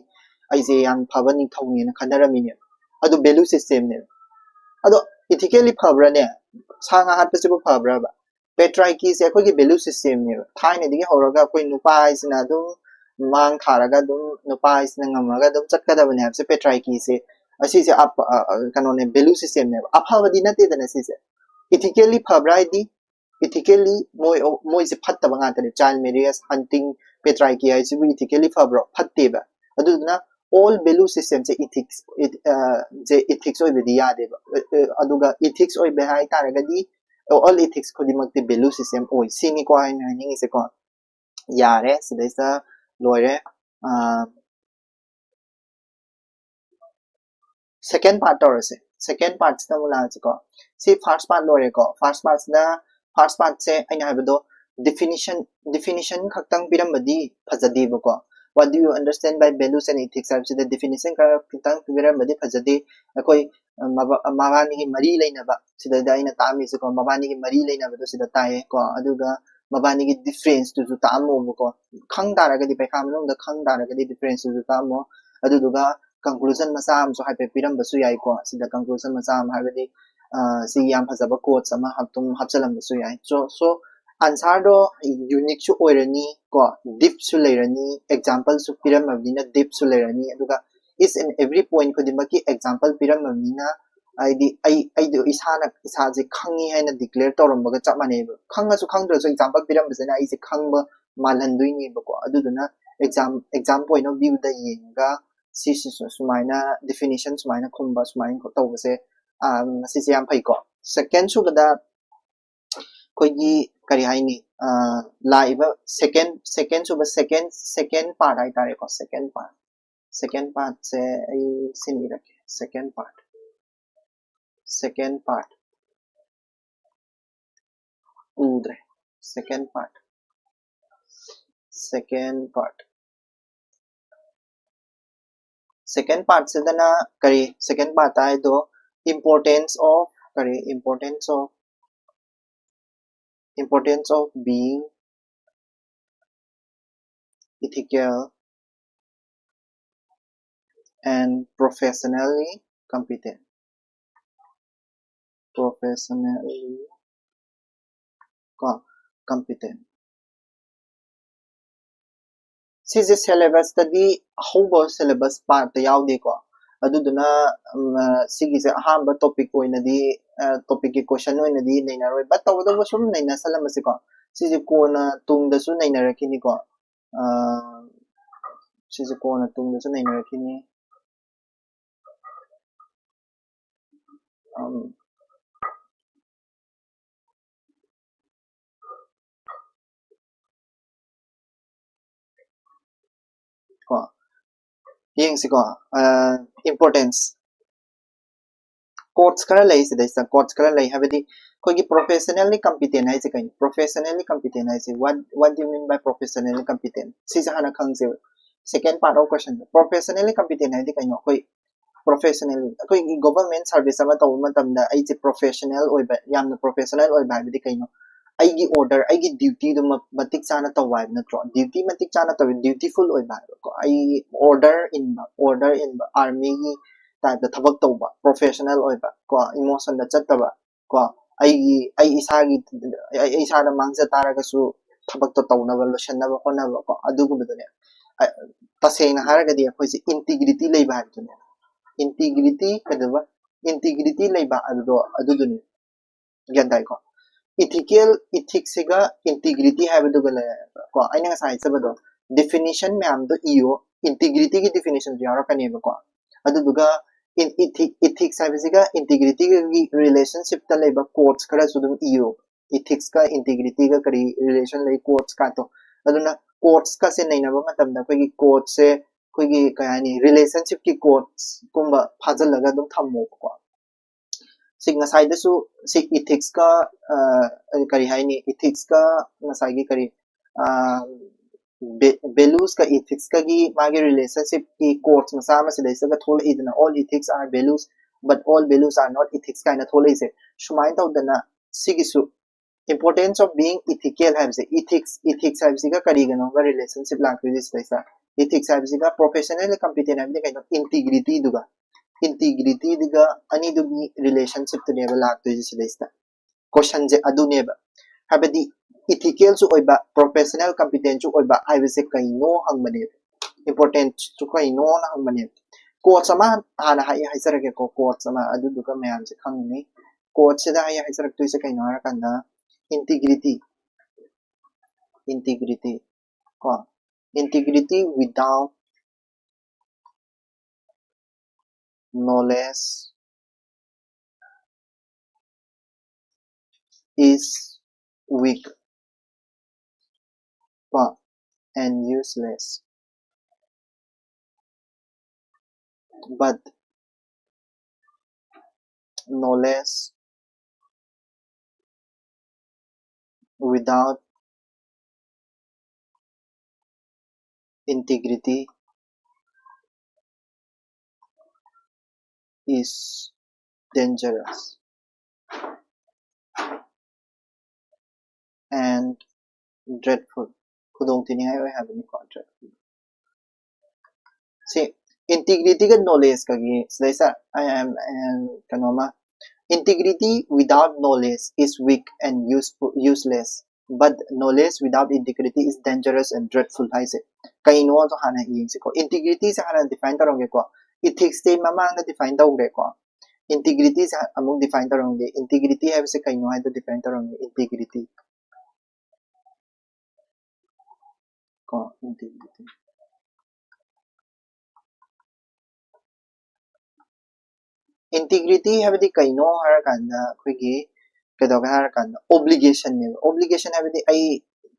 ꯑꯩꯁꯦ ꯌꯥꯝ ꯐꯕ ꯅꯤꯡꯊꯧꯅꯦꯅ ꯈꯟꯅꯔꯝꯃꯤꯅꯦꯕ. ꯑꯗꯨ value system ꯅꯦꯕ. ꯑꯗꯣ ethically ꯐꯕ꯭ꯔꯥꯅꯦ? ꯁꯥ ꯉꯥ ꯍꯥꯠꯄꯁꯤꯕꯨ ꯐꯕ꯭ꯔꯕ? Patriarchy ꯁꯦ ꯑꯩꯈꯣꯏꯒꯤ value system ꯅꯦꯕ. ꯊꯥꯏꯅꯗꯒꯤ ꯍꯧꯔꯒ ꯑꯩꯈꯣꯏ ꯅꯨꯄꯥ ꯍꯥꯏꯁꯤꯅ ꯑꯗꯨꯝ ꯃꯥꯡ ꯊꯥꯔꯒ ꯑꯗꯨꯝ ꯅꯨꯄꯥ ꯍꯥꯏꯁꯤꯅ ꯉꯝꯃꯒ ꯑꯗꯨꯝ ꯆꯠꯀꯗꯕꯅꯦ ꯍꯥꯏꯕꯁꯦ patriarchy ꯁꯦ. ꯑꯁꯤꯁꯦ ꯑꯞ- ꯑ- ꯑ- ꯀꯩꯅꯣꯅꯦ, value system ꯅꯦꯕ. ꯑꯐꯕꯗꯤ ꯅꯠꯇꯦꯗꯅ ꯁꯤꯁꯦ. Ethically ꯐꯕ꯭ꯔꯥ ꯍꯥꯏꯗꯤ ethically ꯃꯣꯏ ꯃꯣꯏꯁꯦ ꯐꯠꯇꯕ ꯉꯥꯛꯇꯅꯦ. Child marriage, hunting, patriarchy ꯍꯥꯏꯁꯤꯕꯨ ethically ꯐꯕ꯭ꯔꯣ? ꯐꯠꯇꯦꯕ. ꯑꯗꯨꯗꯨꯅ all value system ꯁꯦ ethics, eth- ꯑ, ꯁꯦ ethics ꯑꯣꯏꯕꯗꯤ ꯌꯥꯗꯦꯕ. ꯑ- ꯑ- ꯑꯗꯨꯒ ethics ꯑꯣꯏꯕ ꯍꯥꯏ ꯇꯥꯔꯒꯗꯤ all ethics ꯈꯨꯗꯤꯡꯃꯛꯇꯤ value system ꯑꯣꯏ, ꯁꯤꯅꯤꯀꯣ ꯑꯩꯅ ꯍꯥꯏꯅꯤꯡꯉꯤꯁꯦꯀꯣ. ꯌꯥꯔꯦ, ꯁꯤꯗꯩꯁꯤꯗ ꯂꯣꯏꯔꯦ. Second part ꯇꯧꯔꯁꯦ. Second part ꯁꯤꯗ ꯑꯃꯨꯛ ꯂꯥꯛꯑꯁꯤꯀꯣ. ꯁꯤ first part ꯂꯣꯏꯔꯦꯀꯣ. First part ꯁꯤꯗ, first part ꯁꯦ ꯑꯩꯅ ꯍꯥꯏꯕꯗꯣ definition, definition ꯈꯛꯇꯪ ꯄꯤꯔꯝꯕꯗꯤ ꯐꯖꯗꯦꯕꯀꯣ. What do you understand by values and ethics ꯍꯥꯏꯕꯁꯤꯗ definition ꯈꯔ ꯈꯤꯇꯪ ꯄꯤꯔꯝꯕꯗꯤ ꯐꯖꯗꯦ. ꯑꯩꯈꯣꯏ ꯃꯕꯥꯅꯤꯒꯤ ꯃꯔꯤ ꯂꯩꯅꯕ ꯁꯤꯗꯩꯗ ꯑꯩꯅ ꯇꯥꯛꯑꯝꯃꯤꯁꯦꯀꯣ, ꯃꯕꯥꯅꯤꯒꯤ ꯃꯔꯤ ꯂꯩꯅꯕꯗꯣ ꯁꯤꯗ ꯇꯥꯛꯑꯦ ꯀꯣ. ꯑꯗꯨꯒ ꯃꯕꯥꯅꯤꯒꯤ difference ꯇꯨꯁꯨ ꯇꯥꯛꯑꯝꯃꯣꯕꯀꯣ. ꯈꯪ ꯇꯥꯔꯒꯗꯤ, ꯄꯩꯈꯥ ꯃꯅꯨꯡꯗ ꯈꯪ ꯇꯥꯔꯒꯗꯤ difference ꯇꯨꯁꯨ ꯇꯥꯛꯑꯝꯃꯣ. ꯑꯗꯨꯗꯨꯒ conclusion ꯃꯆꯥ ꯑꯃꯁꯨ ꯍꯥꯏꯐꯦꯠ ꯄꯤꯔꯝꯕꯁꯨ ꯌꯥꯏꯀꯣ. ꯁꯤꯗ conclusion ꯃꯆꯥ ꯑꯃ ꯍꯥꯏꯕꯗꯤ ꯁꯤ ꯌꯥꯝ ꯐꯖꯕ quotes ꯑꯃ ꯑꯗꯨꯝ ꯍꯥꯞꯆꯤꯜꯂꯝꯕꯁꯨ ꯌꯥꯏ. So so answer ꯗꯣ unique ꯁꯨ ꯑꯣꯏꯔꯅꯤ ꯀꯣ, diff ꯁꯨ ꯂꯩꯔꯅꯤ, example ꯁꯨ ꯄꯤꯔꯝꯃꯕꯅꯤꯅ diff ꯁꯨ ꯂꯩꯔꯅꯤ, ꯑꯗꯨꯒ each and every point ꯈꯨꯗꯤꯡꯃꯛꯀꯤ example ꯄꯤꯔꯝꯃꯕꯅꯤꯅ ꯍꯥꯏꯗꯤ ꯑꯩ ꯑꯩꯗꯣ ꯏꯁꯥꯅ ꯏꯁꯥꯁꯦ ꯈꯪꯉꯤ ꯍꯥꯏꯅ declare ꯇꯧꯔꯝꯕꯒ ꯆꯞ ꯃꯥꯟꯅꯩꯕ꯫ ꯈꯪꯉꯁꯨ ꯈꯪꯗ꯭ꯔꯁꯨ example ꯄꯤꯔꯝꯕꯁꯤꯅ ꯑꯩꯁꯦ ꯈꯪꯕ ꯃꯥꯜꯍꯟꯗꯣꯏꯅꯦꯕꯀꯣ꯫ ꯑꯗꯨꯗꯨꯅ exam exam point of view ꯗ ꯌꯦꯡꯉꯒ ꯁꯤꯁꯤꯁꯨ ꯁꯨꯃꯥꯏꯅ definition ꯁꯨꯃꯥꯏꯅ ꯈꯨꯝꯕ ꯁꯨꯃꯥꯏꯅ ꯇꯧꯕꯁꯦ ꯃꯁꯤꯁꯦ ꯌꯥꯝ ꯐꯩꯀꯣ꯫ Second ꯁꯨꯕꯗ ꯑꯩꯈꯣꯏꯒꯤ ꯀꯔꯤ ꯍꯥꯏꯅꯤ, ꯂꯥꯛꯏꯕ second second ꯁꯨꯕ second second part ꯍꯥꯏꯇꯥꯔꯦꯀꯣ꯫ Second part second part ꯁꯦ ꯑꯩ ꯁꯤꯟꯕꯤꯔꯛꯀꯦ꯫ Second part second part ꯎꯗ꯭ꯔꯦ꯫ Second part second part second part ꯁꯤꯗꯅ ꯀꯔꯤ, second part ꯍꯥꯏꯗꯣ importance of ꯀꯔꯤ importance of importance of being ethical and professionally competent. Professionally ꯀꯣ competent. ꯁꯤꯁꯦ syllabus ꯇꯗꯤ ꯑꯍꯧꯕ syllabus part ꯇ ꯌꯥꯎꯗꯦꯀꯣ꯫ ꯑꯗꯨꯗꯨꯅ ꯁꯤꯒꯤꯁꯦ ꯑꯍꯥꯟꯕ topic ꯑꯣꯏꯅꯗꯤ topic ꯀꯤ question ꯑꯣꯏꯅꯗꯤ ꯅꯩꯅꯔꯣꯏ, but ꯇꯧꯕꯇꯕꯨ ꯁꯨꯝ ꯅꯩꯅꯁꯜꯂꯝꯃꯁꯤꯀꯣ꯫ ꯁꯤꯁꯦ ꯀꯣꯟꯅ ꯇꯨꯡꯗꯁꯨ ꯅꯩꯅꯔꯛꯈꯤꯅꯤꯀꯣ꯫ ꯁꯤꯁꯦ ꯀꯣꯟꯅ ꯇꯨꯡꯗꯁꯨ ꯅꯩꯅꯔꯛꯈꯤꯅꯤ꯫ ꯀꯣ ꯌꯦꯡꯁꯤꯀꯣ꯫ Importance quotes ꯈꯔ ꯂꯩ ꯁꯤꯗꯩꯁꯤꯗ꯫ Quotes ꯈꯔ ꯂꯩ ꯍꯥꯏꯕꯗꯤ ꯑꯩꯈꯣꯏꯒꯤ professionally competent ꯍꯥꯏꯁꯦ ꯀꯩꯅꯣ? Professionally competent ꯍꯥꯏꯁꯦ what what do you mean by professionally competent? ꯁꯤꯁꯦ ꯍꯥꯟꯅ ꯈꯪꯁꯦꯕ꯫ Second part of question the professionally competent ꯍꯥꯏꯗꯤ ꯀꯩꯅꯣ? ꯑꯩꯈꯣꯏ professionally ꯑꯩꯈꯣꯏꯒꯤ government service ꯑꯃ ꯇꯧꯕ ꯃꯇꯝꯗ ꯑꯩꯁꯦ professional ꯑꯣꯏꯕ, ꯌꯥꯝꯅ professional ꯑꯣꯏꯕ ꯍꯥꯏꯕꯗꯤ ꯀꯩꯅꯣ? ꯑꯩꯒꯤ order ꯑꯩꯒꯤ duty ꯗꯨ ꯃꯇꯤꯛ ꯆꯥꯅ ꯇꯧꯕ ꯍꯥꯏꯕ ꯅꯠꯇ꯭ꯔꯣ? Duty ꯃꯇꯤꯛ ꯆꯥꯅ ꯇꯧꯕ, dutiful ꯑꯣꯏꯕ ꯍꯥꯏꯕꯀꯣ꯫ ꯑꯩ order ꯏꯟꯕ, order ꯏꯟꯕ, army ꯒꯤ type ꯇ ꯊꯕꯛ ꯇꯧꯕ, professional ꯑꯣꯏꯕ ꯀꯣ, emotion ꯗ ꯆꯠꯇꯕ ꯀꯣ꯫ ꯑꯩꯒꯤ ꯑꯩ ꯏꯁꯥꯒꯤ ꯑꯩ ꯏꯁꯥꯗ ꯃꯥꯡꯖ ꯇꯥꯔꯒꯁꯨ ꯊꯕꯛꯇꯣ ꯇꯧꯅꯕ, ꯂꯣꯏꯁꯤꯟꯅꯕ ꯍꯣꯠꯅꯕ ꯀꯣ, ꯑꯗꯨꯒꯨꯝꯕꯗꯨꯅꯦ꯫ ꯇꯁꯦꯡꯅ ꯍꯥꯏꯔꯒꯗꯤ ꯑꯩꯈꯣꯏꯁꯦ ꯏꯟꯇꯤꯒ꯭ꯔꯤꯇꯤ ꯂꯩꯕ ꯍꯥꯏꯕꯗꯨꯅꯦ꯫ ꯏꯟꯇꯤꯒ꯭ꯔꯤꯇꯤ ꯀꯩꯗꯧꯕ? ꯏꯟꯇꯤꯒ꯭ꯔꯤꯇꯤ ꯂꯩꯕ ꯑꯗꯨꯗꯣ ꯑꯗꯨꯗꯨꯅꯤ꯫ ꯒ꯭ꯌꯥꯟ ꯇꯥꯏꯀꯣ? ꯏꯊꯤꯀꯦꯜ ꯏꯊꯤꯛꯁꯤꯒ ꯏꯟꯇꯤꯒ꯭ꯔꯤꯇꯤ ꯍꯥꯏꯕꯗꯨꯒ ꯂꯩꯔꯦꯕ ꯀꯣ꯫ ꯑꯩꯅ ꯉꯁꯥꯏ ꯍꯥꯏꯖꯕꯗꯣ, ꯗꯤꯐꯤꯅꯤꯁꯟ ꯃꯌꯥꯝꯗꯣ ꯏꯌꯣ, ꯏꯟꯇꯤꯒ꯭ꯔꯤꯇꯤꯒꯤ ꯗꯤꯐꯤꯅꯤꯁꯟꯁꯨ ꯌꯥꯎꯔꯛꯀꯅꯦꯕꯀꯣ꯫ ꯑꯗꯨꯗꯨꯒ ꯏꯊꯤꯛꯁ ꯍꯥꯏꯕꯁꯤꯒ ꯏꯟꯇꯤꯒ꯭ꯔꯤꯇꯤꯒꯤ ꯔꯤꯂꯦꯁꯟꯁꯤꯞꯇ ꯂꯩꯕ ꯀꯣꯠꯁ ꯈꯔꯁꯨ ꯑꯗꯨꯝ ꯏꯌꯣ꯫ ꯏꯊꯤꯛꯁꯀ ꯏꯟꯇꯤꯒ꯭ꯔꯤꯇꯤꯒ ꯀꯔꯤ ꯔꯤꯂꯦꯁꯟ ꯂꯩ, ꯀꯣꯠꯁ ꯀꯥꯏꯗꯣ꯫ ꯑꯗꯨꯅ ꯀꯣꯠꯁꯀꯁꯦ ꯅꯩꯅꯕ ꯃꯇꯝꯗ ꯑꯩꯈꯣꯏꯒꯤ ꯀꯣꯠꯁꯦ ꯑꯩꯈꯣꯏꯒꯤ ꯀꯩ ꯍꯥꯏꯅꯤ, ꯔꯤꯂꯦꯁꯟꯁꯤꯞꯀꯤ ꯀꯣꯠꯁꯀꯨꯝꯕ ꯐꯥꯖꯤꯜꯂꯒ ꯑꯗꯨꯝ ꯊꯝꯃꯣꯕꯀꯣ꯫ ꯁꯤ ꯉꯁꯥꯏꯗꯁꯨ ꯁꯤ ꯏꯊꯤꯛꯁꯀ ꯀꯔꯤ ꯍꯥꯏꯅꯤ, ꯏꯊꯤꯛꯁꯀ ꯉꯁꯥꯏꯒꯤ ꯀꯔꯤ ꯚꯦꯂꯨꯁꯀ ꯏꯊꯤꯛꯁꯀꯒꯤ ꯃꯥꯒꯤ ꯔꯤꯂꯦꯁꯟꯁꯤꯞꯀꯤ ꯀꯣꯠꯁ ꯃꯆꯥ ꯑꯃ ꯁꯤꯗꯩꯁꯤꯗꯒ ꯊꯣꯛꯂꯛꯏꯗꯅ, "All ethics are values, but all values are not ethics" ꯀꯥꯏꯅ ꯊꯣꯛꯂꯛꯏꯁꯦ꯫ ꯁꯨꯃꯥꯏꯅ ꯇꯧꯗꯅ ꯁꯤꯒꯤꯁꯨ importance of being ethical ꯍꯥꯏꯕꯁꯦ, ꯏꯊꯤꯛꯁ ꯏꯊꯤꯛꯁ ꯍꯥꯏꯕꯁꯤꯒ ꯀꯔꯤꯒꯅꯣꯒ ꯔꯤꯂꯦꯁꯟꯁꯤꯞ ꯂꯥꯛꯇꯣꯏꯁꯦ ꯁꯤꯗꯩꯁꯤꯗ? ꯏꯊꯤꯛꯁ ꯍꯥꯏꯕꯁꯤꯒ professional competent ꯍꯥꯏꯕꯗꯤ ꯀꯩꯅꯣ? ꯏꯟꯇꯤꯒ꯭ꯔꯤꯇꯤꯗꯨꯒ ꯏꯟꯇꯤꯒ꯭ꯔꯤꯇꯤꯗꯨꯒ ꯑꯅꯤꯗꯨꯒꯤ ꯔꯤꯂꯦꯁꯟꯁꯤꯞꯇꯨꯅꯦꯕ ꯂꯥꯛꯇꯣꯏꯁꯦ ꯁꯤꯗꯩꯁꯤꯗ꯫ ꯀꯣꯏꯁꯟꯁꯦ ꯑꯗꯨꯅꯦꯕ, ꯍꯥꯏꯕꯗꯤ ꯏꯊꯤꯀꯦꯜꯁꯨ ꯑꯣꯏꯕ, ꯄ꯭ꯔꯣꯐꯦꯁꯅꯦꯜ ꯀꯝꯄꯤꯇꯦꯟꯁꯨ ꯑꯣꯏꯕ ꯍꯥꯏꯕꯁꯦ ꯀꯩꯅꯣ ꯍꯪꯕꯅꯦꯕ, ꯏꯝꯄꯣꯔꯇꯦꯟꯁꯨ ꯀꯩꯅꯣꯅ ꯍꯪꯕꯅꯦꯕ꯫ ꯀꯣꯠꯁ ꯑꯃ ꯍꯥꯟꯅ ꯍꯥꯏ ꯍꯥꯏꯖꯔꯒꯦꯀꯣ, ꯀꯣꯠꯁ ꯑꯃ, ꯑꯗꯨꯗꯨꯒ ꯃꯌꯥꯝꯁꯦ ꯈꯪꯉꯅꯤ꯫ ꯀꯣꯠꯁꯤꯗ ꯑꯩ ꯍꯥꯏꯖꯔꯛꯇꯣꯏꯁꯦ ꯀꯩꯅꯣ ꯍꯥꯏꯔꯀꯥꯟꯗ, ꯏꯟꯇꯤꯒ꯭ꯔꯤꯇꯤ, ꯏꯟꯇꯤꯒ꯭ꯔꯤꯇꯤ ꯀꯣ, integrity without knowledge is weak and useless, but knowledge without integrity is dangerous and dreadful. ꯈꯨꯗꯣꯡꯊꯤꯅꯤꯡꯉꯥꯏ ꯑꯣꯏ ꯍꯥꯏꯕꯅꯤꯀꯣ, dreadful꯫ ꯁꯤ ꯏꯟꯇꯤꯒ꯭ꯔꯤꯇꯤꯒ ꯅꯣꯂꯦꯖꯀꯒꯤ ꯁꯤꯗꯩꯁꯤꯗ ꯑꯩ, ꯑꯩ, ꯑꯩ, ꯀꯩꯅꯣꯃ, Integrity without knowledge is weak and useful, useless, but knowledge without integrity is dangerous and dreadful ꯍꯥꯏꯁꯦ ꯀꯩꯅꯣꯗꯣ ꯍꯥꯟꯅ ꯌꯦꯡꯁꯤꯀꯣ꯫ Integrityꯁꯦ ꯍꯥꯟꯅ define ꯇꯧꯔꯝꯒꯦꯀꯣ꯫ Ethicꯁꯇꯤ ꯃꯃꯥꯡꯗ define ꯇꯧꯈ꯭ꯔꯦꯀꯣ꯫ Integrityꯁꯦ ꯑꯃꯨꯛ define ꯇꯧꯔꯝꯒꯦ꯫ Integrity ꯍꯥꯏꯕꯁꯦ ꯀꯩꯅꯣ ꯍꯥꯏꯗꯣ define ꯇꯧꯔꯝꯒꯦ꯫ Integrity ꯀꯣ, integrity꯫ Integrity ꯍꯥꯏꯕꯗꯤ ꯀꯩꯅꯣ ꯍꯥꯏꯔꯀꯥꯟꯗ ꯑꯩꯈꯣꯏꯒꯤ ꯀꯩꯗꯧꯒꯦ ꯍꯥꯏꯔꯀꯥꯟꯗ obligationꯅꯦꯕ꯫ Obligation ꯍꯥꯏꯕꯗꯤ ꯑꯩ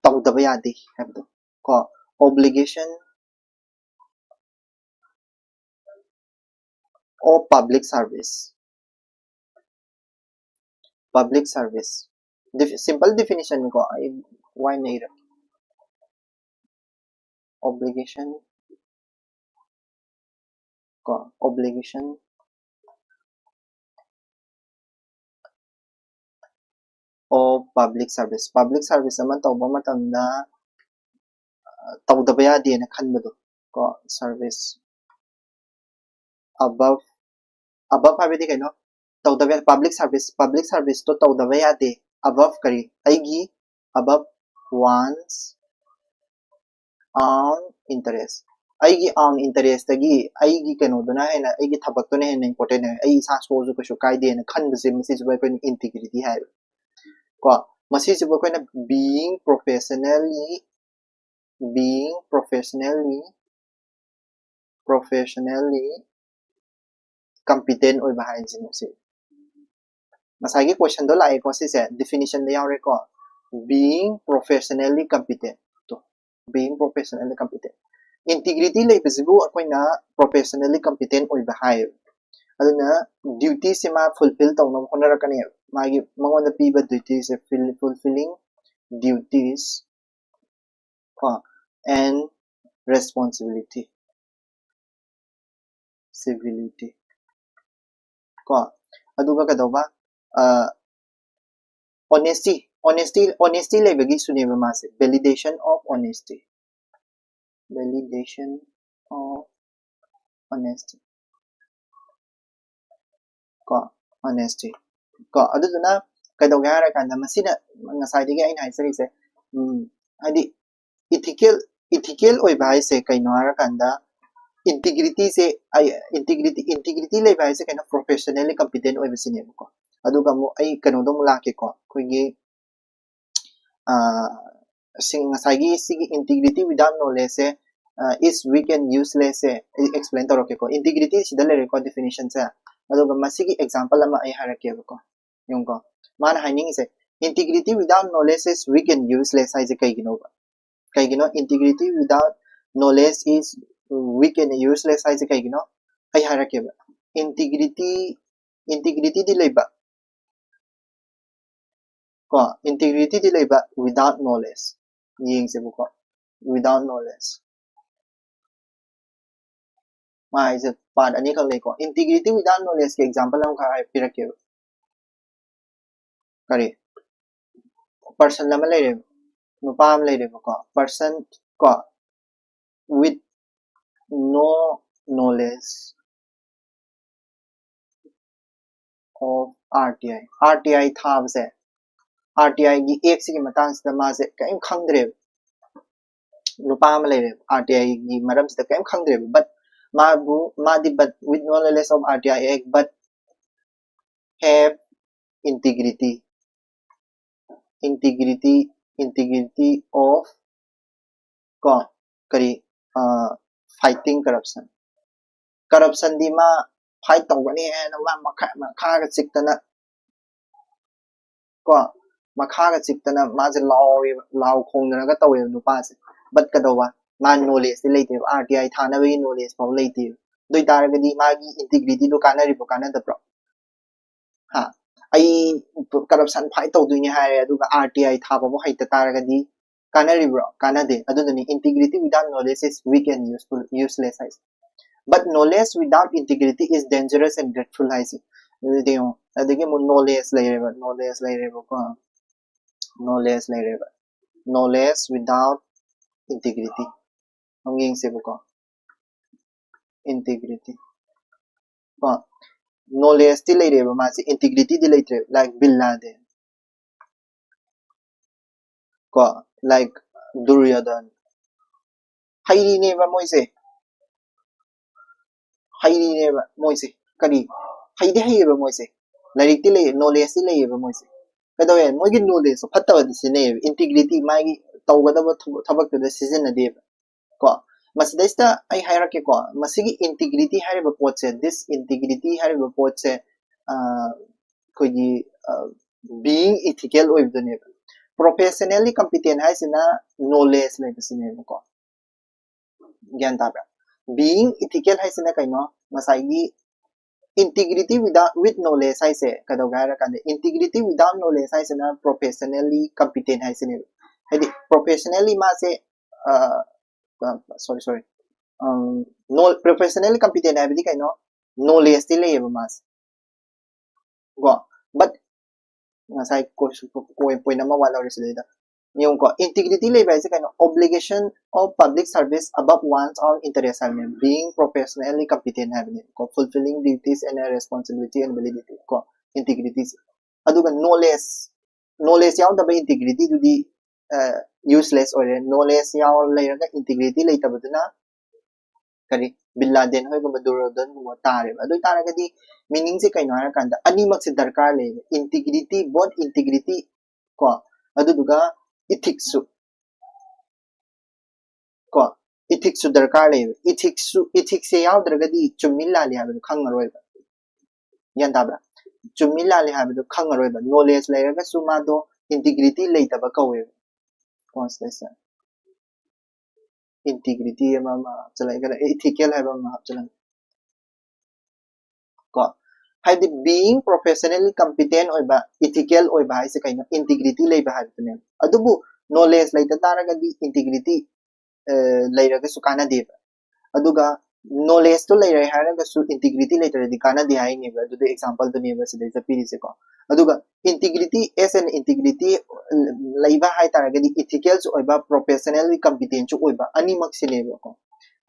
ꯇꯧꯗꯕ ꯌꯥꯗꯦ ꯍꯥꯏꯕꯗꯣ ꯀꯣ꯫ Obligation of public service꯫ Public service꯫ Def-, simple definition ꯀꯣ, ꯑꯩ ꯋꯥꯏ ꯅꯩꯔꯦ꯫ Obligation ꯀꯣ, obligation of public service꯫ Public service ꯑꯃ ꯇꯧꯕ ꯃꯇꯝꯗ, ꯑ, ꯇꯧꯗꯕ ꯌꯥꯗꯦꯅ ꯈꯟꯕꯗꯣ ꯀꯣ, service above, above ꯍꯥꯏꯕꯗꯤ ꯀꯩꯅꯣ? ꯇꯧꯗꯕ ꯌꯥꯗꯦ, public service, public serviceꯇꯣ ꯇꯧꯗꯕ ꯌꯥꯗꯦ꯫ Above ꯀꯔꯤ? ꯑꯩꯒꯤ above one's own interest꯫ ꯑꯩꯒꯤ own interestꯇꯒꯤ ꯑꯩꯒꯤ ꯀꯩꯅꯣꯗꯨꯅ ꯍꯦꯟꯅ, ꯑꯩꯒꯤ ꯊꯕꯛꯇꯨꯅ ꯍꯦꯟꯅ important ꯑꯣꯏ, ꯑꯩ ꯏꯁꯥ ꯁꯣꯛꯑꯁꯨ ꯀꯩꯁꯨ ꯀꯥꯏꯗꯦꯅ ꯈꯟꯕꯁꯦ, ꯃꯁꯤꯁꯤꯕꯨ ꯑꯩꯈꯣꯏꯅ integrity ꯍꯥꯏꯕ ꯀꯣ꯫ ꯃꯁꯤꯁꯤꯕꯨ ꯑꯩꯈꯣꯏꯅ being professionally, being professionally, professionally competent ꯑꯣꯏꯕ ꯍꯥꯏꯁꯤꯅꯦ ꯁꯤ꯫ ꯉꯁꯥꯏꯒꯤ questionꯗꯣ ꯂꯥꯛꯑꯦꯀꯣ, ꯁꯤꯁꯦ definitionꯗ ꯌꯥꯎꯔꯦꯀꯣ, being professionally competent꯫ ꯇꯣ, being professionally competent꯫ Integrity ꯂꯩꯕꯁꯤꯕꯨ ꯑꯩꯈꯣꯏꯅ professionally competent ꯑꯣꯏꯕ ꯍꯥꯏꯌꯦꯕ꯫ ꯑꯗꯨꯅ dutyꯁꯦ ꯃꯥ fulfill ꯇꯧꯅꯕ ꯍꯣꯠꯅꯔꯛꯀꯅꯦꯕ꯫ ꯃꯥꯒꯤ, ꯃꯉꯣꯟꯗ ꯄꯤꯕ dutyꯁꯦ, fill-, fulfilling duties ꯀꯣ, and responsibility, civility ꯀꯣ꯫ ꯑꯗꯨꯒ ꯀꯩꯗꯧꯕ? ꯑ, honesty, honesty, honesty ꯂꯩꯕꯒꯤꯁꯨꯅꯦꯕ ꯃꯥꯁꯦ, validation of honesty, validation of honesty ꯀꯣ꯫ honesty. ꯀꯣ, ꯑꯗꯨꯗꯨꯅ ꯀꯩꯗꯧꯒꯦ ꯍꯥꯏꯔꯀꯥꯟꯗ, ꯃꯁꯤꯅ ꯉꯁꯥꯏꯗꯒꯤ ꯑꯩꯅ ꯍꯥꯏꯖꯔꯤꯁꯦ, ꯎꯝ, ꯍꯥꯏꯗꯤ ethical ethical ꯑꯣꯏꯕ ꯍꯥꯏꯁꯦ ꯀꯩꯅꯣ ꯍꯥꯏꯔꯀꯥꯟꯗ, integrity ꯁꯦ, ꯑꯩ, integrity integrity ꯂꯩꯕ ꯍꯥꯏꯁꯦ ꯀꯩꯅꯣ, professionally competent ꯑꯣꯏꯕꯁꯤꯅꯦꯕꯀꯣ꯫ ꯑꯗꯨꯒ ꯑꯃꯨꯛ ꯑꯩ ꯀꯩꯅꯣꯗꯣ ꯑꯃꯨꯛ ꯂꯥꯛꯀꯦꯀꯣ, ꯑꯩꯈꯣꯏꯒꯤ, ꯑꯥ, ꯁꯤ, ꯉꯁꯥꯏꯒꯤ ꯁꯤꯒꯤ integrity without knowledge say, ah, is weak and useless ꯁꯦ ꯑꯩ explain ꯇꯧꯔꯛꯀꯦꯀꯣ꯫ Integrity ꯁꯤꯗ ꯂꯩꯔꯦꯀꯣ definition ꯁꯦ, ꯑꯗꯨꯒ ꯃꯁꯤꯒꯤ example ꯑꯃ ꯑꯩ ꯍꯥꯏꯔꯛꯀꯦꯕꯀꯣ꯫ ꯌꯦꯡꯉꯨꯀꯣ, ꯃꯥꯅ ꯍꯥꯏꯅꯤꯡꯉꯤꯁꯦ, "Integrity without knowledge is weak and useless" ꯍꯥꯏꯁꯦ ꯀꯩꯒꯤꯅꯣꯕ? ꯀꯩꯒꯤꯅꯣ "Integrity without knowledge is weak and useless" ꯍꯥꯏꯁꯦ ꯀꯩꯒꯤꯅꯣ? ꯑꯩ ꯍꯥꯏꯔꯛꯀꯦꯕ꯫ Integrity, integrity ꯗꯤ ꯂꯩꯕ, ꯀꯣ, integrity ꯗꯤ ꯂꯩꯕ without knowledge꯫ ꯌꯦꯡꯁꯦꯕꯀꯣ, without knowledge꯫ ꯃꯥ ꯍꯥꯏꯁꯦ part ꯑꯅꯤꯈꯛ ꯂꯩꯀꯣ꯫ Integrity without knowledge ꯀꯤ example ꯑꯃꯈꯛ ꯍꯥꯏ-, ꯄꯤꯔꯛꯀꯦꯕ꯫ ꯀꯔꯤ? Person ꯑꯃ ꯂꯩꯔꯦꯕ, ꯅꯨꯄꯥ ꯑꯃ ꯂꯩꯔꯦꯕꯀꯣ, person ꯀꯣ, with no knowledge of R T I꯫ R T I ꯊꯥꯕꯁꯦ, R T I ꯒꯤ act ꯁꯤꯒꯤ ꯃꯇꯥꯡꯁꯤꯗ ꯃꯥꯁꯦ ꯀꯔꯤꯝ ꯈꯪꯗ꯭ꯔꯦꯕ꯫ ꯅꯨꯄꯥ ꯑꯃ ꯂꯩꯔꯦꯕ, R T I ꯒꯤ ꯃꯔꯝꯁꯤꯗ ꯀꯔꯤꯝ ꯈꯪꯗ꯭ꯔꯦꯕ, but ꯃꯥꯕꯨ, ꯃꯥꯗꯤ, but with no knowledge of R T I Act, but have integrity, integrity, integrity of, ꯀꯣ, ꯀꯔꯤ, ꯑ, fighting corruption꯫ Corruption ꯗꯤ ꯃꯥ fight ꯇꯧꯒꯅꯤ ꯍꯥꯏꯅ ꯃꯥ ꯃꯈꯥ, ꯃꯈꯥꯒ ꯆꯤꯛꯇꯅ, ꯀꯣ, ꯃꯈꯥꯒ ꯆꯤꯛꯇꯅ ꯃꯥꯁꯦ ꯂꯥꯎꯋꯦꯕ, ꯂꯥꯎ ꯈꯣꯡꯗꯅꯒ ꯇꯧꯋꯦꯕ ꯅꯨꯄꯥꯁꯦ꯫ But ꯀꯩꯗꯧꯕ? ꯃꯥ knowledge ꯗꯤ ꯂꯩꯇꯦꯕ, R T I ꯊꯥꯅꯕꯒꯤ knowledge ꯐꯥꯎ ꯂꯩꯇꯦꯕ꯫ ꯑꯗꯨ ꯑꯣꯏꯇꯥꯔꯒꯗꯤ ꯃꯥꯒꯤ integrity ꯗꯣ ꯀꯥꯟꯅꯔꯤꯕ꯭ꯔꯣ, ꯀꯥꯟꯅꯗꯕ꯭ꯔꯣ? ꯍꯥ? ꯑꯩ corruption fight ꯇꯧꯗꯣꯏꯅꯦ ꯍꯥꯏꯔꯦ, ꯑꯗꯨꯒ R T I ꯊꯥꯕꯕꯨ ꯍꯩꯇ ꯇꯥꯔꯒꯗꯤ ꯀꯥꯟꯅꯔꯤꯕ꯭ꯔꯣ? ꯀꯥꯟꯅꯗꯦ꯫ ꯑꯗꯨꯗꯨꯅꯤ, "Integrity without knowledge is weak and useful, useless" ꯍꯥꯏꯁꯦ꯫ "But knowledge without integrity is dangerous and dreadful" ꯍꯥꯏꯁꯦ꯫ ꯑꯗꯨꯗꯤ ꯌꯦꯡꯉꯣ, ꯑꯗꯒꯤ ꯑꯃꯨꯛ knowledge ꯂꯩꯔꯦꯕ, knowledge ꯂꯩꯔꯦꯕꯀꯣ, knowledge ꯂꯩꯔꯦꯕ, knowledge without integrity꯫ ꯑꯃꯨꯛ ꯌꯦꯡꯁꯦꯕꯀꯣ, integrity꯫ ꯀꯣ, knowledgeꯇꯤ ꯂꯩꯔꯦꯕ, ꯃꯥꯁꯦ integrityꯗꯤ ꯂꯩꯇ꯭ꯔꯦ꯫ Like Bin Laden, ꯀꯣ, like Duryodhan, ꯍꯩꯔꯤꯅꯦꯕ ꯃꯣꯏꯁꯦ, ꯍꯩꯔꯤꯅꯦꯕ ꯃꯣꯏꯁꯦ꯫ ꯀꯔꯤ? ꯍꯩꯗꯤ ꯍꯩꯌꯦꯕ ꯃꯣꯏꯁꯦ, ꯂꯥꯏꯔꯤꯛꯇꯤ ꯂꯩ, knowledgeꯇꯤ ꯂꯩꯌꯦꯕ ꯃꯣꯏꯁꯦ꯫ ꯀꯩꯗꯧꯋꯦ? ꯃꯣꯏꯒꯤ knowledgeꯇꯣ ꯐꯠꯇꯕꯗ ꯁꯤꯖꯤꯟꯅꯩꯌꯦꯕ, integrity, ꯃꯥꯒꯤ ꯇꯧꯒꯗꯕ ꯊꯕꯛ-, ꯊꯕꯛꯇꯨꯗ ꯁꯤꯖꯤꯟꯅꯗꯦꯕ꯫ ꯀꯣ, ꯃꯁꯤꯗꯩꯁꯤꯗ ꯑꯩ ꯍꯥꯏꯔꯛꯀꯦꯀꯣ, ꯃꯁꯤꯒꯤ integrity ꯍꯥꯏꯔꯤꯕ ꯄꯣꯠꯁꯦ, this integrity ꯍꯥꯏꯔꯤꯕ ꯄꯣꯠꯁꯦ, ꯑ, ꯑꯩꯈꯣꯏꯒꯤ, ꯑ, being ethical ꯑꯣꯏꯕꯗꯨꯅꯦꯕ꯫ Professionally competent ꯍꯥꯏꯁꯤꯅ knowledge ꯂꯩꯕꯁꯤꯅꯦꯕꯀꯣ꯫ ꯒ꯭ꯌꯥꯟ ꯇꯥꯕ꯭ꯔꯥ? Being ethical ꯍꯥꯏꯁꯤꯅ ꯀꯩꯅꯣ? ꯉꯁꯥꯏꯒꯤ integrity without, with knowledge ꯍꯥꯏꯁꯦ ꯀꯩꯗꯧꯒꯦ ꯍꯥꯏꯔ ꯀꯥꯟꯗ, integrity without knowledge ꯍꯥꯏꯁꯤꯅ professionally competent ꯍꯥꯏꯁꯤꯅꯦꯕ꯫ ꯍꯥꯏꯗꯤ professionally ꯃꯥꯁꯦ, ꯑ, ꯑ, sorry, sorry, ꯑꯝ, ꯅꯣ-, professionally competent ꯍꯥꯏꯕꯗꯤ ꯀꯩꯅꯣ? Knowledgeꯇꯤ ꯂꯩꯌꯦꯕ ꯃꯥꯁꯦ, ꯀꯣ, but ꯉꯁꯥꯏ ꯀꯣ-, ꯀꯣ-, point ꯑꯃ ꯋꯥꯠꯍꯧꯔꯦ ꯁꯤꯗꯩꯗ꯫ ꯌꯦꯡꯉꯨꯀꯣ, integrity ꯂꯩꯕ ꯍꯥꯏꯁꯦ ꯀꯩꯅꯣ? Obligation of public service above one's own interest ꯍꯥꯏꯕꯅꯦ, being professionally competent ꯍꯥꯏꯕꯅꯦꯕꯀꯣ, fulfilling duties and responsibility and validity ꯀꯣ, integrityꯁꯦ꯫ ꯑꯗꯨꯒ knowledge, knowledge ꯌꯥꯎꯗꯕ integrityꯗꯨꯗꯤ, ꯑ, useless ꯑꯣꯏꯔꯦ꯫ Knowledge ꯌꯥꯎ ꯂꯩꯔꯒ integrity ꯂꯩꯇꯕꯗꯨꯅ ꯀꯔꯤ, ꯕꯤꯟ ꯂꯥꯗꯦꯟ ꯍꯣꯏꯒꯨꯝꯕ, ꯗꯨꯔꯣꯗꯟꯒꯨꯝꯕ ꯇꯥꯔꯦꯕ꯫ ꯑꯗꯨ ꯑꯣꯏꯇꯥꯔꯒꯗꯤ meaningꯁꯦ ꯀꯩꯅꯣ ꯍꯥꯏꯔꯀꯥꯟꯗ ꯑꯅꯤꯃꯛꯁꯦ ꯗꯔꯀꯥꯔ ꯂꯩꯌꯦꯕ, integrity, both integrity ꯀꯣ, ꯑꯗꯨꯗꯨꯒ ethicsꯁꯨ ꯀꯣ, ethicsꯁꯨ ꯗꯔꯀꯥꯔ ꯂꯩꯌꯦꯕ꯫ Ethicsꯁꯨ, ethicsꯁꯦ ꯌꯥꯎꯗ꯭ꯔꯒꯗꯤ ꯆꯨꯝꯃꯤ ꯂꯥꯜꯂꯤ ꯍꯥꯏꯕꯗꯨ ꯈꯪꯉꯔꯣꯏꯕ꯫ ꯒ꯭ꯌꯥꯟ ꯇꯥꯕ꯭ꯔꯥ? ꯆꯨꯝꯃꯤ ꯂꯥꯜꯂꯤ ꯍꯥꯏꯕꯗꯨ ꯈꯪꯉꯔꯣꯏꯕ꯫ Knowledge ꯂꯩꯔꯒꯁꯨ ꯃꯥꯗꯣ integrity ꯂꯩꯇꯕ ꯀꯧꯋꯦꯕ꯫ ꯀꯣ, ꯁꯤꯗꯩꯁꯤꯗ integrity ꯑꯃ, ꯑꯃ ꯍꯥꯞꯆꯤꯜꯂꯒ, ethical ꯍꯥꯏꯕ ꯑꯃ ꯍꯥꯞꯆꯤꯜꯂꯒ꯫ ꯀꯣ, ꯍꯥꯏꯗꯤ being professionally competent ꯑꯣꯏꯕ, ethical ꯑꯣꯏꯕ ꯍꯥꯏꯁꯦ ꯀꯩꯅꯣ? Integrity ꯂꯩꯕ ꯍꯥꯏꯕꯗꯨꯅꯦꯕ꯫ ꯑꯗꯨꯕꯨ knowledge ꯂꯩꯇ ꯇꯥꯔꯒꯗꯤ integrity, ꯑ, ꯂꯩꯔꯒꯁꯨ ꯀꯥꯟꯅꯗꯦꯕ꯫ ꯑꯗꯨꯒ knowledgeꯇꯣ ꯂꯩꯔꯦ ꯍꯥꯏꯔꯒꯁꯨ integrity ꯂꯩꯇ꯭ꯔꯗꯤ ꯀꯥꯟꯅꯗꯦ ꯍꯥꯏꯅꯦꯕ꯫ ꯑꯗꯨꯗꯤ exampleꯗꯨꯅꯦꯕ ꯁꯤꯗꯩꯗ ꯄꯤꯔꯤꯁꯦꯀꯣ꯫ ꯑꯗꯨꯒ integrity, as an integrity ꯂꯩꯕ ꯍꯥꯏꯇꯥꯔꯒꯗꯤ ethicalꯁꯨ ꯑꯣꯏꯕ, professionally competentꯁꯨ ꯑꯣꯏꯕ, ꯑꯅꯤꯃꯛꯁꯤꯅꯦꯕꯀꯣ꯫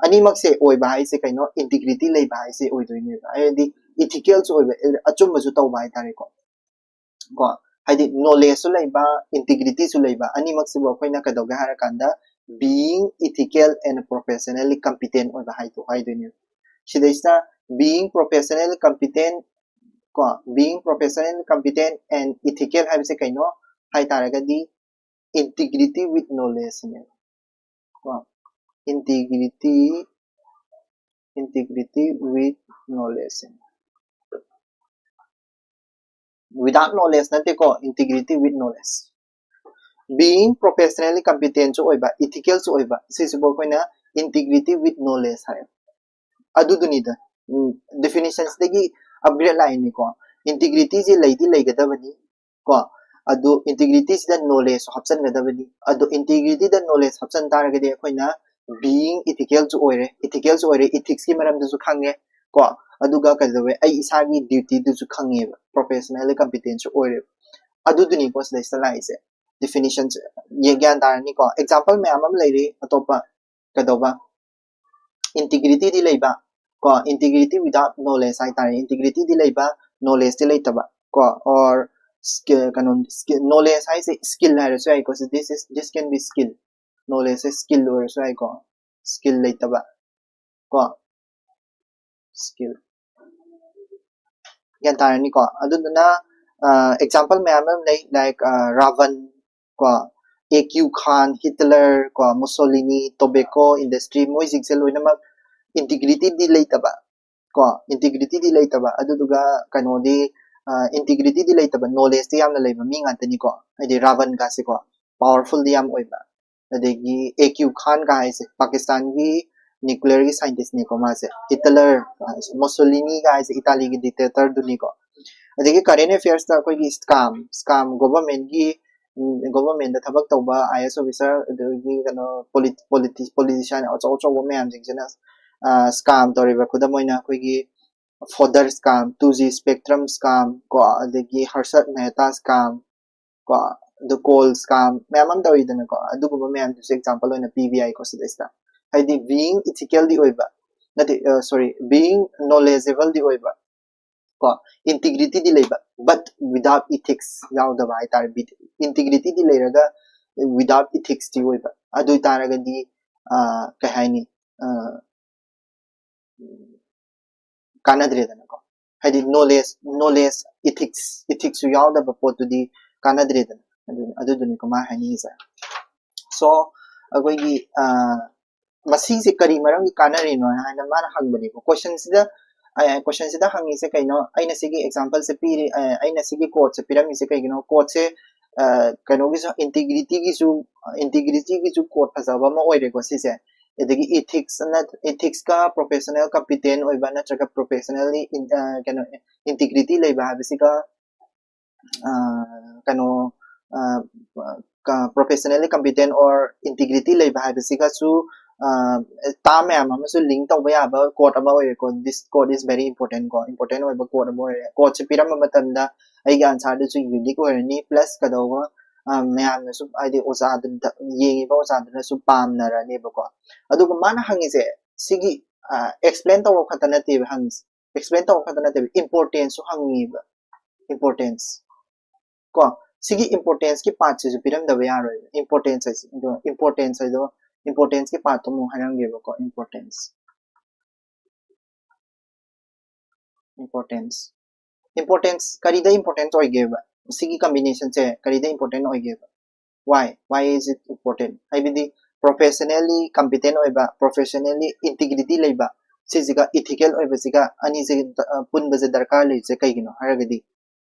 ꯑꯅꯤꯃꯛꯁꯦ ꯑꯣꯏꯕ ꯍꯥꯏꯁꯦ ꯀꯩꯅꯣ? Integrity ꯂꯩꯕ ꯍꯥꯏꯁꯦ ꯑꯣꯏꯗꯣꯏꯅꯦꯕ꯫ ꯍꯥꯏꯗꯤ ethicalꯁꯨ ꯑꯣꯏꯕ, ꯑꯆꯨꯝꯕꯁꯨ ꯇꯧꯕ ꯍꯥꯏꯇꯥꯔꯦꯀꯣ꯫ ꯀꯣ, ꯍꯥꯏꯗꯤ knowledgeꯁꯨ ꯂꯩꯕ, integrityꯁꯨ ꯂꯩꯕ, ꯑꯅꯤꯃꯛꯁꯤꯕꯨ ꯑꯩꯈꯣꯏꯅ ꯀꯩꯗꯧꯒꯦ ꯍꯥꯏꯔꯀꯥꯟꯗ being ethical and professionally competent ꯑꯣꯏꯕ ꯍꯥꯏꯗꯣ ꯍꯥꯏꯗꯣꯏꯅꯦꯕ꯫ ꯁꯤꯗꯩꯁꯤꯗ being professionally competent, ꯀꯣ, being professionally competent and ethical ꯍꯥꯏꯕꯁꯦ ꯀꯩꯅꯣ ꯍꯥꯏ ꯇꯥꯔꯒꯗꯤ integrity with knowledge ꯁꯤꯅꯦꯕ꯫ ꯀꯣ, integrity, integrity with knowledge ꯁꯤꯅꯦ꯫ Without knowledge ꯅꯠꯇꯦꯀꯣ, integrity with knowledge꯫ Being professionally competent ꯁꯨ ꯑꯣꯏꯕ, ethical ꯁꯨ ꯑꯣꯏꯕ, ꯁꯤꯁꯤꯕꯨ ꯑꯩꯈꯣꯏꯅ integrity with knowledge high. ꯑꯗꯨꯗꯨꯅꯤꯗ, um, definition ꯁꯤꯗꯒꯤ upgrade ꯂꯥꯛꯏꯅꯤꯀꯣ꯫ Integrity ꯁꯤ ꯂꯩꯗꯤ ꯂꯩꯒꯗꯕꯅꯤ ꯀꯣ, ꯑꯗꯨ integrity ꯁꯤꯗ knowledge ꯁꯨ ꯍꯥꯞꯆꯤꯟꯒꯗꯕꯅꯤ꯫ ꯑꯗꯨ integrity ꯗ knowledge ꯍꯥꯞꯆꯤꯟ ꯇꯥꯔꯒꯗꯤ ꯑꯩꯈꯣꯏꯅ being ethical ꯁꯨ ꯑꯣꯏꯔꯦ, ethical ꯁꯨ ꯑꯣꯏꯔꯦ, ethics ꯀꯤ ꯃꯔꯝꯗꯁꯨ ꯈꯪꯉꯦ ꯀꯣ, ꯑꯗꯨꯒ ꯀꯩꯗꯧꯋꯦ, ꯑꯩ ꯏꯁꯥꯒꯤ duty ꯗꯨꯁꯨ ꯈꯪꯉꯦꯕ, professionally competent ꯁꯨ ꯑꯣꯏꯔꯦꯕ꯫ ꯑꯗꯨꯗꯨꯅꯤꯀꯣ ꯁꯤꯗꯩꯁꯤꯗ ꯂꯥꯛꯏꯁꯦ꯫ Definition ꯁꯦ ꯒ꯭ꯌꯥꯟ ꯇꯥꯔꯅꯤꯀꯣ꯫ Example ꯃꯌꯥꯝ ꯑꯃ ꯂꯩꯔꯤ ꯑꯇꯣꯞꯄ, ꯀꯩꯗꯧꯕ, integrity ꯗꯤ ꯂꯩꯕ ꯀꯣ, integrity without knowledge ꯍꯥꯏꯇꯥꯔꯦ꯫ Integrity ꯗꯤ ꯂꯩꯕ, knowledge ꯗꯤ ꯂꯩꯇꯕ ꯀꯣ, or skill, ꯀꯩꯅꯣ, skill, knowledge ꯍꯥꯏꯁꯦ skill ꯍꯥꯏꯔꯁꯨ ꯌꯥꯏꯀꯣ꯫ So this is, this can be skill, knowledge say skill ꯑꯣꯏꯔꯁꯨ ꯌꯥꯏꯀꯣ, skill ꯂꯩꯇꯕ ꯀꯣ, skill꯫ ꯒ꯭ꯌꯥꯟ ꯇꯥꯔꯅꯤꯀꯣ꯫ ꯑꯗꯨꯗꯨꯅ, ꯑ, example ꯃꯌꯥꯝ ꯑꯃ ꯂꯩ, like, ꯑ, ꯔꯥꯕꯟ ꯀꯣ, ꯑꯦ ꯀ꯭ꯌꯨ ꯈꯥꯟ, ꯍꯤꯠꯂꯔ ꯀꯣ, ꯃꯨꯁꯣꯂꯤꯅꯤ, tobacco industry, ꯃꯣꯏꯁꯤꯡꯁꯦ ꯂꯣꯏꯅꯃꯛ integrity ꯗꯤ ꯂꯩꯇꯕ ꯀꯣ, integrity ꯗꯤ ꯂꯩꯇꯕ, ꯑꯗꯨꯗꯨꯒ ꯀꯩꯅꯣꯗꯤ, ꯑ, integrity ꯗꯤ ꯂꯩꯇꯕ, knowledge ꯇꯤ ꯌꯥꯝꯅ ꯂꯩꯕ ꯃꯤ ꯉꯥꯛꯇꯅꯤꯀꯣ꯫ ꯍꯥꯏꯗꯤ ꯔꯥꯕꯟꯒꯥꯁꯦꯀꯣ, powerful ꯗꯤ ꯌꯥꯝ ꯑꯣꯏꯕ꯫ ꯑꯗꯒꯤ ꯑꯦ ꯀ꯭ꯌꯨ ꯈꯥꯟꯒ ꯍꯥꯏꯁꯦ ꯄꯥꯀꯤꯁꯇꯥꯟꯒꯤ nuclear ꯒꯤ scientist ꯅꯤꯀꯣ ꯃꯥꯁꯦ꯫ ꯍꯤꯠꯂꯔ, ꯃꯨꯁꯣꯂꯤꯅꯤꯒ ꯍꯥꯏꯁꯦ ꯏꯇꯥꯂꯤꯒꯤ dictator ꯗꯨꯅꯤꯀꯣ꯫ ꯑꯗꯒꯤ current affairs ꯇ ꯑꯩꯈꯣꯏꯒꯤ scam, scam, government ꯒꯤ, ꯎꯝ, government ꯇ ꯊꯕꯛ ꯇꯧꯕ I A S officer, ꯑꯗꯒꯤ ꯀꯩꯅꯣ, polit-, politi-, politician ꯑꯆꯧ ꯑꯆꯧꯕ ꯃꯌꯥꯝꯁꯤꯡꯁꯤꯅ, ꯑ, scam ꯇꯧꯔꯤꯕ, ꯈꯨꯗꯝ ꯑꯣꯏꯅ ꯑꯩꯈꯣꯏꯒꯤ Fodder scam, two G Spectrum scam ꯀꯣ, ꯑꯗꯒꯤ ꯍꯔꯁꯠ ꯃꯦꯍꯇꯥ scam ꯀꯣ, ꯑꯗꯨ ꯀꯣꯜ scam ꯃꯌꯥꯝ ꯑꯃ ꯇꯧꯔꯤꯗꯅꯀꯣ, ꯑꯗꯨꯒꯨꯝꯕ ꯃꯌꯥꯝꯗꯨꯁꯨ example ꯑꯣꯏꯅ ꯄꯤꯕ ꯌꯥꯏꯀꯣ ꯁꯤꯗꯩꯁꯤꯗ꯫ ꯍꯥꯏꯗꯤ being ethical ꯗꯤ ꯑꯣꯏꯕ, ꯅꯠꯇꯦ, ꯑ, sorry, being knowledgeable ꯗꯤ ꯑꯣꯏꯕ, ꯀꯣ, ꯏꯟꯇꯤꯒ꯭ꯔꯤꯇꯤꯗꯤ ꯂꯩꯕ, but without ethics ꯌꯥꯎꯗꯕ ꯍꯥꯏꯇꯥꯔꯦ꯫ ꯏꯟꯇꯤꯒ꯭ꯔꯤꯇꯤꯗꯤ ꯂꯩꯔꯒ without ethicsꯇꯤ ꯑꯣꯏꯕ꯫ ꯑꯗꯨ ꯑꯣꯏ ꯇꯥꯔꯒꯗꯤ, ꯑ, ꯀꯩ ꯍꯥꯏꯅꯤ, ꯑ, ꯀꯥꯟꯅꯗ꯭ꯔꯦꯗꯅꯀꯣ꯫ ꯍꯥꯏꯗꯤ knowledge, knowledge, ethics, ethicsꯁꯨ ꯌꯥꯎꯗꯕ ꯄꯣꯠꯇꯨꯗꯤ ꯀꯥꯟꯅꯗ꯭ꯔꯦꯗꯅ꯫ ꯑꯗꯨ-, ꯑꯗꯨꯗꯨꯅꯤꯀꯣ ꯃꯥ ꯍꯥꯏꯅꯤꯡꯉꯤꯁꯦ꯫ So, ꯑꯩꯈꯣꯏꯒꯤ, ꯑ, ꯃꯁꯤꯁꯦ ꯀꯔꯤ ꯃꯔꯝꯒꯤ ꯀꯥꯟꯅꯔꯤꯅꯣ ꯍꯥꯏꯅ ꯃꯥꯅ ꯍꯪꯕꯅꯦꯕ꯫ Questionꯁꯤꯗ, ꯑ, questionꯁꯤꯗ ꯍꯪꯉꯤꯁꯦ ꯀꯩꯅꯣ? ꯑꯩꯅ ꯁꯤꯒꯤ exampleꯁꯦ ꯄꯤꯔꯤ, ꯑ, ꯑꯩꯅ ꯁꯤꯒꯤ quoteꯁꯦ ꯄꯤꯔꯝꯃꯤꯁꯦ ꯀꯩꯒꯤꯅꯣ? Quoteꯁꯦ, ꯑ, ꯀꯩꯅꯣꯒꯤꯁꯨ, integrityꯒꯤꯁꯨ, integrityꯒꯤꯁꯨ quote ꯐꯖꯕ ꯑꯃ ꯑꯣꯏꯔꯦꯀꯣ ꯁꯤꯁꯦ꯫ ꯑꯗꯒꯤ ethics ꯅ-, ethicsꯀ professional competent ꯑꯣꯏꯕ ꯅꯠꯇ꯭ꯔꯒ professionally in-, ꯑ, ꯀꯩꯅꯣ, integrity ꯂꯩꯕ ꯍꯥꯏꯕꯁꯤꯒ, ꯑ, ꯀꯩꯅꯣ, ꯑ, ꯀ-, professionally competent or integrity ꯂꯩꯕ ꯍꯥꯏꯕꯁꯤꯒꯁꯨ, ꯑ, term ꯃꯌꯥꯝ ꯑꯃꯁꯨ link ꯇꯧꯕ ꯌꯥꯕ quote ꯑꯃ ꯑꯣꯏꯔꯦꯀꯣ꯫ This quote is very important ꯀꯣ, important ꯑꯣꯏꯕ quote ꯑꯃ ꯑꯣꯏꯔꯦ꯫ Quoteꯁꯦ ꯄꯤꯔꯝꯕ ꯃꯇꯝꯗ ꯑꯩꯒꯤ answerꯗꯨꯁꯨ unique ꯑꯣꯏꯔꯅꯤ, plus ꯀꯩꯗꯧꯕ, ꯑ, ꯃꯌꯥꯝꯅꯁꯨ, ꯍꯥꯏꯗꯤ ꯑꯣꯖꯥꯗꯨꯗ, ꯌꯦꯡꯉꯤꯕ ꯑꯣꯖꯥꯗꯨꯅꯁꯨ ꯄꯥꯝꯅꯔꯅꯦꯕꯀꯣ꯫ ꯑꯗꯨꯒ ꯃꯥꯅ ꯍꯪꯉꯤꯁꯦ ꯁꯤꯒꯤ, ꯑ, explain ꯇꯧꯕ ꯈꯛꯇ ꯅꯠꯇꯦꯕ ꯍꯪꯉꯤꯁꯦ, explain ꯇꯧꯕ ꯈꯛꯇ ꯅꯠꯇꯦꯕ, importanceꯁꯨ ꯍꯪꯉꯤꯕ, importance ꯀꯣ꯫ ꯁꯤꯒꯤ importanceꯀꯤ partꯁꯤꯁꯨ ꯄꯤꯔꯝꯗꯕ ꯌꯥꯔꯣꯏꯕ꯫ Importance ꯍꯥꯏꯁꯦ, ꯑꯗꯣ importance ꯍꯥꯏꯗꯣ, importanceꯀꯤ partꯇꯣ ꯑꯃꯨꯛ ꯍꯥꯏꯔꯝꯒꯦꯕꯀꯣ꯫ Importance, importance, importance ꯀꯔꯤꯗ important ꯑꯣꯏꯒꯦꯕ? ꯁꯤꯒꯤ combinationꯁꯦ ꯀꯔꯤꯗ important ꯑꯣꯏꯒꯦꯕ? Why? Why is it important? ꯍꯥꯏꯕꯗꯤ professionally competent ꯑꯣꯏꯕ, professionally integrity ꯂꯩꯕ, ꯁꯤꯁꯤꯒ ethical ꯑꯣꯏꯕꯁꯤꯒ ꯑꯅꯤꯁꯦ, ꯑ, ꯄꯨꯟꯕꯁꯦ ꯗꯔꯀꯥꯔ ꯂꯩꯔꯤꯁꯦ ꯀꯩꯒꯤꯅꯣ ꯍꯥꯏꯔꯒꯗꯤ,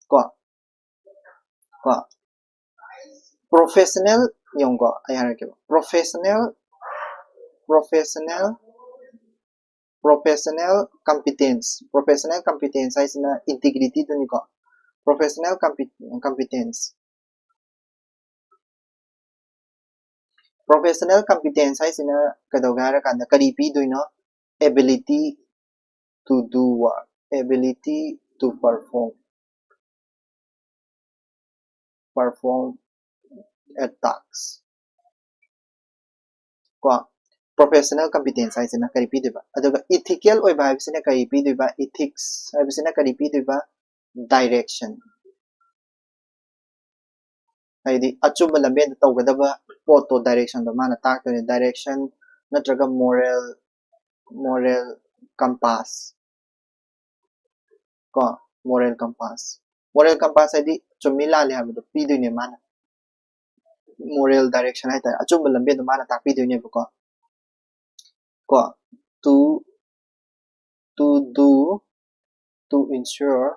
ꯀꯣ, ꯀꯣ, professional, ꯌꯦꯡꯉꯨꯀꯣ, ꯑꯩ ꯍꯥꯏꯔꯛꯀꯦꯕ, professional, professional, professional competence, professional competence ꯍꯥꯏꯁꯤꯅ integrityꯗꯨꯅꯤꯀꯣ꯫ Professional compe-, competence, professional competence ꯍꯥꯏꯁꯤꯅ ꯀꯩꯗꯧꯒꯦ ꯍꯥꯏꯔꯀꯥꯟꯗ ꯀꯔꯤ ꯄꯤꯗꯣꯏꯅꯣ? Ability to do work, ability to perform, perform a task ꯀꯣ꯫ professional competence ꯍꯥꯏꯁꯤꯅ ꯀꯔꯤ ꯄꯤꯗꯣꯏꯕ? ꯑꯗꯨꯒ ethical ꯑꯣꯏꯕ ꯍꯥꯏꯕꯁꯤꯅ ꯀꯔꯤ ꯄꯤꯗꯣꯏꯕ? Ethics ꯍꯥꯏꯕꯁꯤꯅ ꯀꯔꯤ ꯄꯤꯗꯣꯏꯕ? Direction꯫ ꯍꯥꯏꯗꯤ ꯑꯆꯨꯝꯕ ꯂꯝꯕꯦꯟꯗ ꯇꯧꯒꯗꯕ ꯄꯣꯠꯇꯣ, directionꯗꯣ ꯃꯥꯅ ꯇꯥꯛꯇꯣꯏꯅꯦ꯫ Direction ꯅꯠꯇ꯭ꯔꯒ moral moral compass ꯀꯣ, moral compass꯫ Moral compass ꯍꯥꯏꯗꯤ ꯆꯨꯝꯃꯤ ꯂꯥꯜꯂꯤ ꯍꯥꯏꯕꯗꯣ ꯄꯤꯗꯣꯏꯅꯦ ꯃꯥꯅ꯫ Moral direction ꯍꯥꯏꯇꯥꯔꯦ, ꯑꯆꯨꯝꯕ ꯂꯝꯕꯦꯟꯗꯣ ꯃꯥꯅ ꯇꯥꯛꯄꯤꯗꯣꯏꯅꯦꯕꯀꯣ꯫ ꯀꯣ, to to do to ensure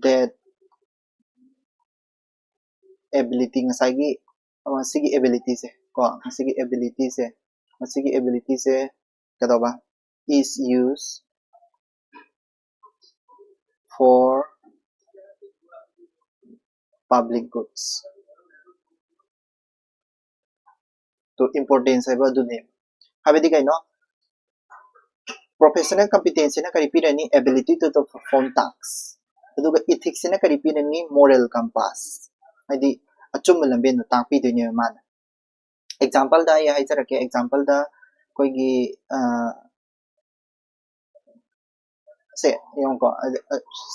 that ability, ꯉꯁꯥꯏꯒꯤ ꯃꯁꯤꯒꯤ abilityꯁꯦ ꯀꯣ, ꯃꯁꯤꯒꯤ abilityꯁꯦ ꯃꯁꯤꯒꯤ abilityꯁꯦ ꯀꯩꯗꯧꯕ? Is used for public goods꯫ To importance ꯍꯥꯏꯕ ꯑꯗꯨꯅꯦ꯫ ꯍꯥꯏꯕꯗꯤ ꯀꯩꯅꯣ? Professional competenceꯁꯤꯅ ꯀꯔꯤ ꯄꯤꯔꯅꯤ? Ability to perform task꯫ ꯑꯗꯨꯒ ethicsꯁꯤꯅ ꯀꯔꯤ ꯄꯤꯔꯅꯤ? Moral compass꯫ ꯍꯥꯏꯗꯤ ꯑꯆꯨꯝꯕ ꯂꯝꯕꯦꯟꯗꯣ ꯇꯥꯛꯄꯤꯗꯣꯏꯅꯦꯕ ꯃꯥꯅ꯫ Exampleꯗ ꯑꯩ ꯍꯥꯏꯖꯔꯛꯀꯦ꯫ Exampleꯗ ꯑꯩꯈꯣꯏꯒꯤ ꯁꯦ ꯌꯦꯡꯉꯨꯀꯣ꯫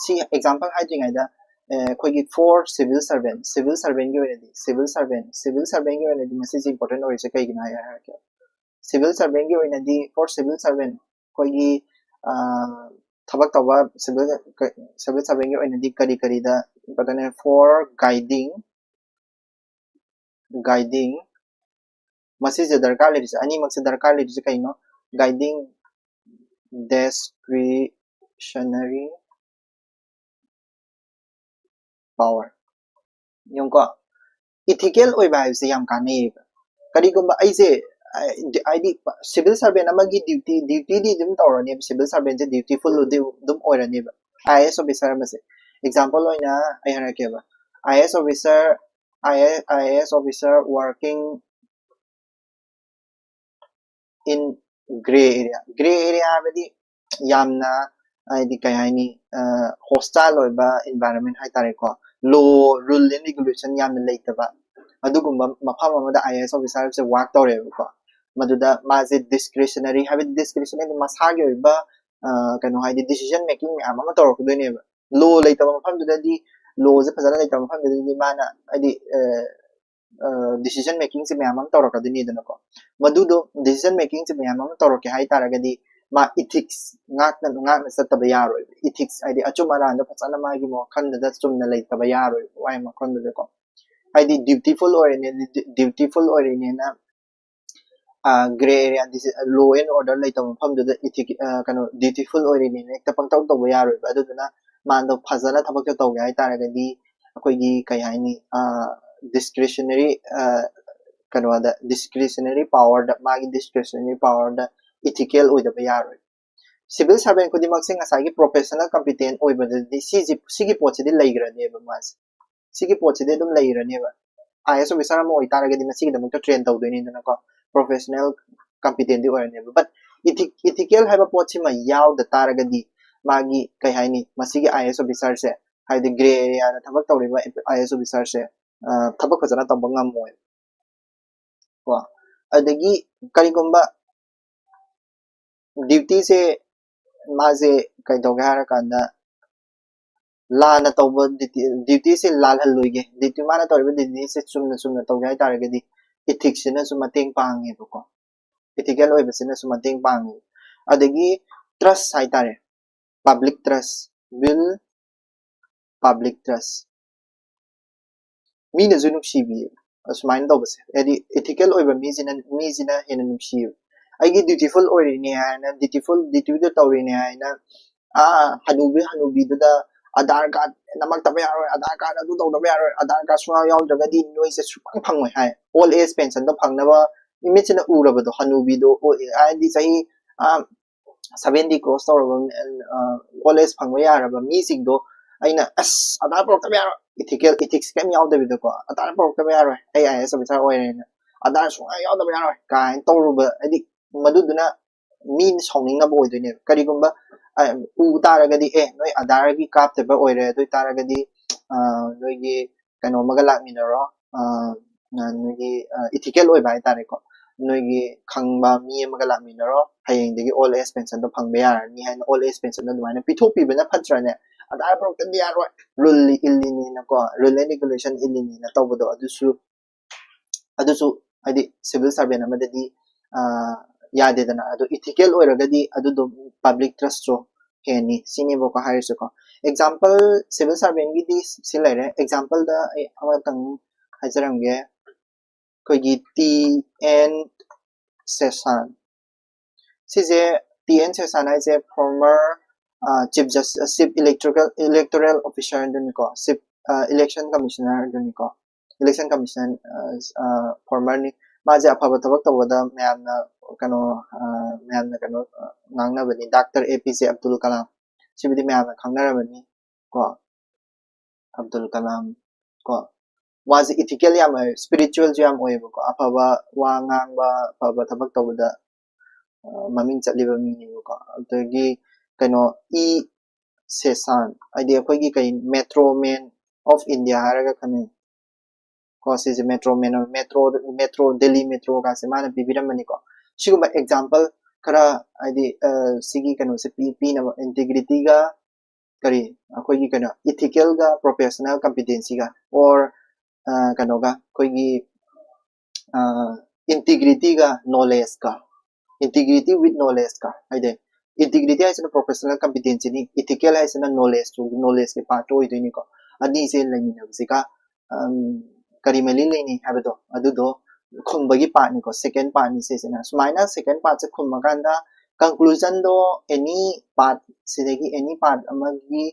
ꯁꯤ example ꯍꯥꯏꯗ꯭ꯔꯤꯉꯩꯗ ꯑꯩꯈꯣꯏꯒꯤ for civil servant, civil servantꯀꯤ ꯑꯣꯏꯅꯗꯤ, civil servant civil servantꯀꯤ ꯑꯣꯏꯅꯗꯤ ꯃꯁꯤꯁꯦ important ꯑꯣꯏꯔꯤꯁꯦ ꯀꯩꯒꯤꯅꯣ ꯍꯥꯏꯔꯛꯀꯦ꯫ Civil servantꯀꯤ ꯑꯣꯏꯅꯗꯤ, for civil servant, ꯑꯩꯈꯣꯏꯒꯤ ꯊꯕꯛ ꯇꯧꯕ civil civil servantꯀꯤ ꯑꯣꯏꯅꯗꯤ ꯀꯔꯤ ꯀꯔꯤꯗ important ꯑꯣꯏ? For guiding guiding ꯃꯁꯤꯁꯦ ꯗꯔꯀꯥꯔ ꯂꯩꯔꯤꯁꯦ, ꯑꯅꯤꯃꯛꯁꯦ ꯗꯔꯀꯥꯔ ꯂꯩꯔꯤꯁꯦ ꯀꯩꯅꯣ? Guiding discretionary power꯫ ꯌꯦꯡꯉꯨꯀꯣ, ethical ꯑꯣꯏꯕ ꯍꯥꯏꯕꯁꯦ ꯌꯥꯝ ꯀꯥꯟꯅꯩꯌꯦꯕ꯫ ꯀꯔꯤꯒꯨꯝꯕ ꯑꯩꯁꯦ ꯍꯥꯏꯗꯤ civil servant ꯑꯃꯒꯤ duty dutyꯗꯤ ꯑꯗꯨꯝ ꯇꯧꯔꯅꯦꯕ꯫ Civil servantꯁꯦ dutifulꯗꯤ ꯑꯗꯨꯝ ꯑꯣꯏꯔꯅꯦꯕ꯫ IAS officer ꯑꯃꯁꯦ example ꯑꯣꯏꯅ ꯑꯩ ꯍꯥꯏꯔꯛꯀꯦꯕ꯫ IAS officer, IAS officer working in grey area꯫ Grey area ꯍꯥꯏꯕꯗꯤ ꯌꯥꯝꯅ ꯍꯥꯏꯗꯤ ꯀꯩ ꯍꯥꯏꯅꯤ, hostile ꯑꯣꯏꯕ environment ꯍꯥꯏꯇꯥꯔꯦꯀꯣ꯫ Law, rule and regulation ꯌꯥꯝꯅ ꯂꯩꯇꯕ꯫ ꯑꯗꯨꯒꯨꯝꯕ ꯃꯐꯝ ꯑꯃꯗ I A S officer say work ꯇꯧꯔꯦꯕꯀꯣ꯫ ꯃꯗꯨꯗ ꯃꯥꯁꯦ discretionary, ꯍꯥꯏꯕꯗꯤ discretionary ꯃꯁꯥꯒꯤ ꯑꯣꯏꯕ ꯀꯩꯅꯣ, ꯍꯥꯏꯗꯤ decision making ꯃꯌꯥꯝ ꯑꯃ ꯇꯧꯔꯛꯀꯗꯣꯏꯅꯦꯕ꯫ Law ꯂꯩꯇꯕ ꯃꯐꯝꯗꯨꯗꯗꯤ, law ꯁꯦ ꯐꯖꯅ ꯂꯩꯇꯕ ꯃꯐꯝꯗꯨꯗꯗꯤ ꯃꯥꯅ, ꯍꯥꯏꯗꯤ decision making ꯁꯦ ꯃꯌꯥꯝ ꯑꯃ ꯇꯧꯔꯛꯀꯗꯣꯏꯅꯤꯗꯅꯀꯣ꯫ ꯃꯗꯨꯗꯣ decision making ꯁꯦ ꯃꯌꯥꯝ ꯑꯃ ꯇꯧꯔꯛꯀꯦ ꯍꯥꯏꯇꯥꯔꯒꯗꯤ ꯃꯥ ethics ꯉꯥꯛꯅ, ꯉꯥꯛꯅ ꯆꯠꯇꯕ ꯌꯥꯔꯣꯏꯕ꯫ Ethics ꯍꯥꯏꯗꯤ ꯑꯆꯨꯝ ꯑꯔꯥꯟꯗꯣ ꯐꯖꯅ ꯃꯥꯒꯤ ꯋꯥꯈꯜꯗꯨꯗ ꯆꯨꯝꯅ ꯂꯩꯇꯕ ꯌꯥꯔꯣꯏꯕ, ꯋꯥꯍꯩ ꯋꯥꯈꯜꯗꯨꯗꯀꯣ꯫ ꯍꯥꯏꯗꯤ dutiful ꯑꯣꯏꯔꯤꯅꯦ, dutiful ꯑꯣꯏꯔꯤꯅꯦꯅ grey area, law and order ꯂꯩꯇꯕ ꯃꯐꯝꯗꯨꯗ ethic, ꯀꯩꯅꯣ, dutiful ꯑꯣꯏꯔꯤꯅꯦꯅ ꯍꯦꯛꯇ ꯄꯪꯇꯧ ꯇꯧꯕ ꯌꯥꯔꯣꯏꯕ꯫ ꯑꯗꯨꯗꯨꯅ ꯃꯥꯗꯣ ꯐꯖꯅ ꯊꯕꯛꯇꯣ ꯇꯧꯒꯦ ꯍꯥꯏꯇꯥꯔꯒꯗꯤ ꯑꯩꯈꯣꯏꯒꯤ ꯀꯩ ꯍꯥꯏꯅꯤ, discretionary, ꯀꯩꯅꯣꯗ, discretionary power ꯗ, ꯃꯥꯒꯤ discretionary power ꯗ ethical ꯑꯣꯏꯗꯕ ꯌꯥꯔꯣꯏ꯫ Civil servant ꯈꯨꯗꯤꯡꯃꯛꯁꯦ ꯉꯁꯥꯏꯒꯤ professional competent ꯑꯣꯏꯕꯗꯗꯤ ꯁꯤꯁꯤ, ꯁꯤꯒꯤ ꯄꯣꯠꯁꯤꯗꯤ ꯂꯩꯈ꯭ꯔꯅꯦꯕ ꯃꯥꯁꯦ꯫ ꯁꯤꯒꯤ ꯄꯣꯠꯁꯤꯗꯤ ꯑꯗꯨꯝ ꯂꯩꯔꯅꯦꯕ꯫ I A S officer ꯑꯃ ꯑꯣꯏꯇꯥꯔꯒꯗꯤ ꯃꯁꯤꯒꯤꯗꯃꯛꯇ train ꯇꯧꯗꯣꯏꯅꯤꯗꯅꯀꯣ, professional competent D ꯑꯣꯏꯔꯅꯦꯕ꯫ But ethic, ethical ꯍꯥꯏꯕ ꯄꯣꯠꯁꯤꯃ ꯌꯥꯎꯗ ꯇꯥꯔꯒꯗꯤ ꯃꯥꯒꯤ, ꯀꯩ ꯍꯥꯏꯅꯤ, ꯃꯁꯤꯒꯤ I A S officer ꯁꯦ, ꯍꯥꯏꯗꯤ grey area ꯗ ꯊꯕꯛ ꯇꯧꯔꯤꯕ I A S officer ꯁꯦ ꯊꯕꯛ ꯐꯖꯅ ꯇꯧꯕ ꯉꯝꯃꯣꯏ ꯀꯣ꯫ ꯑꯗꯒꯤ ꯀꯔꯤꯒꯨꯝꯕ duty ꯁꯦ ꯃꯥꯁꯦ ꯀꯩꯗꯧꯒꯦ ꯍꯥꯏꯔꯀꯥꯟꯗ ꯂꯥꯟꯅ ꯇꯧꯕ duty, duty ꯁꯦ ꯂꯥꯜꯍꯜꯂꯣꯏꯒꯦ, duty, ꯃꯥꯅ ꯇꯧꯔꯤꯕ duty ꯁꯦ ꯆꯨꯝꯅ ꯆꯨꯝꯅ ꯇꯧꯒꯦ ꯍꯥꯏꯇꯥꯔꯒꯗꯤ ethics ꯁꯤꯅꯁꯨ ꯃꯇꯦꯡ ꯄꯥꯡꯉꯦꯕꯀꯣ, ethical ꯑꯣꯏꯕꯁꯤꯅꯁꯨ ꯃꯇꯦꯡ ꯄꯥꯡꯉꯦ꯫ ꯑꯗꯒꯤ trust ꯍꯥꯏꯇꯥꯔꯦ, public trust, build public trust, ꯃꯤꯅꯁꯨ ꯅꯨꯡꯁꯤꯕꯤꯌꯦꯕ ꯑꯁꯨꯃꯥꯏꯅ ꯇꯧꯕꯁꯦ꯫ ꯍꯥꯏꯗꯤ ethical ꯑꯣꯏꯕ ꯃꯤꯁꯤꯅ, ꯃꯤꯁꯤꯅ ꯍꯦꯟꯅ ꯅꯨꯡꯁꯤꯌꯦꯕ꯫ ꯑꯩꯒꯤ dutiful ꯑꯣꯏꯔꯤꯅꯦ ꯍꯥꯏꯅ, dutiful, duty ꯗꯣ ꯇꯧꯔꯤꯅꯦ ꯍꯥꯏꯅ, ꯑꯥ, ꯍꯅꯨꯕꯤ ꯍꯅꯨꯕꯤꯗꯨꯗ Aadhaar card ꯅꯝꯃꯛꯇꯕ ꯌꯥꯔꯣꯏ, Aadhaar card ꯑꯗꯨ ꯇꯧꯗꯕ ꯌꯥꯔꯣꯏ, Aadhaar card ꯁꯨꯡꯌꯥꯎ ꯌꯥꯎꯗ꯭ꯔꯒꯗꯤ ꯅꯣꯏꯁꯦ ꯁꯨꯡꯐꯪ ꯐꯪꯉꯣꯏ ꯍꯥꯏ꯫ Old age pension ꯗꯣ ꯐꯪꯅꯕ ꯃꯤꯠꯁꯤꯅ ꯎꯔꯕꯗꯣ, ꯍꯅꯨꯕꯤꯗꯣ, ꯍꯥꯏꯗꯤ ꯆꯍꯤ, ꯑꯥ, seventy cross ꯇꯧꯔꯕ, old age ꯐꯪꯕ ꯌꯥꯔꯕ ꯃꯤꯁꯤꯡꯗꯣ ꯑꯩꯅ, "ꯑꯁ, Aadhaar ꯄꯨꯔꯛꯇꯕ ꯌꯥꯔꯣꯏ, ethical, ethics ꯀꯩꯝ ꯌꯥꯎꯗꯕꯤꯗꯀꯣ, Aadhaar ꯄꯨꯔꯛꯇꯕ ꯌꯥꯔꯣꯏ, ꯑꯩ I A S officer ꯑꯣꯏꯔꯦꯅ, Aadhaar ꯁꯨꯡꯌꯥ ꯌꯥꯎꯗꯕ ꯌꯥꯔꯣꯏ" ꯀꯥꯏꯅ ꯇꯧꯔꯨꯕ, ꯍꯥꯏꯗꯤ ꯃꯗꯨꯗꯨꯅ ꯃꯤ ꯁꯥꯎꯅꯤꯡꯅꯕ ꯑꯣꯏꯗꯣꯏꯅꯦꯕ꯫ ꯀꯔꯤꯒꯨꯝꯕ, ꯑ, ꯎ ꯇꯥꯔꯒꯗꯤ, "ꯑꯦ, ꯅꯣꯏ Aadhaar ꯒꯤ ꯀꯥꯞꯇꯕ ꯑꯣꯏꯔꯦ, ꯑꯗꯨ ꯑꯣꯏ ꯇꯥꯔꯒꯗꯤ, ꯑ, ꯅꯣꯏꯒꯤ ꯀꯩꯅꯣ ꯑꯃꯒ ꯂꯥꯛꯃꯤꯟꯅꯔꯣ, ꯑ, ꯅꯣꯏꯒꯤ ꯏꯊꯤꯀꯦꯜ ꯑꯣꯏꯕ ꯍꯥꯏꯇꯥꯔꯦꯀꯣ꯫ ꯅꯣꯏꯒꯤ ꯈꯪꯕ ꯃꯤ ꯑꯃꯒ ꯂꯥꯛꯃꯤꯟꯅꯔꯣ, ꯍꯌꯦꯡꯗꯒꯤ old age pension ꯗꯣ ꯐꯪꯕ ꯌꯥꯔꯅꯤ ꯍꯥꯏꯅ old age pension ꯗꯣ ꯑꯗꯨꯃꯥꯏꯅ ꯄꯤꯊꯣꯛꯄꯤꯕꯅ ꯐꯠꯇ꯭ꯔꯅꯦ? ꯑꯙꯥꯔ ꯄꯨꯔꯛꯇꯗꯤ ꯌꯥꯔꯣꯏ, ꯔꯨꯜ ꯏꯜꯂꯤꯅꯦꯅꯀꯣ, rule and regulation ꯏꯜꯂꯤꯅꯦꯅ ꯇꯧꯕꯗꯣ, ꯑꯗꯨꯁꯨ ꯑꯗꯨꯁꯨ ꯍꯥꯏꯗꯤ civil servant ꯑꯃꯗꯗꯤ ꯌꯥꯗꯦꯗꯅ꯫ ꯑꯗꯣ ꯏꯊꯤꯀꯦꯜ ꯑꯣꯏꯔꯒꯗꯤ ꯑꯗꯨꯗꯣ public trust ꯁꯨ ꯍꯦꯟꯅꯤ ꯁꯤꯅꯦꯕꯀꯣ ꯍꯥꯏꯔꯤꯁꯦꯀꯣ꯫ Example, civil servant ꯒꯤꯗꯤ ꯁꯤ ꯂꯩꯔꯦ꯫ Example ꯗ ꯑꯩ ꯑꯃꯇꯪ ꯍꯥꯏꯖꯔꯝꯒꯦ꯫ ꯑꯩꯈꯣꯏꯒꯤ ꯇꯤ ꯑꯦꯟ ꯁꯦꯁꯥꯟ, ꯁꯤꯁꯦ, ꯇꯤ ꯑꯦꯟ ꯁꯦꯁꯥꯟ ꯍꯥꯏꯁꯦ former chief justice, chief electoral electoral officer ꯑꯗꯨꯅꯤꯀꯣ, chief election commissioner ꯑꯗꯨꯅꯤꯀꯣ, election commission former ꯅꯤ꯫ ꯃꯥꯁꯦ ꯑꯐꯕ ꯊꯕꯛ ꯇꯧꯕꯗ ꯃꯌꯥꯝꯅ ꯀꯩꯅꯣ ꯃꯌꯥꯝꯅ ꯀꯩꯅꯣ ꯉꯥꯡꯅꯕꯅꯤ꯫ ꯗꯥꯛꯇꯔ ꯑꯦ ꯄꯤ ꯖꯦ ꯑꯕꯗꯨꯜ ꯀꯂꯥꯝ, ꯁꯤꯕꯨꯗꯤ ꯃꯌꯥꯝꯅ ꯈꯪꯅꯔꯕꯅꯤ ꯀꯣ꯫ ꯑꯕꯗꯨꯜ ꯀꯂꯥꯝ ꯀꯣ, ꯃꯥꯁꯦ ꯏꯊꯤꯀꯦꯜ ꯌꯥꯝ ꯑꯣꯏ, ꯁ꯭ꯄꯤꯔꯤꯆꯨꯋꯦꯜꯁꯨ ꯌꯥꯝ ꯑꯣꯏꯌꯦꯕꯀꯣ꯫ ꯑꯐꯕ ꯋꯥ ꯉꯥꯡꯕ, ꯑꯐꯕ ꯊꯕꯛ ꯇꯧꯕꯗ ꯃꯃꯤꯡ ꯆꯠꯂꯤꯕ ꯃꯤꯅꯦꯕꯀꯣ꯫ ꯑꯗꯒꯤ ꯀꯩꯅꯣ, ꯏ ꯁꯦꯁꯥꯟ, ꯍꯥꯏꯗꯤ ꯑꯩꯈꯣꯏꯒꯤ ꯀꯩ, ꯃꯦꯇ꯭ꯔꯣ ꯃꯦꯟ ꯑꯣꯐ ꯏꯟꯗꯤꯌꯥ ꯍꯥꯏꯔꯒ ꯈꯪꯅꯩ ꯀꯣ꯫ ꯁꯤꯁꯦ ꯃꯦꯇ꯭ꯔꯣ ꯃꯦꯟ, ꯃꯦꯇ꯭ꯔꯣ ꯃꯦꯇ꯭ꯔꯣ ꯗꯦꯜꯂꯤ ꯃꯦꯇ꯭ꯔꯣꯒꯥꯁꯦ ꯃꯥꯅ ꯄꯤꯕꯤꯔꯝꯕꯅꯤꯀꯣ꯫ ꯁꯤꯒꯨꯝꯕ ꯑꯦꯛꯖꯥꯝꯄꯜ ꯈꯔ, ꯍꯥꯏꯗꯤ ꯁꯤꯒꯤ ꯀꯩꯅꯣꯁꯦ ꯄꯤꯅꯕ, ꯏꯟꯇꯤꯒ꯭ꯔꯤꯇꯤꯒ ꯀꯔꯤ, ꯑꯩꯈꯣꯏꯒꯤ ꯀꯩꯅꯣ, ꯏꯊꯤꯀꯦꯜꯒ ꯄ꯭ꯔꯣꯐꯦꯁꯅꯦꯜ ꯀꯝꯄꯤꯇꯦꯟꯁꯤꯒ, ꯑꯣꯔ ꯀꯩꯅꯣꯒ, ꯑꯩꯈꯣꯏꯒꯤ ꯏꯟꯇꯤꯒ꯭ꯔꯤꯇꯤꯒ ꯅꯣꯂꯦꯖꯀ, integrity with knowledge ꯀ ꯍꯥꯏꯗꯤ, ꯏꯟꯇꯤꯒ꯭ꯔꯤꯇꯤ ꯍꯥꯏꯁꯤꯅ ꯄ꯭ꯔꯣꯐꯦꯁꯅꯦꯜ ꯀꯝꯄꯤꯇꯦꯟꯁꯤꯅꯤ, ꯏꯊꯤꯀꯦꯜ ꯍꯥꯏꯁꯤꯅ ꯅꯣꯂꯦꯖꯇꯨ, ꯅꯣꯂꯦꯖꯀꯤ ꯄꯥꯔꯠꯇꯨ ꯑꯣꯏꯗꯣꯏꯅꯤꯀꯣ꯫ ꯑꯅꯤꯁꯦ ꯂꯩꯃꯤꯟꯅꯕꯁꯤꯒ ꯀꯔꯤ ꯃꯔꯤ ꯂꯩꯅꯩ ꯍꯥꯏꯕꯗꯣ ꯑꯗꯨꯗꯣ ꯈꯨꯝꯕꯒꯤ ꯄꯥꯔꯠꯅꯤꯀꯣ, ꯁꯦꯀꯦꯟ ꯄꯥꯔꯠꯅꯤ ꯁꯤꯁꯤꯅ꯫ ꯁꯨꯃꯥꯏꯅ ꯁꯦꯀꯦꯟ ꯄꯥꯔꯠꯁꯦ ꯈꯨꯝꯃꯀꯥꯟꯗ ꯀꯟꯀ꯭ꯂꯨꯖꯟꯗꯣ ꯑꯦꯅꯤ ꯄꯥꯔꯠ, ꯁꯤꯗꯒꯤ ꯑꯦꯅꯤ ꯄꯥꯔꯠ ꯑꯃꯒꯤ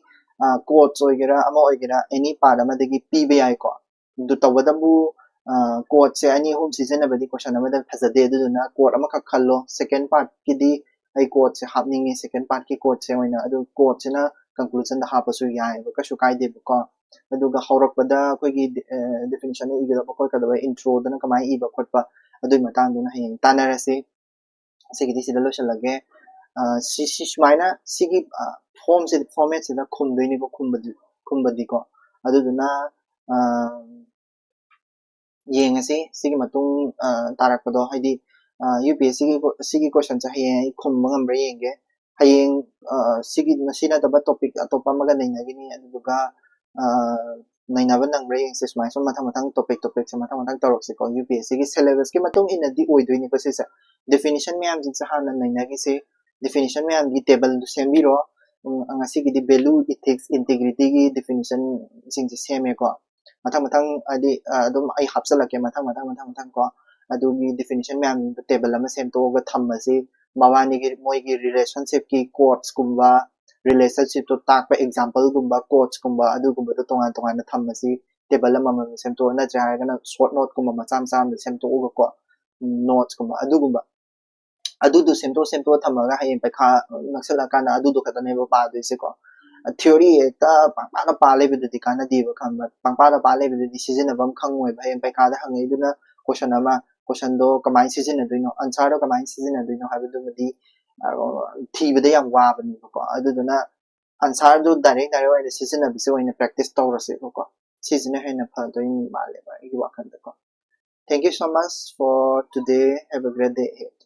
ꯀꯣꯠꯁ ꯑꯣꯏꯒꯦꯔꯥ ꯑꯃ ꯑꯣꯏꯒꯦꯔꯥ ꯑꯦꯅꯤ ꯄꯥꯔꯠ ꯑꯃꯗꯒꯤ ꯄꯤꯕ ꯌꯥꯏꯀꯣ꯫ ꯑꯗꯨ ꯇꯧꯕꯇꯕꯨ ꯀꯣꯠꯁꯦ ꯑꯅꯤ ꯑꯍꯨꯝ ꯁꯤꯖꯤꯟꯅꯕꯗꯤ ꯀꯣꯏꯁꯟ ꯑꯃꯗ ꯐꯖꯗꯦ꯫ ꯑꯗꯨꯗꯨꯅ ꯀꯣꯠ ꯑꯃꯈꯛ ꯈꯜꯂꯣ꯫ ꯁꯦꯀꯦꯟ ꯄꯥꯔꯠꯀꯤꯗꯤ ꯑꯩ ꯀꯣꯠꯁꯦ ꯍꯥꯞꯅꯤꯡꯉꯤ, ꯁꯦꯀꯦꯟ ꯄꯥꯔꯠꯀꯤ ꯀꯣꯠꯁꯦ ꯑꯣꯏꯅ꯫ ꯑꯗꯨ ꯀꯣꯠꯁꯤꯅ ꯀꯟꯀ꯭ꯂꯨꯖꯟꯗ ꯍꯥꯞꯄꯁꯨ ꯌꯥꯏꯑꯕ, ꯀꯩꯁꯨ ꯀꯥꯏꯗꯦꯕꯀꯣ꯫ ꯑꯗꯨꯒ ꯍꯧꯔꯛꯄꯗ ꯑꯩꯈꯣꯏꯒꯤ ꯗꯤꯐꯤꯅꯤꯁꯟ ꯏꯒꯗꯕ ꯈꯣꯠꯀꯗꯕ, ꯏꯟꯇ꯭ꯔꯣꯗꯅ ꯀꯃꯥꯏꯅ ꯏꯕ ꯈꯣꯠꯄ, ꯑꯗꯨꯒꯤ ꯃꯇꯥꯡꯗꯨꯅ ꯍꯌꯦꯡ ꯇꯥꯟꯅꯔꯁꯤ꯫ ꯁꯤꯒꯤꯗꯤ ꯁꯤꯗ ꯂꯣꯏꯁꯤꯜꯂꯒꯦ꯫ ꯁꯤ ꯁꯤ ꯁꯨꯃꯥꯏꯅ ꯁꯤꯒꯤ ꯐꯣꯝꯁꯤꯗ, ꯐꯣꯔꯃꯦꯠꯁꯤꯗ ꯈꯨꯝꯗꯣꯏꯅꯤꯀꯣ, ꯈꯨꯝꯕꯗꯤ ꯈꯨꯝꯕꯗꯤꯀꯣ꯫ ꯑꯗꯨꯗꯨꯅ ꯌꯦꯡꯉꯁꯤ ꯁꯤꯒꯤ ꯃꯇꯨꯡ ꯑ, ꯇꯥꯔꯛꯄꯗꯣ, ꯍꯥꯏꯗꯤ UPSCꯒꯤ ꯁꯤꯒꯤ questionꯁꯦ ꯍꯌꯦꯡ ꯑꯩ ꯈꯨꯝꯕ ꯉꯝꯕ꯭ꯔꯥ ꯌꯦꯡꯒꯦ꯫ ꯍꯌꯦꯡ ꯑ, ꯁꯤꯒꯤ ꯃꯁꯤ ꯅꯠꯇꯕ topic ꯑꯇꯣꯞꯄ ꯑꯃꯒ ꯅꯩꯅꯒꯅꯤ, ꯑꯗꯨꯗꯨꯒ ꯑ, ꯅꯩꯅꯕ ꯅꯪꯕ꯭ꯔꯥ ꯌꯦꯡꯁꯦ꯫ ꯁꯨꯃꯥꯏꯅ ꯁꯨꯝ ꯃꯊꯪ ꯃꯊꯪ topic topicꯁꯦ ꯃꯊꯪ ꯃꯊꯪ ꯇꯧꯔꯛꯁꯤꯀꯣ꯫ UPSCꯒꯤ syllabusꯀꯤ ꯃꯇꯨꯡ ꯏꯟꯅꯗꯤ ꯑꯣꯏꯗꯣꯏꯅꯤꯀꯣ ꯁꯤꯁꯦ꯫ Definition ꯃꯌꯥꯝꯁꯤꯡꯁꯦ ꯍꯥꯟꯅ ꯅꯩꯅꯈꯤꯁꯦ꯫ Definition ꯃꯌꯥꯝꯒꯤ tableꯗꯨ ꯁꯦꯝꯕꯤꯔꯣ꯫ ꯎꯝ, ꯉꯁꯤꯒꯤꯗꯤ value, ethics, integrityꯒꯤ definitionꯁꯤꯡꯁꯦ ꯁꯦꯝꯃꯦꯀꯣ꯫ ꯃꯊꯪ ꯃꯊꯪ ꯍꯥꯏꯗꯤ ꯑ, ꯑꯗꯨꯝ ꯑꯩ ꯍꯥꯞꯆꯤꯜꯂꯛꯀꯦ ꯃꯊꯪ ꯃꯊꯪ ꯃꯊꯪ ꯃꯊꯪ ꯀꯣ꯫ ꯑꯗꯨꯒꯤ definition ꯃꯌꯥꯝꯗꯣ table ꯑꯃ ꯁꯦꯝꯗꯣꯛꯑꯒ ꯊꯝꯃꯁꯤ꯫ ꯃꯕꯥꯅꯤꯒꯤ ꯃꯣꯏꯒꯤ relationshipꯀꯤ quotesꯀꯨꯝꯕ, relationshipꯇꯣ ꯇꯥꯛꯄ exampleꯒꯨꯝꯕ, quotesꯀꯨꯝꯕ, ꯑꯗꯨꯒꯨꯝꯕꯗꯣ ꯇꯣꯉꯥꯟ ꯇꯣꯉꯥꯟꯅ ꯊꯝꯃꯁꯤ꯫ Table ꯑꯃꯃꯝ ꯁꯦꯝꯗꯣꯛꯑꯣ, ꯅꯠꯇ꯭ꯔꯦ ꯍꯥꯏꯔꯒꯅ short noteꯀꯨꯝꯕ ꯃꯆꯥ ꯃꯆꯥ ꯑꯃ ꯁꯦꯝꯗꯣꯛꯑꯒꯀꯣ, notes ꯀꯨꯝꯕ ꯑꯗꯨꯒꯨꯝꯕ ꯑꯗꯨꯗꯣ ꯁꯦꯝꯗꯣꯛ ꯁꯦꯝꯗꯣꯛꯑ ꯊꯝꯃꯒ ꯍꯌꯦꯡ ꯄꯩꯈꯥ ꯅꯛꯁꯜꯂꯛꯑꯀꯥꯟꯗ ꯑꯗꯨꯗꯣ ꯈꯛꯇꯅꯦꯕ ꯄꯥꯗꯣꯏꯁꯦꯀꯣ꯫ Theory ꯍꯦꯛꯇ ꯄꯪꯄꯥꯗ ꯄꯥ ꯂꯩꯕꯗꯨꯗꯤ ꯀꯥꯟꯅꯗꯦꯕ, ꯈꯪꯕ꯭ꯔꯥ? ꯄꯪꯄꯥꯗ ꯄꯥ ꯂꯩꯕꯗꯨꯗꯤ ꯁꯤꯖꯤꯟꯅꯕ ꯑꯃ ꯈꯪꯉꯣꯏꯕ꯫ ꯍꯌꯦꯡ ꯄꯩꯈꯥꯗ ꯍꯪꯉꯛꯏꯗꯨꯅ question ꯑꯃ, questionꯗꯣ ꯀꯃꯥꯏꯅ ꯁꯤꯖꯤꯟꯅꯗꯣꯏꯅꯣ, answerꯗꯣ ꯀꯃꯥꯏꯅ ꯁꯤꯖꯤꯟꯅꯗꯣꯏꯅꯣ ꯍꯥꯏꯕꯗꯨꯃꯗꯤ ꯑ, ꯊꯤꯕꯗ ꯌꯥꯝ ꯋꯥꯕꯅꯦꯕꯀꯣ꯫ ꯑꯗꯨꯗꯨꯅ answerꯗꯨ direct direct ꯑꯣꯏꯅ ꯁꯤꯖꯤꯟꯅꯕꯁꯦ ꯑꯣꯏꯅ practice ꯇꯧꯔꯁꯦꯕꯀꯣ꯫ ꯁꯤꯁꯤꯅ ꯍꯦꯟꯅ ꯐꯗꯣꯏ ꯃꯥꯜꯂꯦꯕ ꯑꯩꯒꯤ ꯋꯥꯈꯜꯗꯀꯣ꯫ Thank you so much for today. Have a great day ahead.